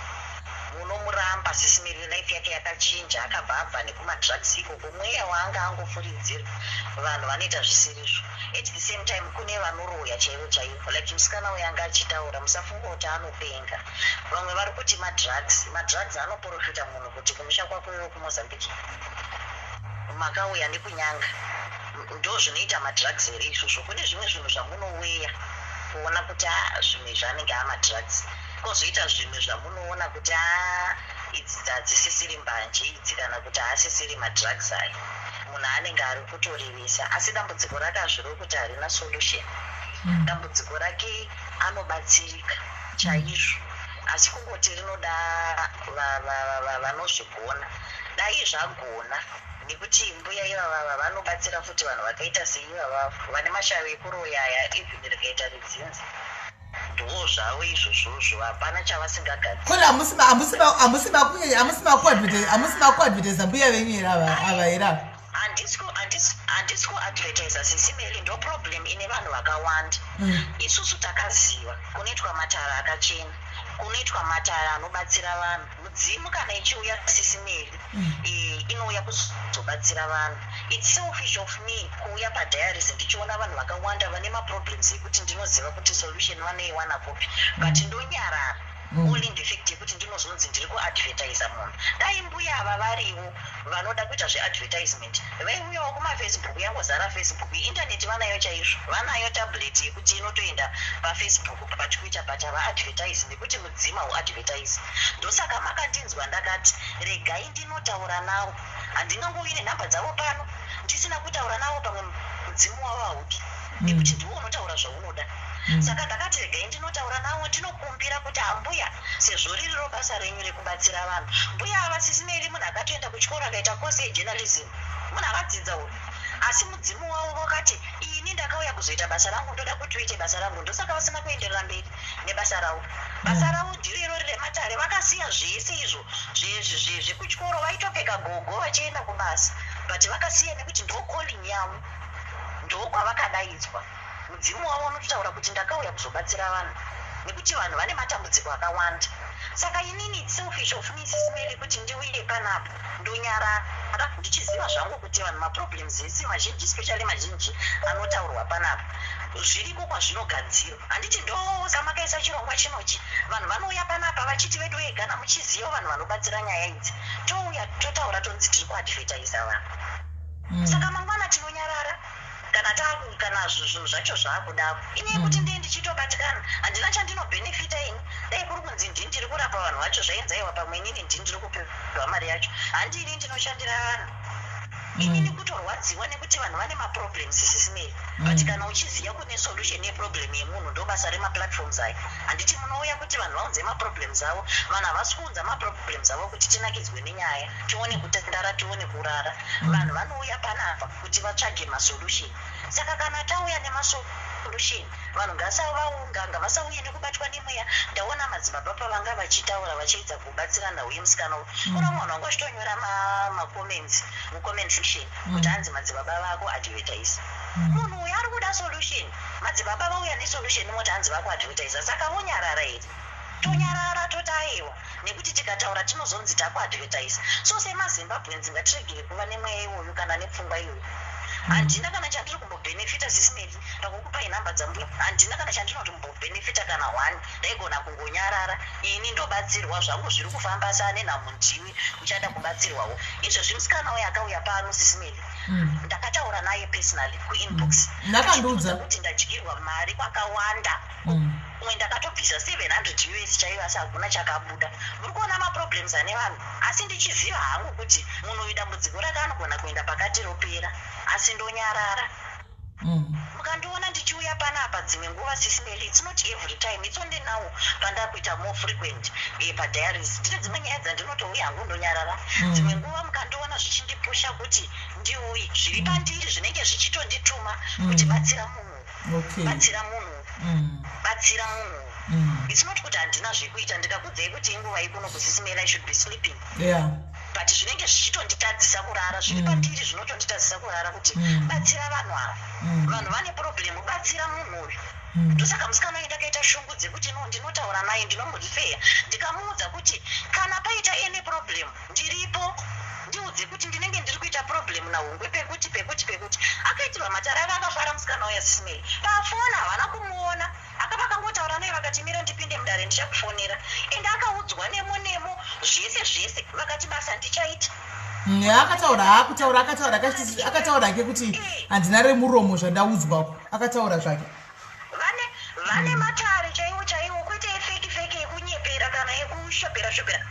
S4: munomuramba, Sis Melly. Life yake yakachinja, akabva abva nekumadrugs ikoko. Mweya waanga angofuridzirwa, vanhu vanoita zvisirizvo. At the same time kune vanoroya chaivo chaivo, like musikana uyo anga achitaura. Musafunga kuti anopenga. Vamwe vari kuti madrugs, madrugs anoprofita munhu kuti kumusha kwako iwe kuMozambique makauya nekunyanga. Ndo zvinoita madrugs here izvozvo? Kune zvimwe zvinhu zvamunoweya kuona kuti a zvimwe zvanenge amadrugs, kwozoita zvimwe zvamunoona kuti a idzi hadzisisiri mbanje idzi, kana kuti haasisiri madrugs aya. Munhu anenge ari kutorevesa, asi dambudziko rake hazvirevi kuti harina solution. Dambudziko rake anobatsirika chaizvo, asi kungoti rinoda vanozvigona. Dai zvagona, nekuti mbuya ivavava vanobatsira futi vanhu vakaita seivavavo vane mashavi ekuroya aya. Even rikaita redzinza, ndo zvavo izvozvozvo, hapana chavasingagadziri.
S1: Kona hamusi makuadvertisa mbuya venyu here ava here ava?
S4: Handisi kuadvertisa, Sis Melly. Ndo problem ine vanhu vakawanda. Isusu takaziva kunoitwa matara akachena, kunoitwa matara anobatsira vanhu. Mudzimu kana ichiuya, Sis Melly, inouya kuzobatsira vanhu. It's selfish of me kuuya padiaries ndichiona vanhu vakawanda vane maproblems ekuti ndinoziva kuti solution vanoiwana kupi, but ndonyarara only in the fact yekuti ndinozonzi ndiri kuadvertisa munhu. Dai mbuya ava variwo vanoda kuita zveadvertisement, vaiuyawo kumaFacebook, yangozara Facebook, internet vanayo chaizvo, vanayo tablet yekuti inotoenda paFacebook, paTwitter, but havaadvertise nekuti mudzimu hauadvertise. Ndosaka makandinzwa ndakati regai ndinotaura navo. Handingangovi nenhamba dzavo pano ndisina kutaura navo. Pamwe mudzimu wavo haudi, nekuti ndiwo unotaura zvaunoda. Saka ndakati regai ndinotaura navo, ndinokumbira kuti ambuya, sezvo ririro basa renyu rekubatsira vanhu. Mbuya ava, Sis Melly, munhu akatoenda kuchikoro, akaita kosi yejournalism, munhu akadzidza uyu, asi mudzimu wavo wakati ini ndakauya kuzoita basa rangu, ndoda kuti uite basa rangu. Ndosaka vasina kuenderera mberi nebasa ravo. Basa ravo ndiro irori rematare. Vakasiya zvese izvo zvekuchikoro, vaitopfeka gogo vachienda kubasa, but vakasiya nekuti ndo calling yavo, ndokwavakadaidzwa. Mudzimu wavo unototaura kuti ndakauya kuzobatsira vanhu nekuti vanhu vane matambudziko akawanda. Saka inini it's selfish of me, Sis Melly, kuti ndiuye panapa ndonyarara ndichiziva zvangu kuti vanhu maproblems ese mazhinji, especially mazhinji anotaurwa panapa, zviriko kwazvinogadzirwa. Handiti ndosamakaisa chirongwa chinochi? Vanhu vanouya panapa vachiti vedu kana muchiziva vanhu vanobatsira nyaya idzi, touya totaura, tonzi tiri kuadvertisa vanhu. Saka mangwana tinonyarara kana taku kana zvinhu zvacho zvaakudako. Inyaya yekuti ndee ndichitobatikana, handina chandinobhenefita ini. Dai kuri kunzi ndini ndiri kurapa vanhu vacho, zvainzaiwa pamwe inini ndini ndiri kupiwa mari yacho. Handini ndinoshandira vanhu inini. Kutorwadziwa nekuti vanhu vane maproblems, Sis Melly, but kana uchiziva kune solution yeproblem yemunhu, ndo basa remaplatforms aya. Handiti munouya kuti vanhu vaunze maproblems avo? Vanhu havasi kuunza maproblems avo kuti tinakidzwe nenyaya, tione kutandara, tione kurara. Vanhu vanouya panapa kuti vatsvage masolution. Saka kana tauya nemasolution, vanhu ngasavaunga, ngavasauye nekubatwa nemweya. Ndaona madzibaba pavanga vachitaura vachiedza kubatsira nhau yemusikana uyu, kuna munhu wanga uchitonyora macomments mucomment section kuti hanzi madzibaba vako advertise. Munhu uyu ari kuda solution, madzibaba vauya nesolution, moti hanzi vakuadvertisa. Saka vonyarara here? Tonyarara toti aiwa, nekuti tikataura tinozonzi takuadvertisa. So semaZimbabweans ngatiregere kuva nemweya iwoyo kana nepfungwa iyoyo. Handina kana chandiri kumbobhenefita, Sis Melly, pakukupai nhamba dzambuya. Handina kana chandinotombobhenefita kana one. Ndaigona kungonyarara ini ndobatsirwa zvangu, zviri kufamba sane nhamo. Ndiwe uchada kubatsirwawo izvezvi. Musikana uyo akauya pano, Sis Melly, ndakataura naye personally kuinbox.
S1: Ndakandiudza.
S4: Kuti ndadyirwa mari kwakawanda, umwe ndakatobvisa 700 US chaiyo, asi hakuna chakabuda. Muri kuona maproblems ane vanhu, asi ndichiziva hangu kuti munhu uyu dambudziko rake anogona kuenda pakati ropera, asi ndonyarara. Mukandiona ndichiuya panapa dzimwe nguva, Sis Melly, it's not every time, it's only now pandakuita more frequent padiaries. Ndine dzimwe nyaya dzandinotouya hangu ndonyarara. Dzimwe nguva mukandiona zvichindipusha kuti ndiuye. Zviri pandiri zvinenge zvichitondituma kuti batsira munhu, batsira munhu, batsira munhu. It's not kuti handina zvekuita. Ndikakudzai kuti inguva ikuno kuSis Meli, I should be sleeping, but zvinenge zvichitonditadzisa kurara. Zviri pandiri zvinotonditadzisa kurara kuti batsira vanhu ava. Vanhu vane problem, batsira munhu uyu. Ndosaka musikana uyu ndakaita shungu dzekuti no, ndinotaura naye, ndinomurifeya, ndikamuudza kuti kana paita any problem ndiripo, ndiudze kuti ndinenge ndiri kuita problem naHungwe pekuti pekuti pekuti. Akaitirwa matare ake, akafara musikana uya. Sis Meli, pafoni havana kumuona, akava akangotaura naye, vakati mira ndipinde mudare, ndichakufonera. Ende akaudzwa nemo nemo zvese zvese, vakati basa ndichaita.
S1: Akataura, akutaura, akataura, akataura hake kuti handina remuromo zvandaudzwako, akataura zvake.
S4: Vane matare chaiwo chaiwo, kwete efake fake ekunyepera kana ekushopera shopera.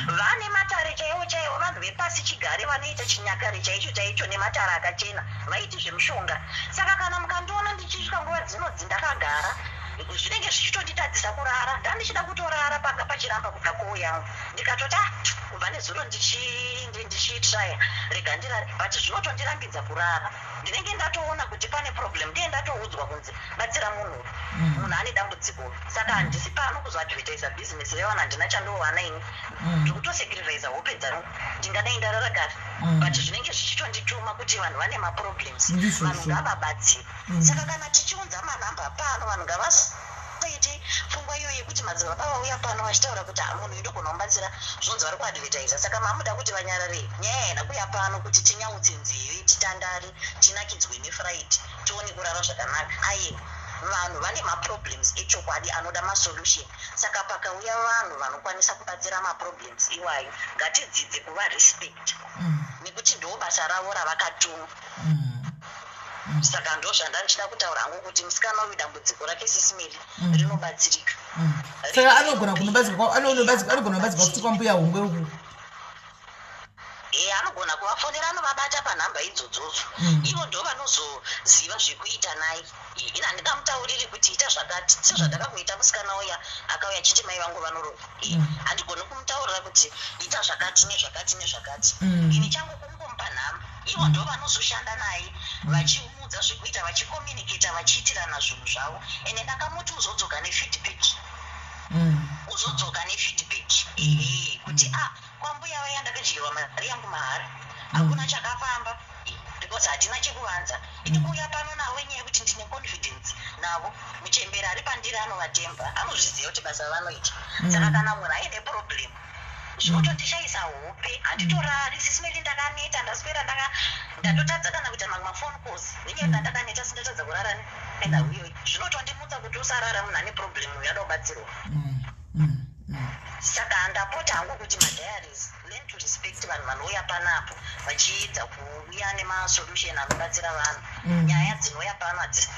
S4: Vane matare chaiwo chaiwo, vanhu vepasi chigare vanoita chinyakare chaicho chaicho nematare akachena, vaiti zvemushonga. Saka kana mukandiona ndichisvika nguva dzinodzi ndakagara, zvinenge zvichitonditadzisa kurara. Ndandichida kutorara, panga pachiramba kuda koo yangu, ndikatoti ah, kubva nezuro ndichitraya, rega ndirare, but zvinotondirambidza kurara. Ndinenge ndatoona kuti pane problem, ndiye ndatoudzwa kunzi batsira munhu, munhu ane dambudziko. Saka handisi pano kuzoadvertisa bhizinesi revanhu, handina chandowana ini. Ndiri kutosacrifica hope dzangu, ndingadai ndarara kare, but zvinenge zvichitondituma kuti vanhu vane maproblems, vanhu ngavabatsire. Saka kana tichiunza manhamba pano, vanhu ngavasaite pfungwa iyoyo yekuti madzibaba vauya pano vachitaura kuti "Ah, munhu indogona kumubatsira," zvonzi vari kuadvertisa. Saka mamuda kuti vanyararei? Nyaya haina kuya pano kuti tinyautse nzeve, titandare, tinakidzwe neFriday, tione kurara zvakanaka. Aiwa, vanhu vane maproblems echokwadi anoda masolution. Saka pakauya vanhu vanokwanisa kubatsira maproblems iwayo, ngatidzidze kuva respect nekuti ndo basa ravo ravakatumwa. Saka ndo zvanda ndichida kutaura hangu kuti musikana uyu dambudziko rake, Sis Meli, rinobatsirika.
S1: Saka anogona kunobatsirwa, anogona kubatsirwa futi kwambuya Hungwe uku?
S4: E, anogona kuvafonera, anovabata panhamba idzodzodzo. Ivo ndo vanozoziva zvekuita naye. Ina handingamutauriri kuti ita zvakati, sezvandakakuita musikana uya akauya achiti mai vangu vanorova. Handigoni kumutaurira kuti ita zvakati nezvakati nezvakati. Ini changu kungomupa nhamba, ivo ndo vanozoshanda naye vachimuudza zvekuita, vachicommunicata, vachiitirana zvinhu zvavo. Ende ndakamuti uzodzoka nefeedback, uzodzoka nefeedback, ehe, kuti ah, kwambuya vaya ndakadyiwa mari yangu mahara, hakuna chakafamba, because hatina chekuvanza. Ini kuuya pano navo inyaya yekuti ndine confidence navo. Muchemberi ari pandiri anovatemba, anozviziva kuti basa vanoita. Saka kana munhu aine problem, zvinotondishayisa hope, handitorari. Sis Meli, ndakaneta, ndaswera ndatotadza kana kuita mamwe maphone calls nenyaya yekuti ndakaneta, sindatadza kurara nenhau iyoyi. Zvinotondimutsa kuti usarara, munhu ane problem uyu ada kubatsirwa. Saka ndapota hangu kuti madiaries, learn to respect vanhu vanouya panapo vachiedza kuuya nemasolution anobatsira vanhu. Nyaya dzinouya pano hadzisi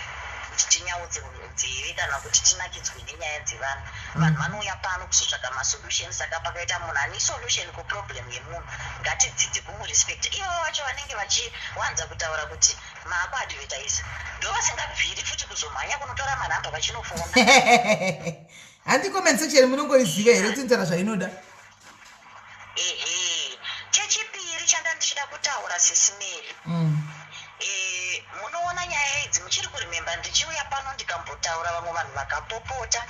S4: kuti tinyautse nzeve kana kuti tinakidzwe nenyaya dzevanhu. Vanhu vanouya pano kuzotsvaga masolution. Saka pakaita munhu ane solution kuproblem yemunhu, ngatidzidze kumurespecta. Ivo vacho vanenge vachiwanza kutaura kuti maakuadvertisa ndo vasingabviri futi kuzomhanya kunotora manhamba vachinofona.
S1: Handi comment section munongoiziva here kuti inotaura zvainoda?
S4: Ehe, chechipiri chanda ndichida kutaura, Sis Meli, munoona nyaya idzi, muchiri kuremember ndichiuya pano ndikambotaura, vamwe vanhu vakapopota,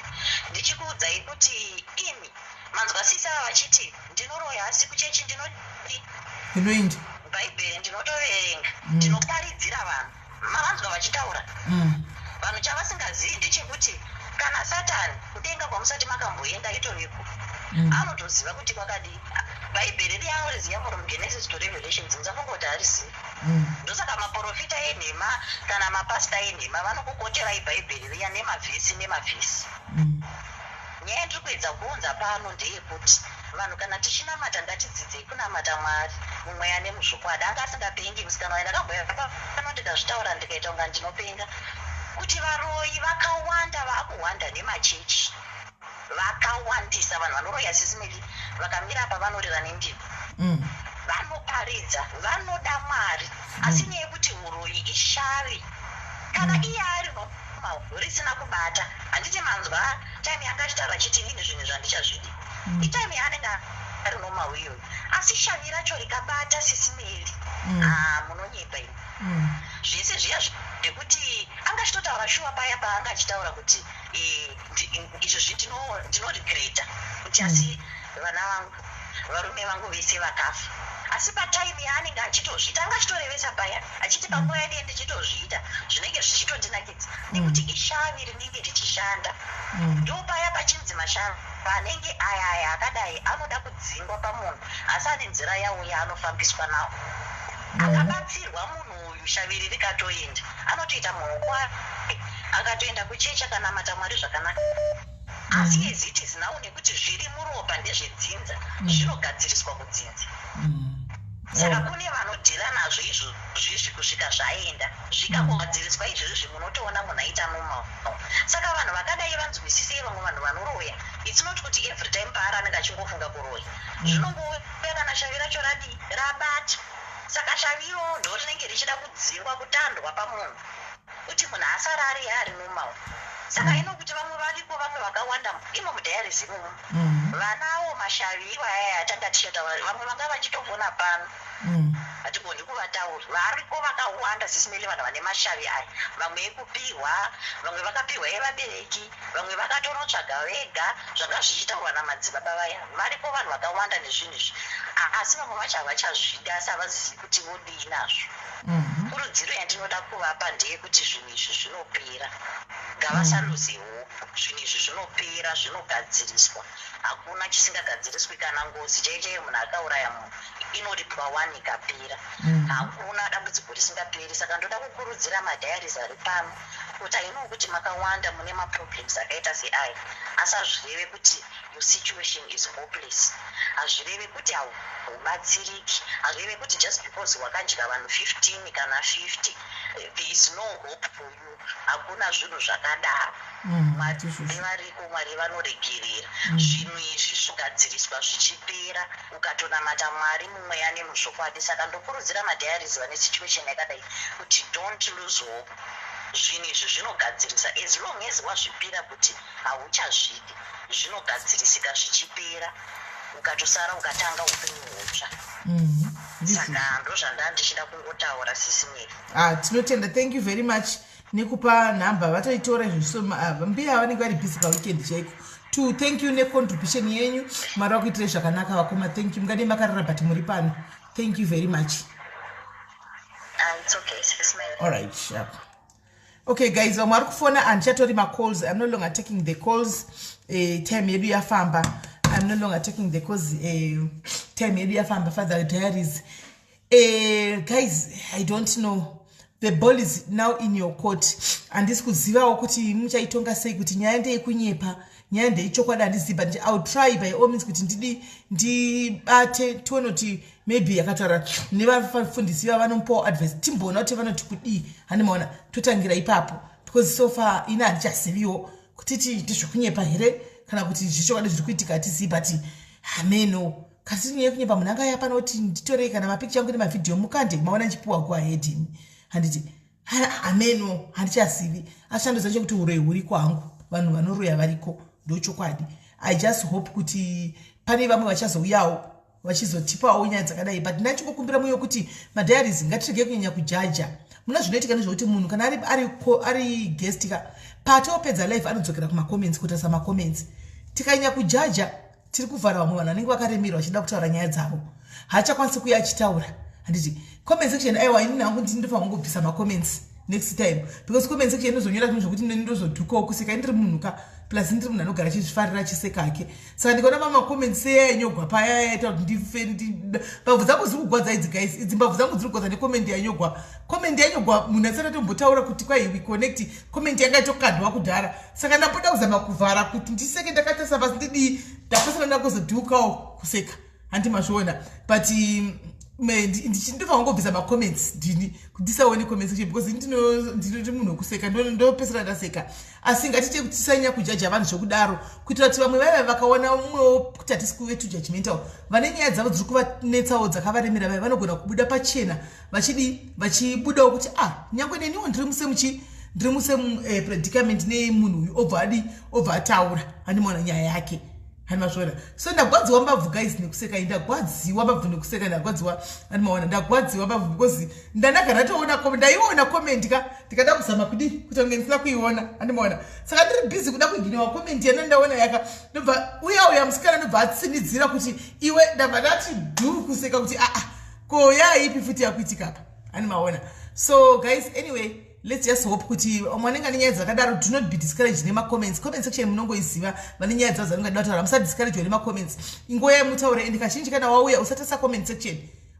S4: ndichikuudzai kuti imi manzwa sisi ava vachiti ndinoroya, asi kuchechi ndinodi?
S1: Ndinoinda.
S4: Bhaibheri ndinotoverenga, ndinoparidzira vanhu. Mavanzwa vachitaura. Vanhu chavasingazivi ndechekuti kana Satani kudenga kwamusati makamboenda itoriko, anotoziva kuti kwakadii. Bhaibheri rianoriziva from Genesis to Revelations, musafunga kuti harizivi. Ndosaka maprofita enhema kana mapasta enhema vanokukoterai Bhaibheri riya nemavhesi nemavhesi. Nyaya yandiri kuedza kuunza pano ndeyekuti vanhu kana tichinamata, ngatidzidzei kunamata Mwari mumweya nemuzvokwadi. Anga asingapengi musikana wayo. Ndakamboya pano ndikazvitaura, ndikaita kunga ndinopenga, kuti varoyi vakawanda vaakuhwanda nemachechi, vakawandisa vanhu vanoroya. Sis Meli, vakamira apa vanorira nendimi, vanoparidza, vanoda Mwari, asi nyaya yekuti uroyi ishavi. Kana iye ari normal risina kubata, handiti manzwa time yanga achitaura achiti inini zvinhu zvandichazvidi? Itime yaanenge ari normal iyoyo, asi shavi racho rikabata, Sis Meli, ah, munonyepa. kunyepa ini. Zvese zviya zvekuti anga achitotaura shuwa paya paanga achitaura kuti eh, izvozvi ndinoregreta kuti asi vana vangu, varume vangu vese vakafa. Asi patime yaanenge achitozviita, anga achitorevesa paya achiti panguva yadii ndichitozviita zvinenge zvichitondinakidza, nekuti ishavi rinenge richishanda. Ndo paya pachinzi mashavi anenge aya aya akadai anoda kudzingwa pamunhu, asi ane nzira yawo yaanofambiswa nawo. Akabatsirwa munhu uyu, shaviri rikatoenda, anotoita munhu kwake, akatoenda kuchechi, akanamata Mwari zvakanaka. Asi as it is now, nekuti zviri muropa ndezvedzinza, zvinogadziriswa kudzinza. Saka kune vanodeala nazvo izvozvizvi kusvika zvaenda, zvikangogadziriswa izvozvizvi, munotoona munhu aita normal. Saka vanhu vakadai vanzwisisei, vamwe vanhu vanoroya, it's not kuti every time paari anenge achingofunga kuroya. Zvinongouya kana shavi racho radii, rabata. Saka shavi iroro ndo rinenge richida kudzingwa, kutandwa pamunhu, kuti munhu asara ari ari normal. Saka ino kuti vamwe variko, vamwe vakawanda imo mudiaries imomo, vanawo mashavi iwaya atanga tichitaura. Vamwe vanga vachitofona pano, hatigoni kuvataura, variko vakawanda, Sis Melly, vanhu vane mashavi aya. Vamwe ekupihwa, vamwe vakapihwa evabereki, vamwe vakatonotsvaga vega zvanga zvichitaurwa namadzibaba vaya. Variko vanhu vakawanda nezvinhu izvi, asi vamwe vacho havachazvida, asi havazivi kuti vodii nazvo. Kurudziro yandinoda kuvapa ndeyekuti zvinhu izvi zvinopera, ngavasaluze hope. Zvinhu izvi zvinopera, zvinogadziriswa, hakuna chisingagadziriswi. Kana ngozi chaiyo chaiyo, munhu akauraya munhu, inoripwa one ikapera. Hakuna dambudziko risingaperi. Saka ndoda kukurudzira madiaries ari pano kuti aino kuti makawanda mune maproblems akaita seaya, asi hazvireve kuti your situation is hopeless, hazvireve kuti haubatsiriki, hazvireve kuti just because wakadya vanhu 15 kana 50, there is no hope for you. Hakuna zvinhu zvakadaro. Mwari variko, Mwari vanoregerera. Zvinhu izvi zvigadziriswa zvichipera ukatonamata Mwari mumweya nemuzvokwadi. Saka ndokurudzira madiaries vane situation yakadai kuti don't lose hope. Zvinhu izvi zvinogadzirisa as long as wazvipira kuti hauchazvidi. Zvinogadzirisika zvichipera, ukatosara ukatanga upenyu hutsva. Saka ndozvanda ndichida kungotaura, Sis Melly.
S1: Ah, tinotenda, thank you very much nekupa nhamba. Vatoitora izvozvo. Mbuya vanenge vari busy paweekend chaiko to. Thank you necontribution yenyu. Mwari vakuitirai zvakanaka, vakoma. Thank you. Mungadei makarara, but muri pano. Thank you very much.
S4: Ah, it's okay, Sis Melly.
S1: All right, sharp. Okay guys, vamwe vari kufona, handichatori macalls. I'm no longer taking the calls. Time yedu yafamba. I'm no longer taking the calls. Time yedu yafamba. Father Diaries, guys, I don't know, the ball is now in your court. Handisi kuzivawo kuti muchaitonga sei, kuti nyaya ndeyekunyepa, nyaya ndeichokwadi, handizivi. But I will try by all means kuti ndidi ndibate, tione kuti maybe akataura nevafundisi vava vanomupawo advice, timboona kuti vanoti kudii. Handimaona totangira ipapo, because so far ini handichaziviwo kutiti ndezvekunyepa here kana kuti zvichokwadi zviri kuitika, hatizivi. But hameno kasi nyaya yekunyepa, munhu angaya pano kuti nditorei kana mapikicha angu nemavhidhiyo mukande maona ndichipiwa go ahead imi, handiti? Hameno, handichazivi. Asi chandoziva chekuti uroyi huriko hangu, vanhu vanoroya variko, ndochokwadi. I just hope kuti pane vamwe vachazouyawo vachizotipawo nyaya dzakadai. But ndachingokumbira mwoyo kuti madiaries ngatiregei kunyanya kujaja. Muna zvinoitika nezvekuti munhu kana ari guest ka, patopedza live anodzokera kumacomments kutarisa macomments. Tikanyanya kujaja, tiri kuvhara vamwe vanhu vanenge vakaremerwa vachida kutaura nyaya dzavo, haachakwanisi kuuya achitaura, handiti? Comment section, aiwa, inini hangu ndinofanira kungobvisa macomments next time, because comment section inozonyora zvinhu zvokuti ndozodhukawo kuseka. Ndiri munhu ka, plus ndiri munhu anogara achizvifarira, achiseka hake. Saka ndikaona mamacomments seyanyogwa paya yaita kuti ndife, mbabvu dzangu dziri kugwadza idzi. Guys, idzi mbabvu dzangu dziri kugwadza necomment yanyogwa. Comment yanyogwa munhu asati atombotaura kuti kwai we connect, comment yanga itokadwa kudhara. Saka ndamboda kuzama kuvhara kuti ndiseke ndakatarisa pasi, ndidii, ndapesana ndakuzodhukawo kuseka, handi mazviona? But ndinofanira kungobvisa macomments ndini kuti ndisaone comment section, because ndinoti munhu wekuseka, ndopesera ndaseka. Asi ngatite kuti tisanyanya kujaja vanhu zvekudaro, kuitira kuti vamwe vaiva vakaona mumwewo kuti hatisi kuve too judgmental. Vane nyaya dzavo dziri kuvanetsawo, dzakavaremera, vaya vanogona kubuda pachena vachidi, vachibudawo kuti ah, nyange neniwo ndiri musemuchi, ndiri musame predicament nemunhu uyu, obva adi, obva ataura, handimaona nyaya yake. Hani mazviona? So ndagwadziwa mbabvu guys nekuseka. Ndagwadziwa mbabvu nekuseka, ndagwadziwa. Hani maona? Ndagwadziwa mbabvu because ndandagara toona, ndaiona comment ka, ndikada kuzama kudi kuti kunge ndisina kuiona. Handimaona? Saka ndiri busy kuda kuiginowa comment yana ndaona yaka, ndobva uya uya musikana ndobva atsinidzira kuti iwe. Ndabva ndati dhu kuseka kuti aa, ko yaipi futi yakuitika apa? Hani maona? So guys, anyway, let's just hope kuti mwanenge ane nyaya dzakadaro, do not be discouraged nemacomments. Comment section munongoiziva, vane nyaya dzavo dzanongada kutaura. Musadiscouraged nemacomments, ingoyai mutaure. And kazhinji kana wauya, usatasa comment section,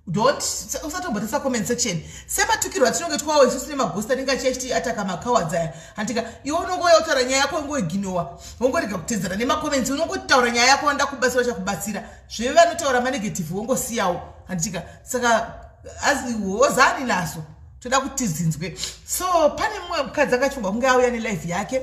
S1: don't, usatombotesa comment section. Sematukirwo atinonge twawo isusu nemagosti anenge achiachiti ataka macowards aya, handika? Iwe unongouya kutaura nyaya yako, ungoiginowa, wongorega kutedzera nemacomments. Unongotaura nyaya yako, wanda kubatsira chakubatsira. Zveve vanotaura manegative wongosiyawo, handitika? Saka wozani nazo, toda kuti zinzwe. So pane mumwe mukadzi akachungwa kunge auya nelive yake,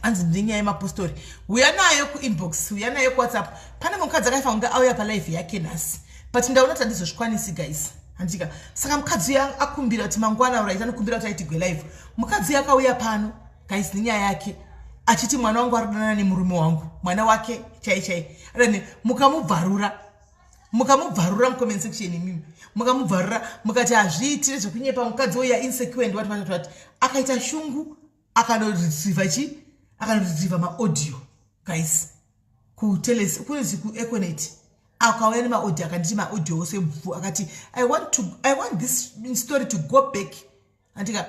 S1: anzi ndine nyaya yemapostori. Uya nayo kuinbox, uya nayo kuWhatsApp. Pane mukadzi akaifa kunge auya palive yake nhasi, but ndaona kuti handizozvikwanisi guys, handika? Saka mukadzi uya akumbira kuti mangwana, right, anokumbira kuti aitigwe live. Mukadzi uya akauya pano guys nenyaya yake, achiti mwana wangu ari kudanana nemurume wangu, mwana wake chai chai. Adani mukamubvarura, mukamubvarura mucomment section imimi, mukamubvarura mukati hazviitire zvekunyepa, mukadzi uya insecure and what what what. Akaita shungu, akanoreceiva chi, akanoreceiva maaudio guys kuteles, kunzi kuEconet. Akauya nemaaudio, akanditi maaudio ose bvu, akati I want this story to go back, andika?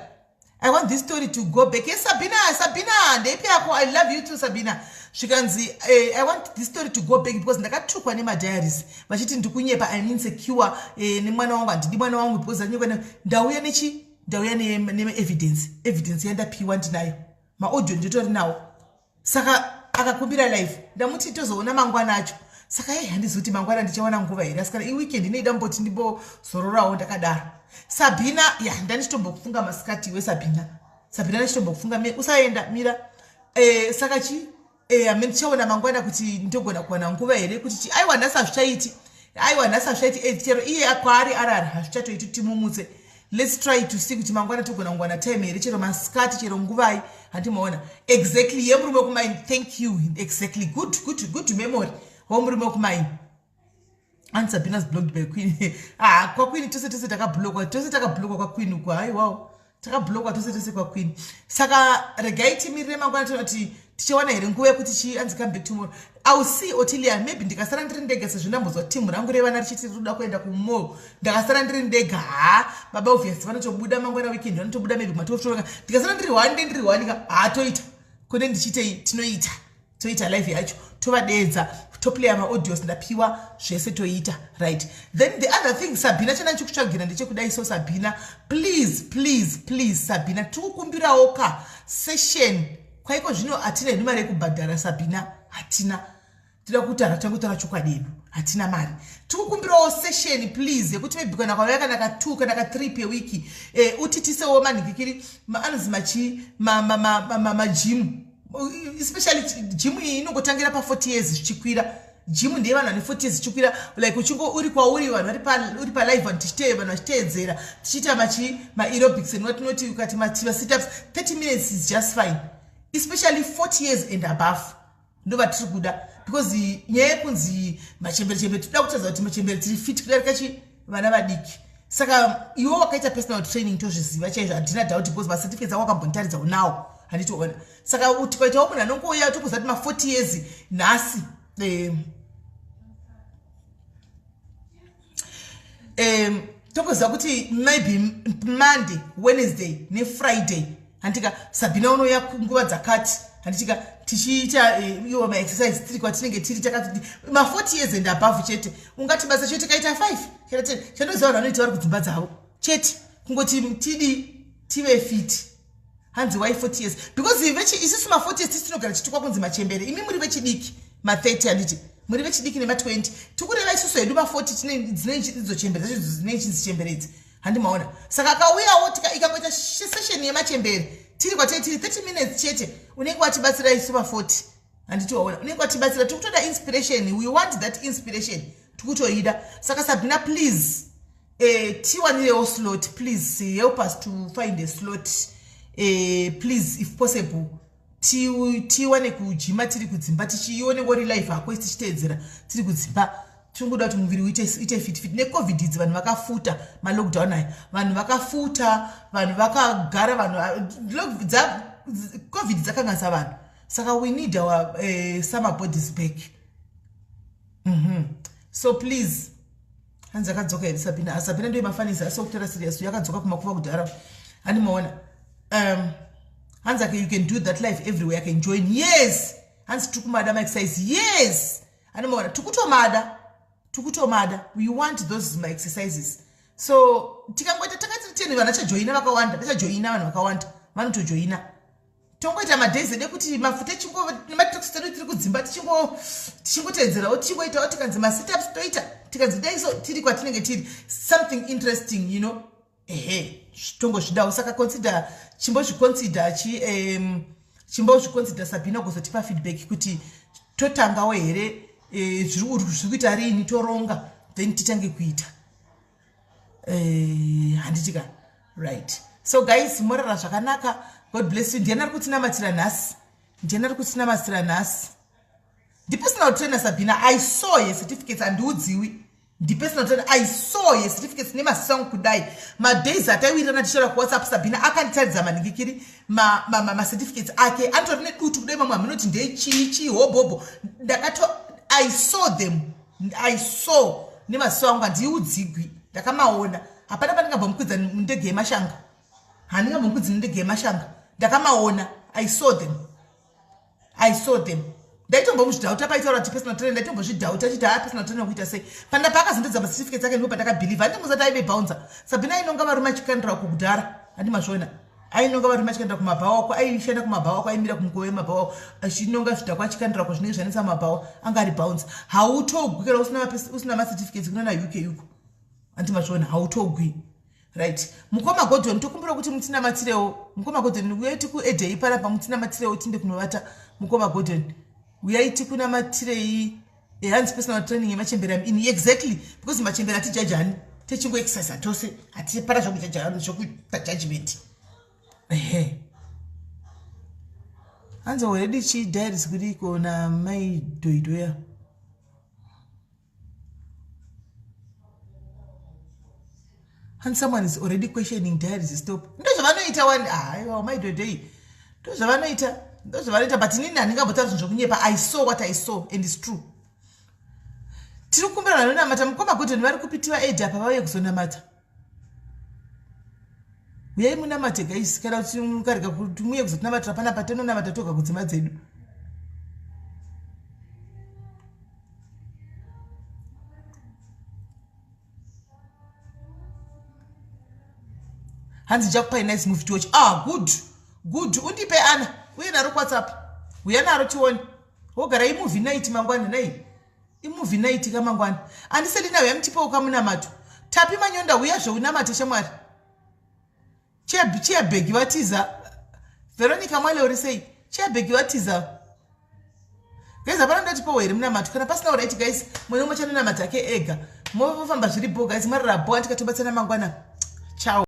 S1: I want this story to go back." Yes, Sabina, Sabina, ndeipi yako? I love you too, Sabina. Zvikanzi, "I want this story to go back because ndakatukwa nemadiaries vachiti ndikunyepa, I'm insecure nemwana wangu, handidi mwana wangu because anyekwa. Ndauya nechi, ndauya neevidence, evidence yandapiwa ndinayo, maaudio nditori nawo." Saka akakumbira live, ndamuti tozoona mangwana acho. Saka ei, handizi kuti mangwana ndichawana nguva here, asi kana iweekend inoida mboti ndimbozororawo ndakadaro. Sabhina, ya, ndandichitombokufunga masikati iwe Sabhina. Sabhina, ndichitombokufunga, usaenda, mira. Saka chi ame ndichaona mangwana kuti ndogona kuwana nguva here kuti chi. Aiwa, nhasi hazvichaiti, aiwa, nhasi hazvichaiti. Chero iye kwaari arara, hazvichatoiti timumutse. Let's try to see kuti mangwana togona kuwana time here, chero masikati, chero nguvai. Handimaona? Exactly, yemurume wekumaini. Thank you, exactly, good, good, good memory womurume wekumaini. And Sabina's blocked by Queen. Ah, kwaQueen tose tose takablockwa, tose takablockwa kwaQueen uko. Haiwawo, takablockwa tose tose kwaQueen. Saka regai timirire mangwana, toona kuti tichawana here nguva yekuti chi. Anzi come back tomorrow. I will see, Otilia. Maybe ndikasara ndiri ndega, sezvo ndambozwa timu rangu revana richiti rinoda kuenda kumall, ndakasara ndiri ndega. Ha, baba obvious vanotobuda mangwana weekend, vanotobuda maybe matotoka. Ndikasara ndiri one day, ndiri one ka, ha, toita kune ndichiitei, tinoita, toita live yacho, tovadedza, toplaya maaudios ndapiwa, zvese toita, right? Then the other thing, Sabhina, chana ndichikutsvagira ndechekudai. So Sabhina, please, please, please, Sabhina, tikukumbirawo ka session kwaiko zvino. Hatina hedu mari yekubhadhara, Sabhina, hatina. Tida kutaura, tangotaura chokwadi hedu, hatina mari. Tikukumbirawo session please, yekuti maybe kana kwauya kana ka2 kana ka3 pewiki, utitisewo manhikikiri anonzi machi magym, especially gym iyi inongotangira pa40 years zvichikwira. Gym ndeye vanhu vane 40 years zvichikwira, like uchingo uri kwauri, vanhu uri palive, vanhu tichite, vanhu vachiteedzera, tichiita machi maaerobics and what not. Ukati masitups 30 minutes is just fine, especially 40 years and above, ndo vatiri kuda, because nyaya yekunzi machembere chembere, toda kutaridza kuti machembere tiri fit kudarika chi vana vadiki. Saka iwe wakaita personal training, tozviziva chaizvo, handina doubt, because macertificates ako akambonitaridza unawo, handitoona. Saka tikaitawo munhu anongouya, tokuziva kuti ma40 years nhasi, tokuziva kuti maybe Monday, Wednesday neFriday, handika, Sabhina unouya nguva dzakati, handitika, tichiita iwo maexercise tiri kwatinenge tiri takati ma40 years and above chete. Ungatibasa chete kaita 5 kana 10, chandoziva vanhu vanoita vari kudzimba dzavo chete, kungoti tidi tive fit. Hanzi why 40 years? Because isusu ma40 years tisi tinogara chitukwa kunzi machembere. Imi muri vechidiki, ma30, handiti? Muri vechidiki nema20. Tikureva isusu hedu ma40, dzine idzo chembere dzacho, dzine chinzi chembere idzi, handimaona? Saka akauyawo, ikangoita session yemachembere tiri kwatei tiri 30 minutes chete, unenge watibatsira isu ma40, handiti? Waona, unenge watibatsira. Tikutoda inspiration, we want that inspiration, tikutoida. Saka Sabhina, please, tiwanirewo slot, please help us to find a slot, please, if possible. Tiwane kujima tiri kudzimba, tichione ngori life hako isi tichiteedzera tiri kudzimba. Tingoda kuti muviri uite fit fit. Necovid idzi vanhu vakafuta, malockdown aya vanhu vakafuta, vanhu vakagara, vanhu covid dzakanganisa vanhu. Saka we need our summer bodies back. So please, hanzi akadzoka here Sabina? Ah, Sabina ndiyo mafanisi asi okutora serious, yakadzoka kumakuva kudhara. Handimaona. Hanzi ake, you can do that life everywhere, I can join. Yes, hanzi tiri kumada maexercise. Yes, handimaona, tikutomada, tikutomada. We want those maexercises. So tikangoita takati 10, vanhu vachajoina vakawanda, vachajoina vanhu vakawanda, vanotojoina. Tongoita madays edu ekuti mafuta echingo nematox edu tiri kudzimba, tichingoteedzerawo, tichingoitawo. Tikanzi masitups toita, tikanzi dai so tiri kwatinenge tiri, something interesting. Ehe, tongozvidawo. Saka consider, chimbozviconsider, chi chimbozviconsider Sabina, kuzotipa feedback kuti totangawo here, zviri kuita riini, toronga, then titange kuita. Handiti ka? Right, so guys, morara zvakanaka. God bless you. Ndiani ari kutinamatira nhasi? Ndiani ari kutinamatira nhasi? Ndipersonal trainer Sabina. I saw ye certificates, handiudziwi. Ndipersonal trainer. I saw ye certificates nemasangu kudai. Madays ataiwirirana tichitaura kuWhatsApp, Sabina akanditaridza maningikiri macertificates ake, anotori nedutu kudai, mamwe hamunoti ndechii chii hobhobho. Ndakato, I saw them, I saw nemaziso angu, handiudzigwi, ndakamaona. Hapana pandingambomukwidza mundege yemashanga, handingambomukwidzi mundege yemashanga. Ndakamaona, I saw them, I saw them. Ndaitombomuzvidhauta paitaura kuti personal trainer, ndaitombozvidhauta chiti haa, personal trainer kuita sei? Panda paakazondedza macertificates ake, ndipo pandakabhilivha. Handingozati aive bouncer. Sabina ainonga varume achikandira uko kudhara, handi mazviona? Ainonga varume achikandira kumabhawa uko, aishanda kumabhawa uko, aimira kumukova wemabhawa achinonga zvidhakwa achikandira uko zvinenge zvanetsa mumabhawa. Anga ari bouncer. Hautogwi kana usina macertificates kunana UK uko, handi mazviona? Hautogwi. Right, mukoma Godon, tokumbira kuti mutsinamatirewo. Mukoma Godon, uyai tikuedhei panapa, mutsinamatirewo tinde kunovata. Mukoma Godon, uyai tikunamatirei. Hanzi personal training yemachembera ini. Exactly, because machembera hatijajani, techingoexercisa tose, hatipana zvokujaja, zvokuita judgment. Ehe, hanzi already chi diaries kuriko namai Dhoidhoya. And someone is already questioning diaries. Stop, ndozvavanoita wani. Aiwa, mai Dhodhei, ndozvavanoita, ndozvavanoita. But inini handingambotaura zvinhu zvokunyepa. I saw what I saw and it's true. Tiri kukumbira vanhu vanonamata. Mukoma Godon vari kupitiwa aid apa, vauye kuzonamata. Uyai munamate guys. Kana kuti mukarega kuti muye kuzotinamatira panapa, tononamata toga kudzimba dzedu. Hanzi ndichakupai nice movie to watch. Ah, good, good. Undipe ana uye naro kuWhatsApp, uya naro tione. Wogara imovie night mangwana. Nai imovie night kamangwana. Andiselina, uya mutipewo kamunamato. Tapi Manyonda, uya zveunamate shamwari. Chiabhegi vatiza. Veronica Mwale, uri sei? Chiabhegi vatiza. Guys, hapana ndotipewo here munamato? Kana pasina, right guys, mwene umwe chanonamata ake ega, mofamba zviri bo guys. Marara bo, andikatobatsana mangwana. Chao.